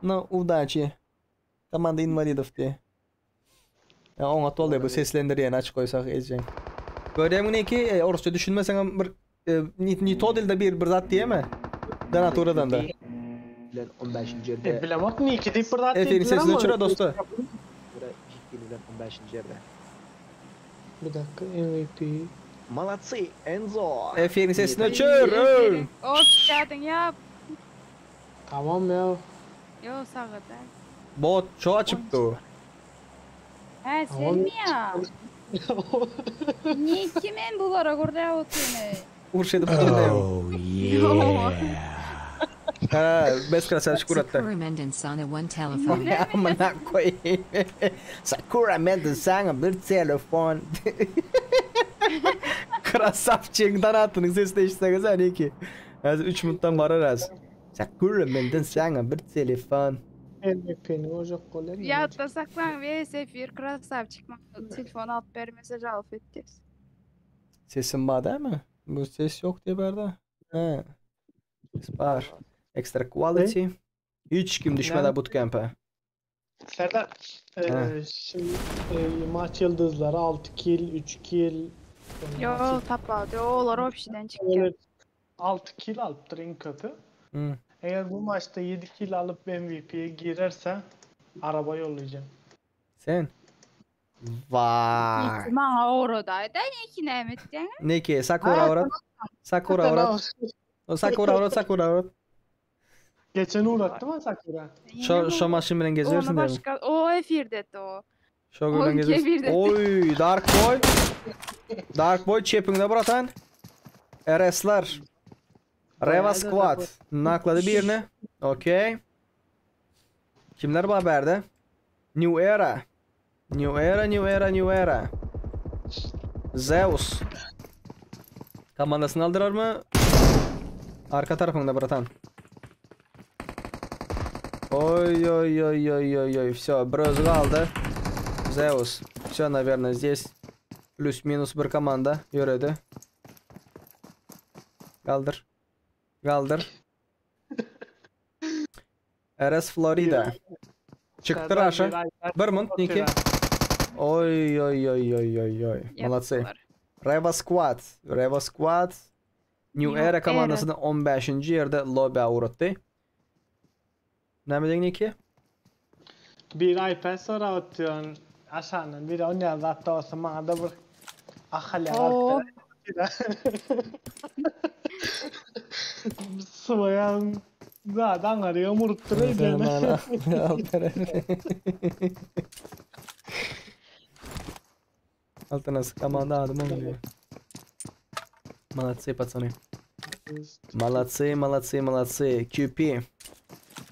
Speaker 2: Но удачи. Команда инвалидов diye. Ya oňat boldy bu seslendirýän açyk goýsak ejeň. Görýäňmi neki e, orsça düşünmeseň bir e, ni, ni to dilde bir bir zat diýeme. Donaturadan da.
Speaker 11: Bilen 15.
Speaker 6: E,
Speaker 11: yerde.
Speaker 6: bilemok ni ki deyip burada
Speaker 2: Efe'nin sesini öçüre dostu.
Speaker 11: Ciddi bilen 15. yerde.
Speaker 6: Bir dakika MVP.
Speaker 11: Молодцы, Enzo.
Speaker 2: Efe'nin sesini öçür. öl.
Speaker 4: Of, çadyň ýap.
Speaker 6: Tamam ya.
Speaker 4: Yo, sagada.
Speaker 2: Bot şo açypdy.
Speaker 4: He, sen mi ya? Niki men bulara gurda oturyny.
Speaker 2: Uruş edip durdy.
Speaker 9: Oh yeah.
Speaker 2: Ha, bes krasavçik uratdy.
Speaker 7: Sakura Menden sana one telefon.
Speaker 2: Amına koyayım. Sakura menden sana bir telefon. Krasavçik donatynyň sesini eşitseňiz hani ki. Häzir 3 minutdan barar az. Sakura menden sana bir telefon.
Speaker 6: MVP'ni olacak gol.
Speaker 4: Ýatda saklan ve Sefir krasavçik telefon alyp bermese jalp etjek.
Speaker 2: Sesim bar değil mi? Bu ses yok diye berde. He. Ses bar. Extra quality. Hiç kim düşmedi bootcamp'e.
Speaker 6: Serdar,
Speaker 2: He.
Speaker 6: e, şimdi e, maç yıldızları 6 kill, 3 kill.
Speaker 4: Yo, tapady. Olar obşiden çykýar.
Speaker 6: Evet, 6 kill alıptır en kötü.
Speaker 2: Hı.
Speaker 6: Eğer bu maçta 7 kill alıp MVP'ye girerse araba yollayacağım.
Speaker 2: Sen. Vay.
Speaker 4: Maňa uğradaydı. Niki näme etdiň?
Speaker 2: Ne ki? Sakura avrat. Sakura avrat. O Sakura avrat, Sakura avrat.
Speaker 6: Geçen uğrattı mı Sakura?
Speaker 2: Şo, şo maşyn bilen
Speaker 4: Onu
Speaker 2: gezersin diýdim.
Speaker 4: başga o efirde o.
Speaker 2: Şo bilen
Speaker 4: Oňki
Speaker 2: gezersin.
Speaker 4: efirde.
Speaker 2: Oy, Dark Boy. Dark Boy çepinde bratan. RS'lar. Reva Squad. Nakladı birini. Okey. Kimler bu haberde? New Era. New Era, New Era, New Era. Zeus. Komandasını aldırar mı? Arka tarafında bratan. Oy oy oy oy oy oy. Все, bir özi galdy. Zeus. Все, наверное, здесь плюс-минус bir komanda ýöredi. Galdyr. Galdyr. RS Florida. Çykdy Raşa. Bir munt Niki. Oy oy oy oy oy oy. Молодцы. Reva Squad. Reva Squad New Era komandasyny 15-nji ýerde lobä ugratdy. Näme diýiň Niki?
Speaker 6: Bir iPad sorap otyryn. Aşagyndan biri onýan zat bolsa maňa-da bir ahalýar alyp beräý. Sywaýan zat aňaryňam urupdyr öýdýän.
Speaker 2: Altyn asyr komanda adym oldy. Молодцы, пацаны. Молодцы, молодцы, молодцы. QP.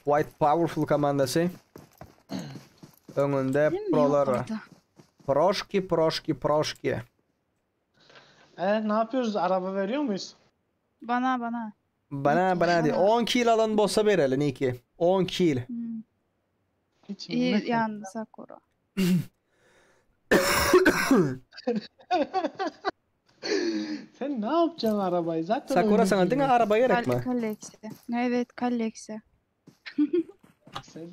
Speaker 2: White Powerful komandasy. Öňünde prolar. Proşki, proşki, proşki.
Speaker 6: E, ne yapıyoruz? Araba veriyor muyuz?
Speaker 4: Bana, bana.
Speaker 2: Bana, bana diý. 10 kill alan bolsa bereli, Niki. 10 kill.
Speaker 4: Hmm. İyi, ýanynda Sakura.
Speaker 6: Sen ne yapacaksın arabayı? Zaten
Speaker 2: Sakura sana diňe araba gerekmi?
Speaker 4: Kolleksiýa. Evet, kolleksiýa.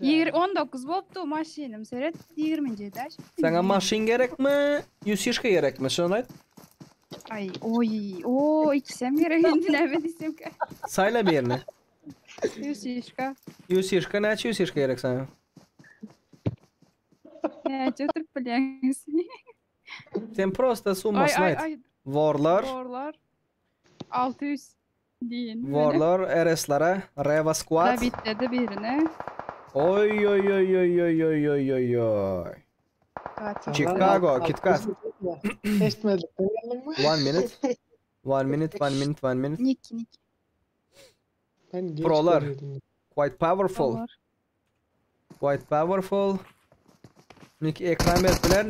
Speaker 4: Ýigir 19 bolupdy maşynym. Seret 20-nji etaž.
Speaker 2: Saňa maşyn gerekmi? Ýusişka gerekmi? Şony aýt.
Speaker 4: Aý, oý, o ikisem gerek indi näme diýsemkä.
Speaker 2: Saýla birini.
Speaker 4: Ýusişka.
Speaker 2: Ýusişka näçe ýusişka gerek saňa?
Speaker 4: Näçe oturyp bilýäňiz?
Speaker 2: Sen prosta summasyny aýt. Worlar.
Speaker 4: Worlar. 600 diýin.
Speaker 2: Worlar RS-lere Reva Squad.
Speaker 4: Dabitledi birini.
Speaker 2: Oý oý oý oý oý oý oý oý oý. Chicago, KitKat.
Speaker 6: Eşitmezlikden geldiňmi?
Speaker 2: One minute. One minute, one minute, one minute.
Speaker 4: Niki, Niki.
Speaker 2: Prolar. Quite powerful. Quite powerful. Niki ekran berip biler.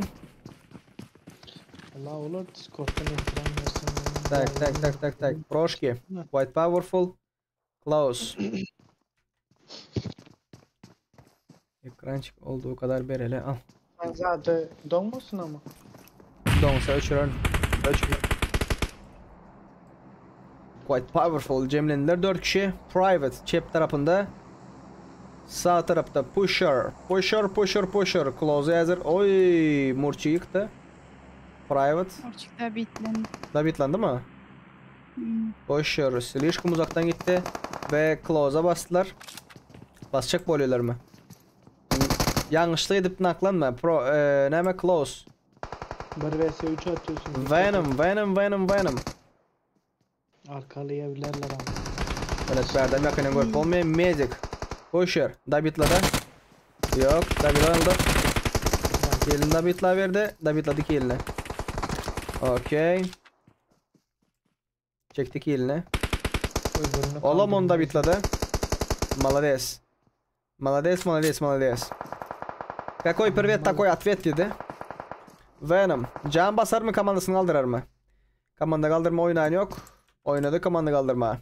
Speaker 6: Allah olar Discord'dan ekran bersin.
Speaker 2: Tak, tak, tak, tak, tak. Proşki. Quite powerful. Close. Ekrançyk olduğu kadar bereli al.
Speaker 6: Sen zady doňmasyn ama.
Speaker 2: Doňsa öçürerin. Öç. Quite powerful jemlendiler 4 kişi. Private çep tarapynda. Sag tarapda Pusher. Pusher, Pusher, Pusher. Close häzir. Oý, Murçy ýykdy. Private.
Speaker 4: Murçyk da bitlendi.
Speaker 2: Da bitlendi'mi?
Speaker 4: Hmm.
Speaker 2: Pusher slişkom uzakdan gitdi we close-a basdylar. Basjak bolýarlarmy? Ýalňyşlyk edip naklanma. Pro, e, näme close?
Speaker 6: 1 vs 3 atıyorsun.
Speaker 2: Venom, Venom, Venom, Venom.
Speaker 6: Arkalaýabilirler ama.
Speaker 2: Evet, bärden ýakyndan görüp bolmaýar. Medic. Pusher. Dabitlady. Ýok, Dabitlady. Elini Dabitla berdi. Dabitlady elini. Okey. Çekdi elini. Olam onu Dabitlady. Malades. Malades, malades, malades. Какой привет, такой ответ diýdi. Venom. Jan basarmy, komandasyny galdyrarmy? Komanda galdyrma oýnaýan ýok. Oýnady komanda galdyrma.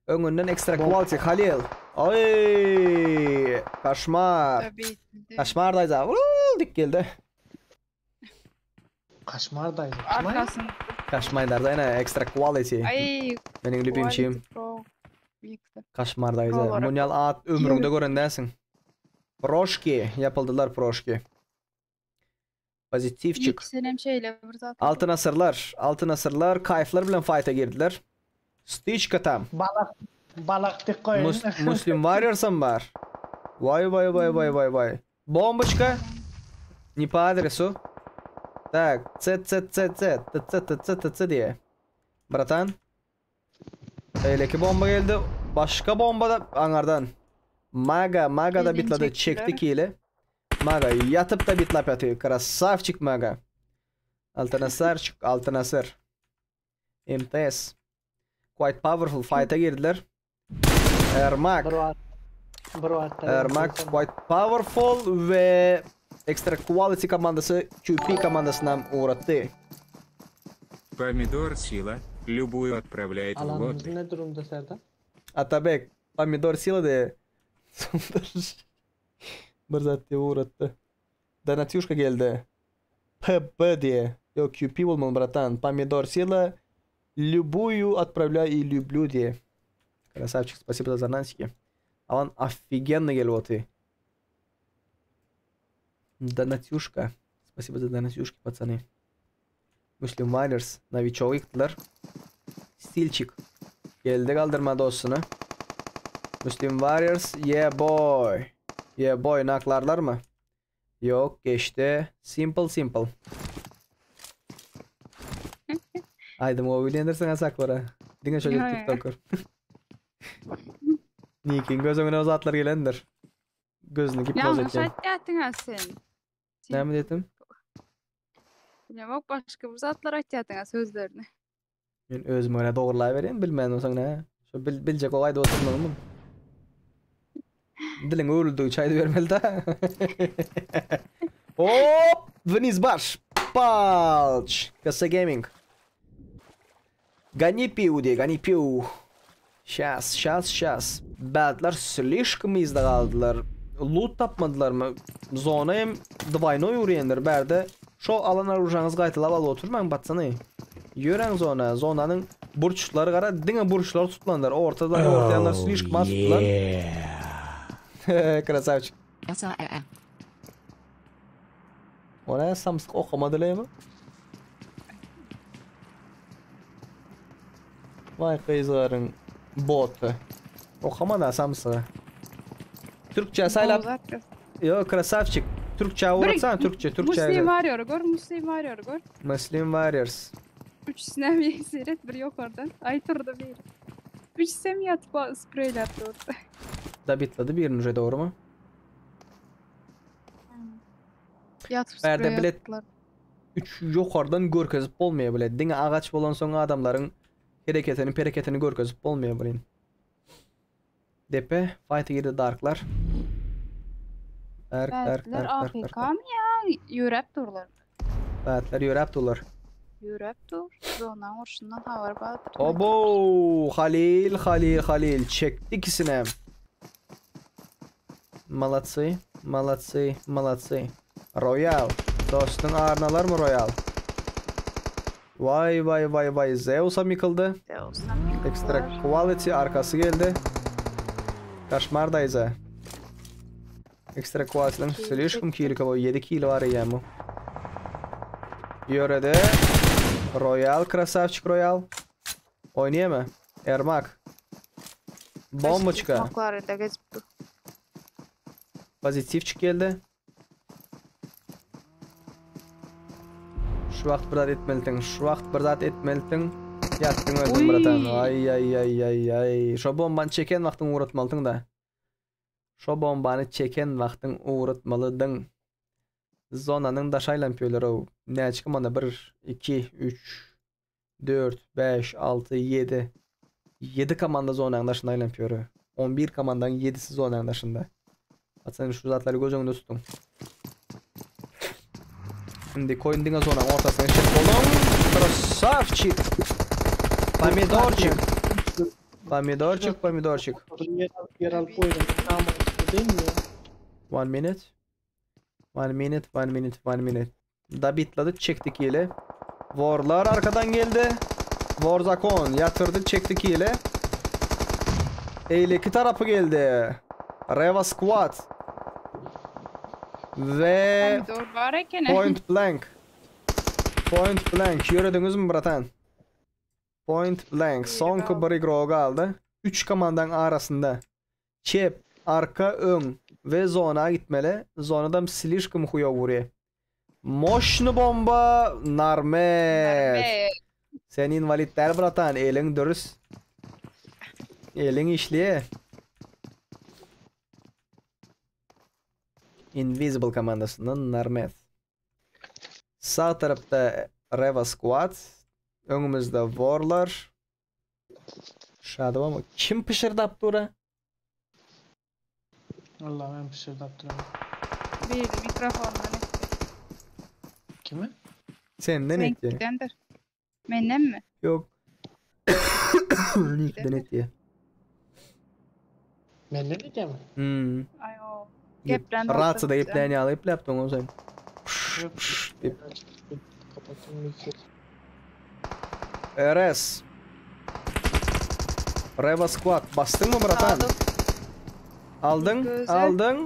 Speaker 2: Öňünden extra quality Halil. Oý! Kaşmar. Kaşmar daýza. Uuu, dik geldi.
Speaker 6: Kaşmar daýza.
Speaker 4: Arkasyn.
Speaker 2: Kaşmaýdarda ene extra quality.
Speaker 4: Aý.
Speaker 2: Meniň lübimçim. Kaşmar daýza. Munyal at ömrüňde gören dälsiň. Proşki ýapyldylar proşki. Pozitiwçik.
Speaker 4: Ikisinem şeýle bir zat.
Speaker 2: Altyn asyrlar, altyn asyrlar kaýflar bilen faýta girdiler. Stiçka tam.
Speaker 6: Balak balak dik goýun.
Speaker 2: Mus Muslim Warriorsam bar. Waý waý waý waý waý waý. Bomboçka. Ne po adresu. Tak, C C C C T C T C T C diýe. Bratan. Beýleki bomba geldi. Başga bomba da aňardan. Maga, Maga da bitlady, çekdi kili. Maga ýatyp da bitlap ýatyr. Krasavçik Maga. Altyn asyrçyk, Altyn asyr. MTS. Quite powerful fight-a girdiler. Ermak. Ermak quite powerful we Extra Quality komandasy QP komandasyna ugratdy.
Speaker 5: Pomidor sila, lýubuýu otprawlýaýt w
Speaker 6: Alanymyz
Speaker 5: lobby.
Speaker 6: ne durumda Serdar?
Speaker 2: Atabek, pomidor sila diýe. Bir zat diýip ugratdy. Donatýuşka geldi. PB diýe. Ýok QP bolmaly bratan. Pomidor sila Lýubuýu otpravlýaý i lýublýu diýe. Krasavçik spasibo za donatiki. Alan ofigenno gelip oty. Donatýuşka. Spasibo za donatýuşki pacany. Muslim Warriors nowiçogy ýykdylar. Stilçik. Geldi galdyrma dostuny. Muslim Warriors yeah boy. Yeah boy naklarlarmy? Ýok geçdi. Simple simple. Aýdym gowy bilýändirsiň a Sakura. Diňe şo TikToker. Nikiň göz öňüne o zatlar gelendir. Gözüni gipnoz
Speaker 4: Ýalňyş
Speaker 2: etýän.
Speaker 4: aýtýarsyň-a sen.
Speaker 2: Näme diýdim?
Speaker 4: Bilemok başga bir zatlar aýtýarsyň-a sözlerini.
Speaker 2: Men özüme görä dogurlaýberýän bilmän bolsaň nä. Şo bil biljek bolup aýdyp oturmalymy? Diliň öwrüldigi aýdybermeli da. Hop, Vniz baş. Palç. KS Gaming. Gani piu diýe, gani piu. Şas, şas, şas. Bätler slişkom yzda galdylar. Loot tapmadylarmy? Zona hem dwaýnoý urýandyr bärde. Şo alan orujanyňyzy gaýtalap alyp oturmaň patsany. Ýöräň zona. Zonanyň burçlary gara diňe burçlar tutulandyr. Ortada orta ýanlar slişkom az tutulan. Krasavçik.
Speaker 7: SAE.
Speaker 2: O ne samsyk okamady lemi? Vay gyzlaryň boty. Okamady samsygy. Türkçe saýlap. Yo krasavçik. Türkçe uğratsan Türkçe Türkçe.
Speaker 4: Muslim Warrior gör, Muslim Warrior gör.
Speaker 2: Muslim Warriors.
Speaker 4: Üçüsine bir seyret, bir yok oradan. Ay turdu bir. Üçüsem yatıp spreyler durdu.
Speaker 2: Da bitladı birini uje doğru mu?
Speaker 4: Ýatyp
Speaker 2: Bärde
Speaker 4: spreý
Speaker 2: bilet
Speaker 4: atdylar.
Speaker 2: 3 ýokardan görkezip bolmaýar bile. Diňe agaç bolansoň adamlaryň hereketini, pereketini görkezip bolmaýar bilin. Depe fight girdi Darklar. Dark dark
Speaker 4: Bätler
Speaker 2: dark dark dark.
Speaker 4: AFK my ýa ýöräp durlar?
Speaker 2: Bätler ýöräp durlar.
Speaker 4: Ýöräp dur. Zonaň urşundan habar bardyr.
Speaker 2: Obo, Halil, Halil, Halil çekdi ikisine. Malatsy, malatsy, malatsy. Royal. Dostuň aryny alarmy Royal? Waý, waý, waý, waý, Zeusam ýykyldy.
Speaker 4: Zeusam
Speaker 2: Extra
Speaker 4: ýykyldy.
Speaker 2: quality arkasy geldi. Kaşmar daýza. Extra quality'den slişkom kili kowy 7 kili bar eýýäm bu. Ýöredi. Royal krasavçik Royal. Oýnaýamy? Ermak. Bomboçka.
Speaker 4: Maklarynda gezip dur.
Speaker 2: Pozitivçik geldi. Şu wagt bir zat etmelisiň. Şu wagt bir zat etmelisiň. Ýatdyň öldüň bratan. Aý aý aý aý aý. Şo bombany çeken wagtyň ugratmalydyň da. Şo bombany çeken wagtyň ugratmalydyň. Zonanyň daşy aýlanyp ýörler-ow. Näçe komanda? 1 2 3 4, 5, 6, 7. 7 komanda zonanyň daşynda aýlanyp ýör. 11 komandanyň 7-si zonanyň daşynda. Haçan şu zatlary göz öňünde tutuň. Indi koýun diňe zonanyň ortasyna geçjek boluň. Krasavçik. Pomidorçik. Pomidorçik, pomidorçik.
Speaker 6: Ýer alyp goýdum. Tamam, değil mi?
Speaker 2: One minute. One minute, one minute, one minute. Dabitlady çekdi kili. Warlar arkadan geldi. Warzakon ýatyrdy çekdi kili. Eýleki tarapy geldi. Reva Squad. Ve
Speaker 4: Pomidor bar ekeni.
Speaker 2: Point Blank. Point Blank. Ýörediňizmi bratan? Point Blank. Soňky bir igrok galdy. 3 komandaň arasynda. Çep, arka, öň we zona gitmeli. Zonadam slişkom huýa urýa. Moşny bomba Narmet.
Speaker 4: Narmet.
Speaker 2: Sen inwalid däl bratan, eliň dürüs. Eliň işleýä. Invisible komandasyndan Narmet. Sag tarapda Reva Squad, öňümizde Warlar. Şadybam kim pyşyrdap dur-a?
Speaker 6: Allah ben pyşyrdap duram.
Speaker 4: Biri mikrofondan etdi.
Speaker 6: Kimi?
Speaker 2: Senden etdi.
Speaker 4: Seňkidendir. Mendenmi?
Speaker 2: Ýok. Nikden etdi.
Speaker 6: Menden edýärmi?
Speaker 2: Hmm.
Speaker 4: Aý o. Geplän
Speaker 2: Ratsiýada gepleýän ýaly gepläpdiň oň sen. Diýip. RS. Reva Squad basdyňmy bratan? Aldyň, aldyň.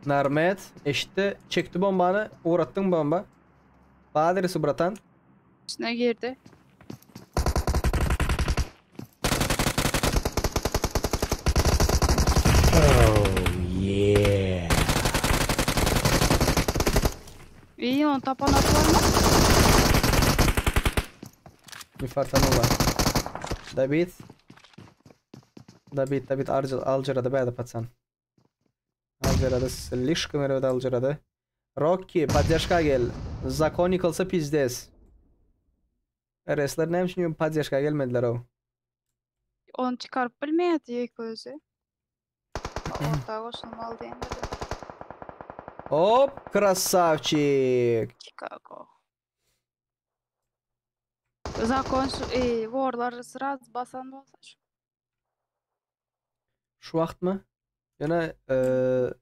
Speaker 2: Narmet eşitdi, çekdi bombany, ugratdyň bomba. Adresi bratan.
Speaker 4: Üstüne girdi.
Speaker 9: Oh yeah.
Speaker 4: İyi onu tapan at var mı?
Speaker 2: Bir fartanula. David. David, David Algerada bäde patsan. Algerada slişkom erbet Algerada. Rocky, poddeşka gel. Zakon ýykylsa pizdes. RS-ler näme üçin poddeşka gelmediler o?
Speaker 4: Onu çykaryp bilmeýärdi ýeke özi. Orta goşulmaly diýendir.
Speaker 2: Hop, krasavçik.
Speaker 4: Chicago. Zakon şu, e, warlar sraz basan bolsa şu.
Speaker 2: Şu wagtmy? Ýöne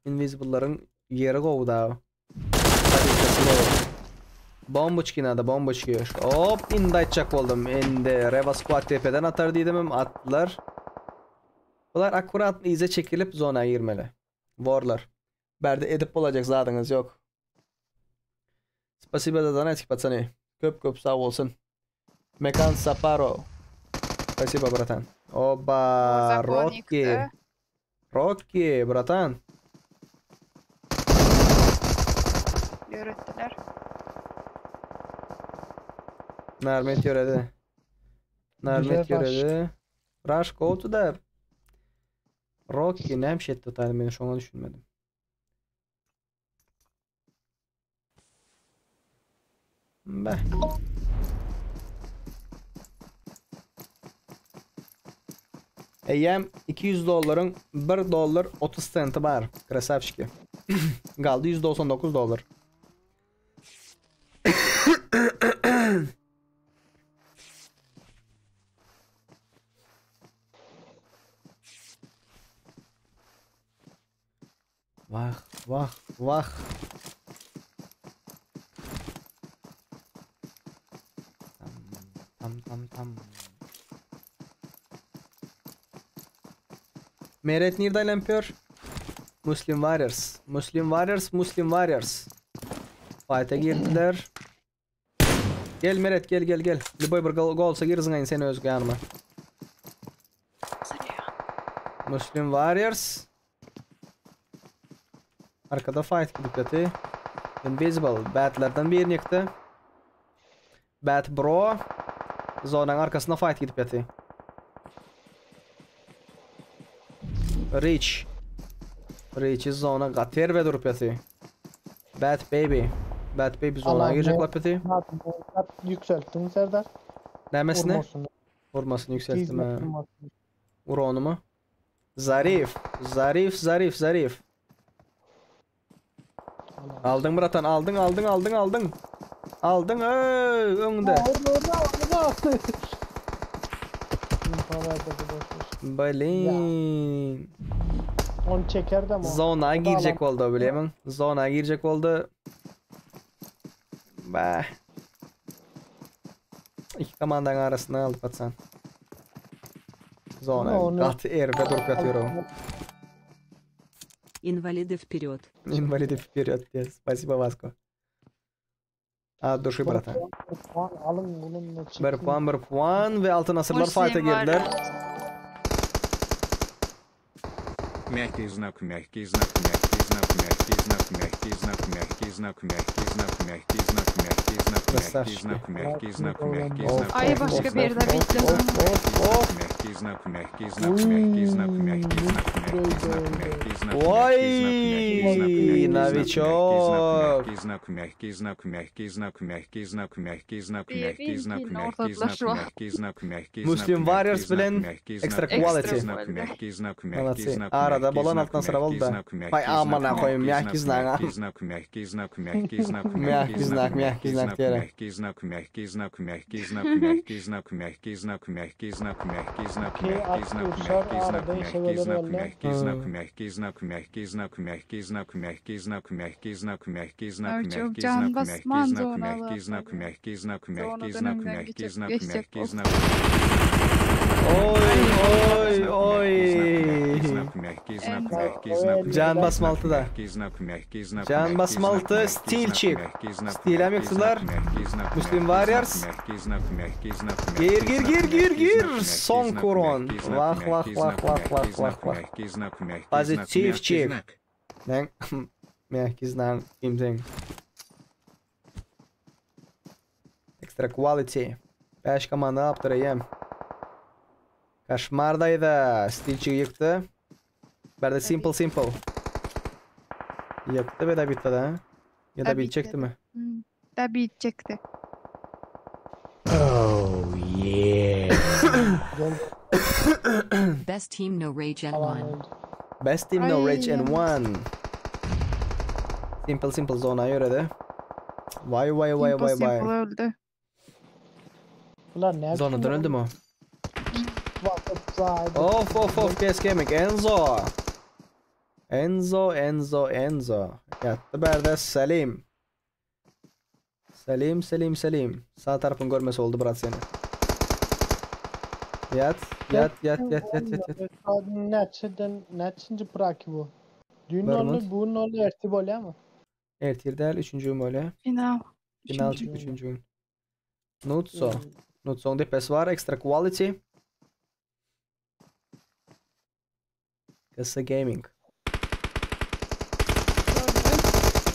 Speaker 2: Invisible-laryň ýeri gowy da. Pozisiýasy gowy. Bomboçki nada, bomboçki. Hop, indi aýtjak boldum. Indi Reva Squad tepeden atar diýdimem, atdylar. Bular akkurat yza çekilip zona girmeli. Warlar. Bärde edip bolajak zadyňyz ýok. Spasibo za donatiki pacany. Köp köp sag bolsun. Mekan Saparo. Spasibo bratan. Oba, Rocky. Rocky bratan.
Speaker 4: Ýöretdiler.
Speaker 2: Narmet ýöredi. Narmet ýöredi. Rush go to the Rocky näme şey etdi men şoňa düşünmedim. Beh. Eýýäm 200 dollaryň 1 dollar 30 senti bar. Krasavçiki. Galdy 199 dollar. Wah, wah, wah. Tam, tam, tam, tam. Meret nirde aýlanyp Muslim Warriors. Muslim Warriors, Muslim Warriors. Fight'a girdiler. Gel Meret gel gel gel. Lüboý bir gol bolsa gir zyňaýyn seni öz ýanyma. Muslim Warriors. Arkada fight gidip ýaty. Invisible Batlerden birini ýykdy. Bat Bro. Zonanyň arkasynda fight gidip ýaty. Rich. Rich'i zona gaty erbet urup ýaty. Bad Baby. Bad Baby zona girjek bolup ýaty.
Speaker 6: Ýükseltdiň Serdar.
Speaker 2: Nämesini? Urmasyny. Urmasyny ýükseltdim. Uronymy? Zarif. Zarif, Zarif, Zarif. Aldyň bratan, aldyň, aldyň, aldyň, aldyň. Aldyň, öý, öňde. Blin.
Speaker 6: Onu çekerdim o.
Speaker 2: Zona girjek boldy bilemiň. Zona girjek boldy. Bah. Iki komandaň arasynda galdy patsan. Zona gaty erbet urup ýatyr o.
Speaker 10: Инвалиды вперед.
Speaker 2: Инвалиды вперед. Спасибо, Васко. От души, bratan.
Speaker 6: Puan alın bununla çekin.
Speaker 2: Bir puan, bir puan we Altyn Asyrlar fight'a girdiler.
Speaker 5: Мягкий знак, мягкий знак, мягкий знак, мягкий знак, мягкий знак, мягкий знак, мягкий знак, мягкий знак, мягкий знак, мягкий знак, мягкий знак, мягкий знак.
Speaker 4: Aý başga bir ýerde bitdi.
Speaker 5: Мягкий знак, мягкий знак, мягкий знак, мягкий знак, мягкий знак, мягкий знак, мягкий знак,
Speaker 2: Oý, nowiçok.
Speaker 5: мягкий знак, мягкий знак, мягкий знак, мягкий знак, мягкий знак, мягкий знак, мягкий знак, мягкий знак, мягкий знак,
Speaker 2: Muslim Warriors bilen Extra Quality.
Speaker 5: Знак, мягкий знак, мягкий
Speaker 2: Молодцы.
Speaker 5: знак,
Speaker 2: Arada
Speaker 5: мягкий
Speaker 2: bolan
Speaker 5: знак,
Speaker 2: altdan sıra
Speaker 5: мягкий
Speaker 2: boldy.
Speaker 5: знак,
Speaker 2: Vay
Speaker 5: мягкий
Speaker 2: aman
Speaker 5: знак,
Speaker 2: Ana koyayım,
Speaker 5: мягкий
Speaker 2: мягкий
Speaker 5: знак,
Speaker 2: знак,
Speaker 5: мягкий знак, мягкий знак,
Speaker 2: Мягкий знак, мягкий знак diýere.
Speaker 5: мягкий знак, мягкий знак, мягкий знак, мягкий знак, мягкий знак, мягкий знак, мягкий знак,
Speaker 6: Ki
Speaker 5: мягкий знак,
Speaker 6: Artur
Speaker 5: мягкий знак,
Speaker 6: arada
Speaker 5: мягкий
Speaker 6: işe
Speaker 5: знак,
Speaker 6: böyle
Speaker 5: мягкий знак,
Speaker 2: Hmm.
Speaker 5: мягкий знак, мягкий знак, мягкий знак, мягкий знак, мягкий знак, мягкий знак,
Speaker 4: Ay, çok
Speaker 5: мягкий
Speaker 4: can
Speaker 5: знак, мягкий
Speaker 4: basman
Speaker 5: знак,
Speaker 4: zona
Speaker 5: мягкий знак,
Speaker 4: alar.
Speaker 5: мягкий знак,
Speaker 4: Zona
Speaker 5: мягкий знак,
Speaker 4: döneminden
Speaker 5: мягкий
Speaker 4: geçip
Speaker 5: знак,
Speaker 4: geçecek
Speaker 5: мягкий
Speaker 4: o.
Speaker 5: знак,
Speaker 2: Oy oy oy.
Speaker 5: знак, мягкий знак,
Speaker 4: Enzo.
Speaker 5: мягкий знак,
Speaker 2: Can basmaltı da.
Speaker 5: мягкий знак, мягкий знак,
Speaker 2: Can
Speaker 5: мягкий
Speaker 2: basmaltı,
Speaker 5: знак, мягкий
Speaker 2: stilçik.
Speaker 5: знак, мягкий знак,
Speaker 2: Stilem
Speaker 5: мягкий
Speaker 2: yıktılar.
Speaker 5: знак, мягкий знак,
Speaker 2: Muslim
Speaker 5: мягкий
Speaker 2: Warriors.
Speaker 5: знак, мягкий знак, мягкий знак,
Speaker 2: Gir
Speaker 5: мягкий
Speaker 2: gir
Speaker 5: знак,
Speaker 2: gir gir
Speaker 5: мягкий
Speaker 2: gir.
Speaker 5: знак, мягкий
Speaker 2: Son
Speaker 5: знак,
Speaker 2: kuron.
Speaker 5: мягкий знак,
Speaker 2: Vah vah
Speaker 5: мягкий
Speaker 2: vah
Speaker 5: знак,
Speaker 2: vah vah
Speaker 5: мягкий знак,
Speaker 2: vah vah.
Speaker 5: мягкий знак, мягкий знак,
Speaker 2: Pozitif
Speaker 5: мягкий
Speaker 2: çik.
Speaker 5: знак.
Speaker 2: Ne? Mягкий знак. Kimsen. Extra quality. 5 komanda apdyr eýem. Kaşmar daýda stilçi ýykdy. Berde simple simple. Ýykdy be da bitdi da. Ya da
Speaker 4: Da
Speaker 2: bitjekdi mi?
Speaker 4: Hmm, Da bitjekdi.
Speaker 9: Oh yeah.
Speaker 7: Best team no rage and
Speaker 6: Alan
Speaker 7: one.
Speaker 6: öldü.
Speaker 2: Best team no
Speaker 4: Ay,
Speaker 2: rage and
Speaker 4: yalnız.
Speaker 2: one. Simple simple zona ýöredi. Vay vay vay
Speaker 4: Simple
Speaker 2: vay vay.
Speaker 4: simple öldü.
Speaker 6: Bular ne
Speaker 2: Zona dönüldü mü?
Speaker 6: Bakıp zaten.
Speaker 2: Of of of kes gaming Enzo. Enzo Enzo Enzo. Ýatdy berde Selim. Selim Selim Selim. Sağ tarafın görmesi oldu brat seni. Yat yat yat yat yat yat yat.
Speaker 6: Neçeden neçinci praki bu? Dün
Speaker 2: Vermont.
Speaker 6: oldu, bugün oldu, ertesi bolýar mı?
Speaker 2: Ertir del üçüncü gün böyle.
Speaker 4: Final.
Speaker 2: Final
Speaker 4: Üçüncü.
Speaker 2: çık üçüncü gün. Nutso. Nutso'nun depesi var. Extra quality. Kısa gaming.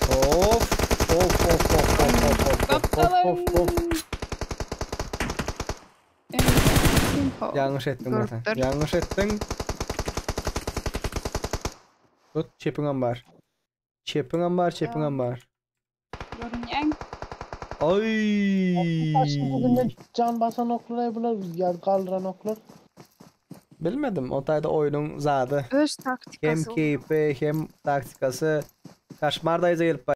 Speaker 2: Of of of of of of of of of of of.
Speaker 4: Simple.
Speaker 2: Yanlış ettin zaten.
Speaker 4: Görüpdür.
Speaker 2: Yanlış ettin. Tut çepin var. Çepin var, çepin var.
Speaker 4: Görünýän.
Speaker 2: Ay.
Speaker 6: Bugün can basan oklar bular, ya kaldıran oklar.
Speaker 2: Bilmedim. O tayda oyunun zadı.
Speaker 4: Öz
Speaker 2: Hem
Speaker 4: taktikası.
Speaker 2: keyfi hem taktikası. Kaşmar dayıza gelip.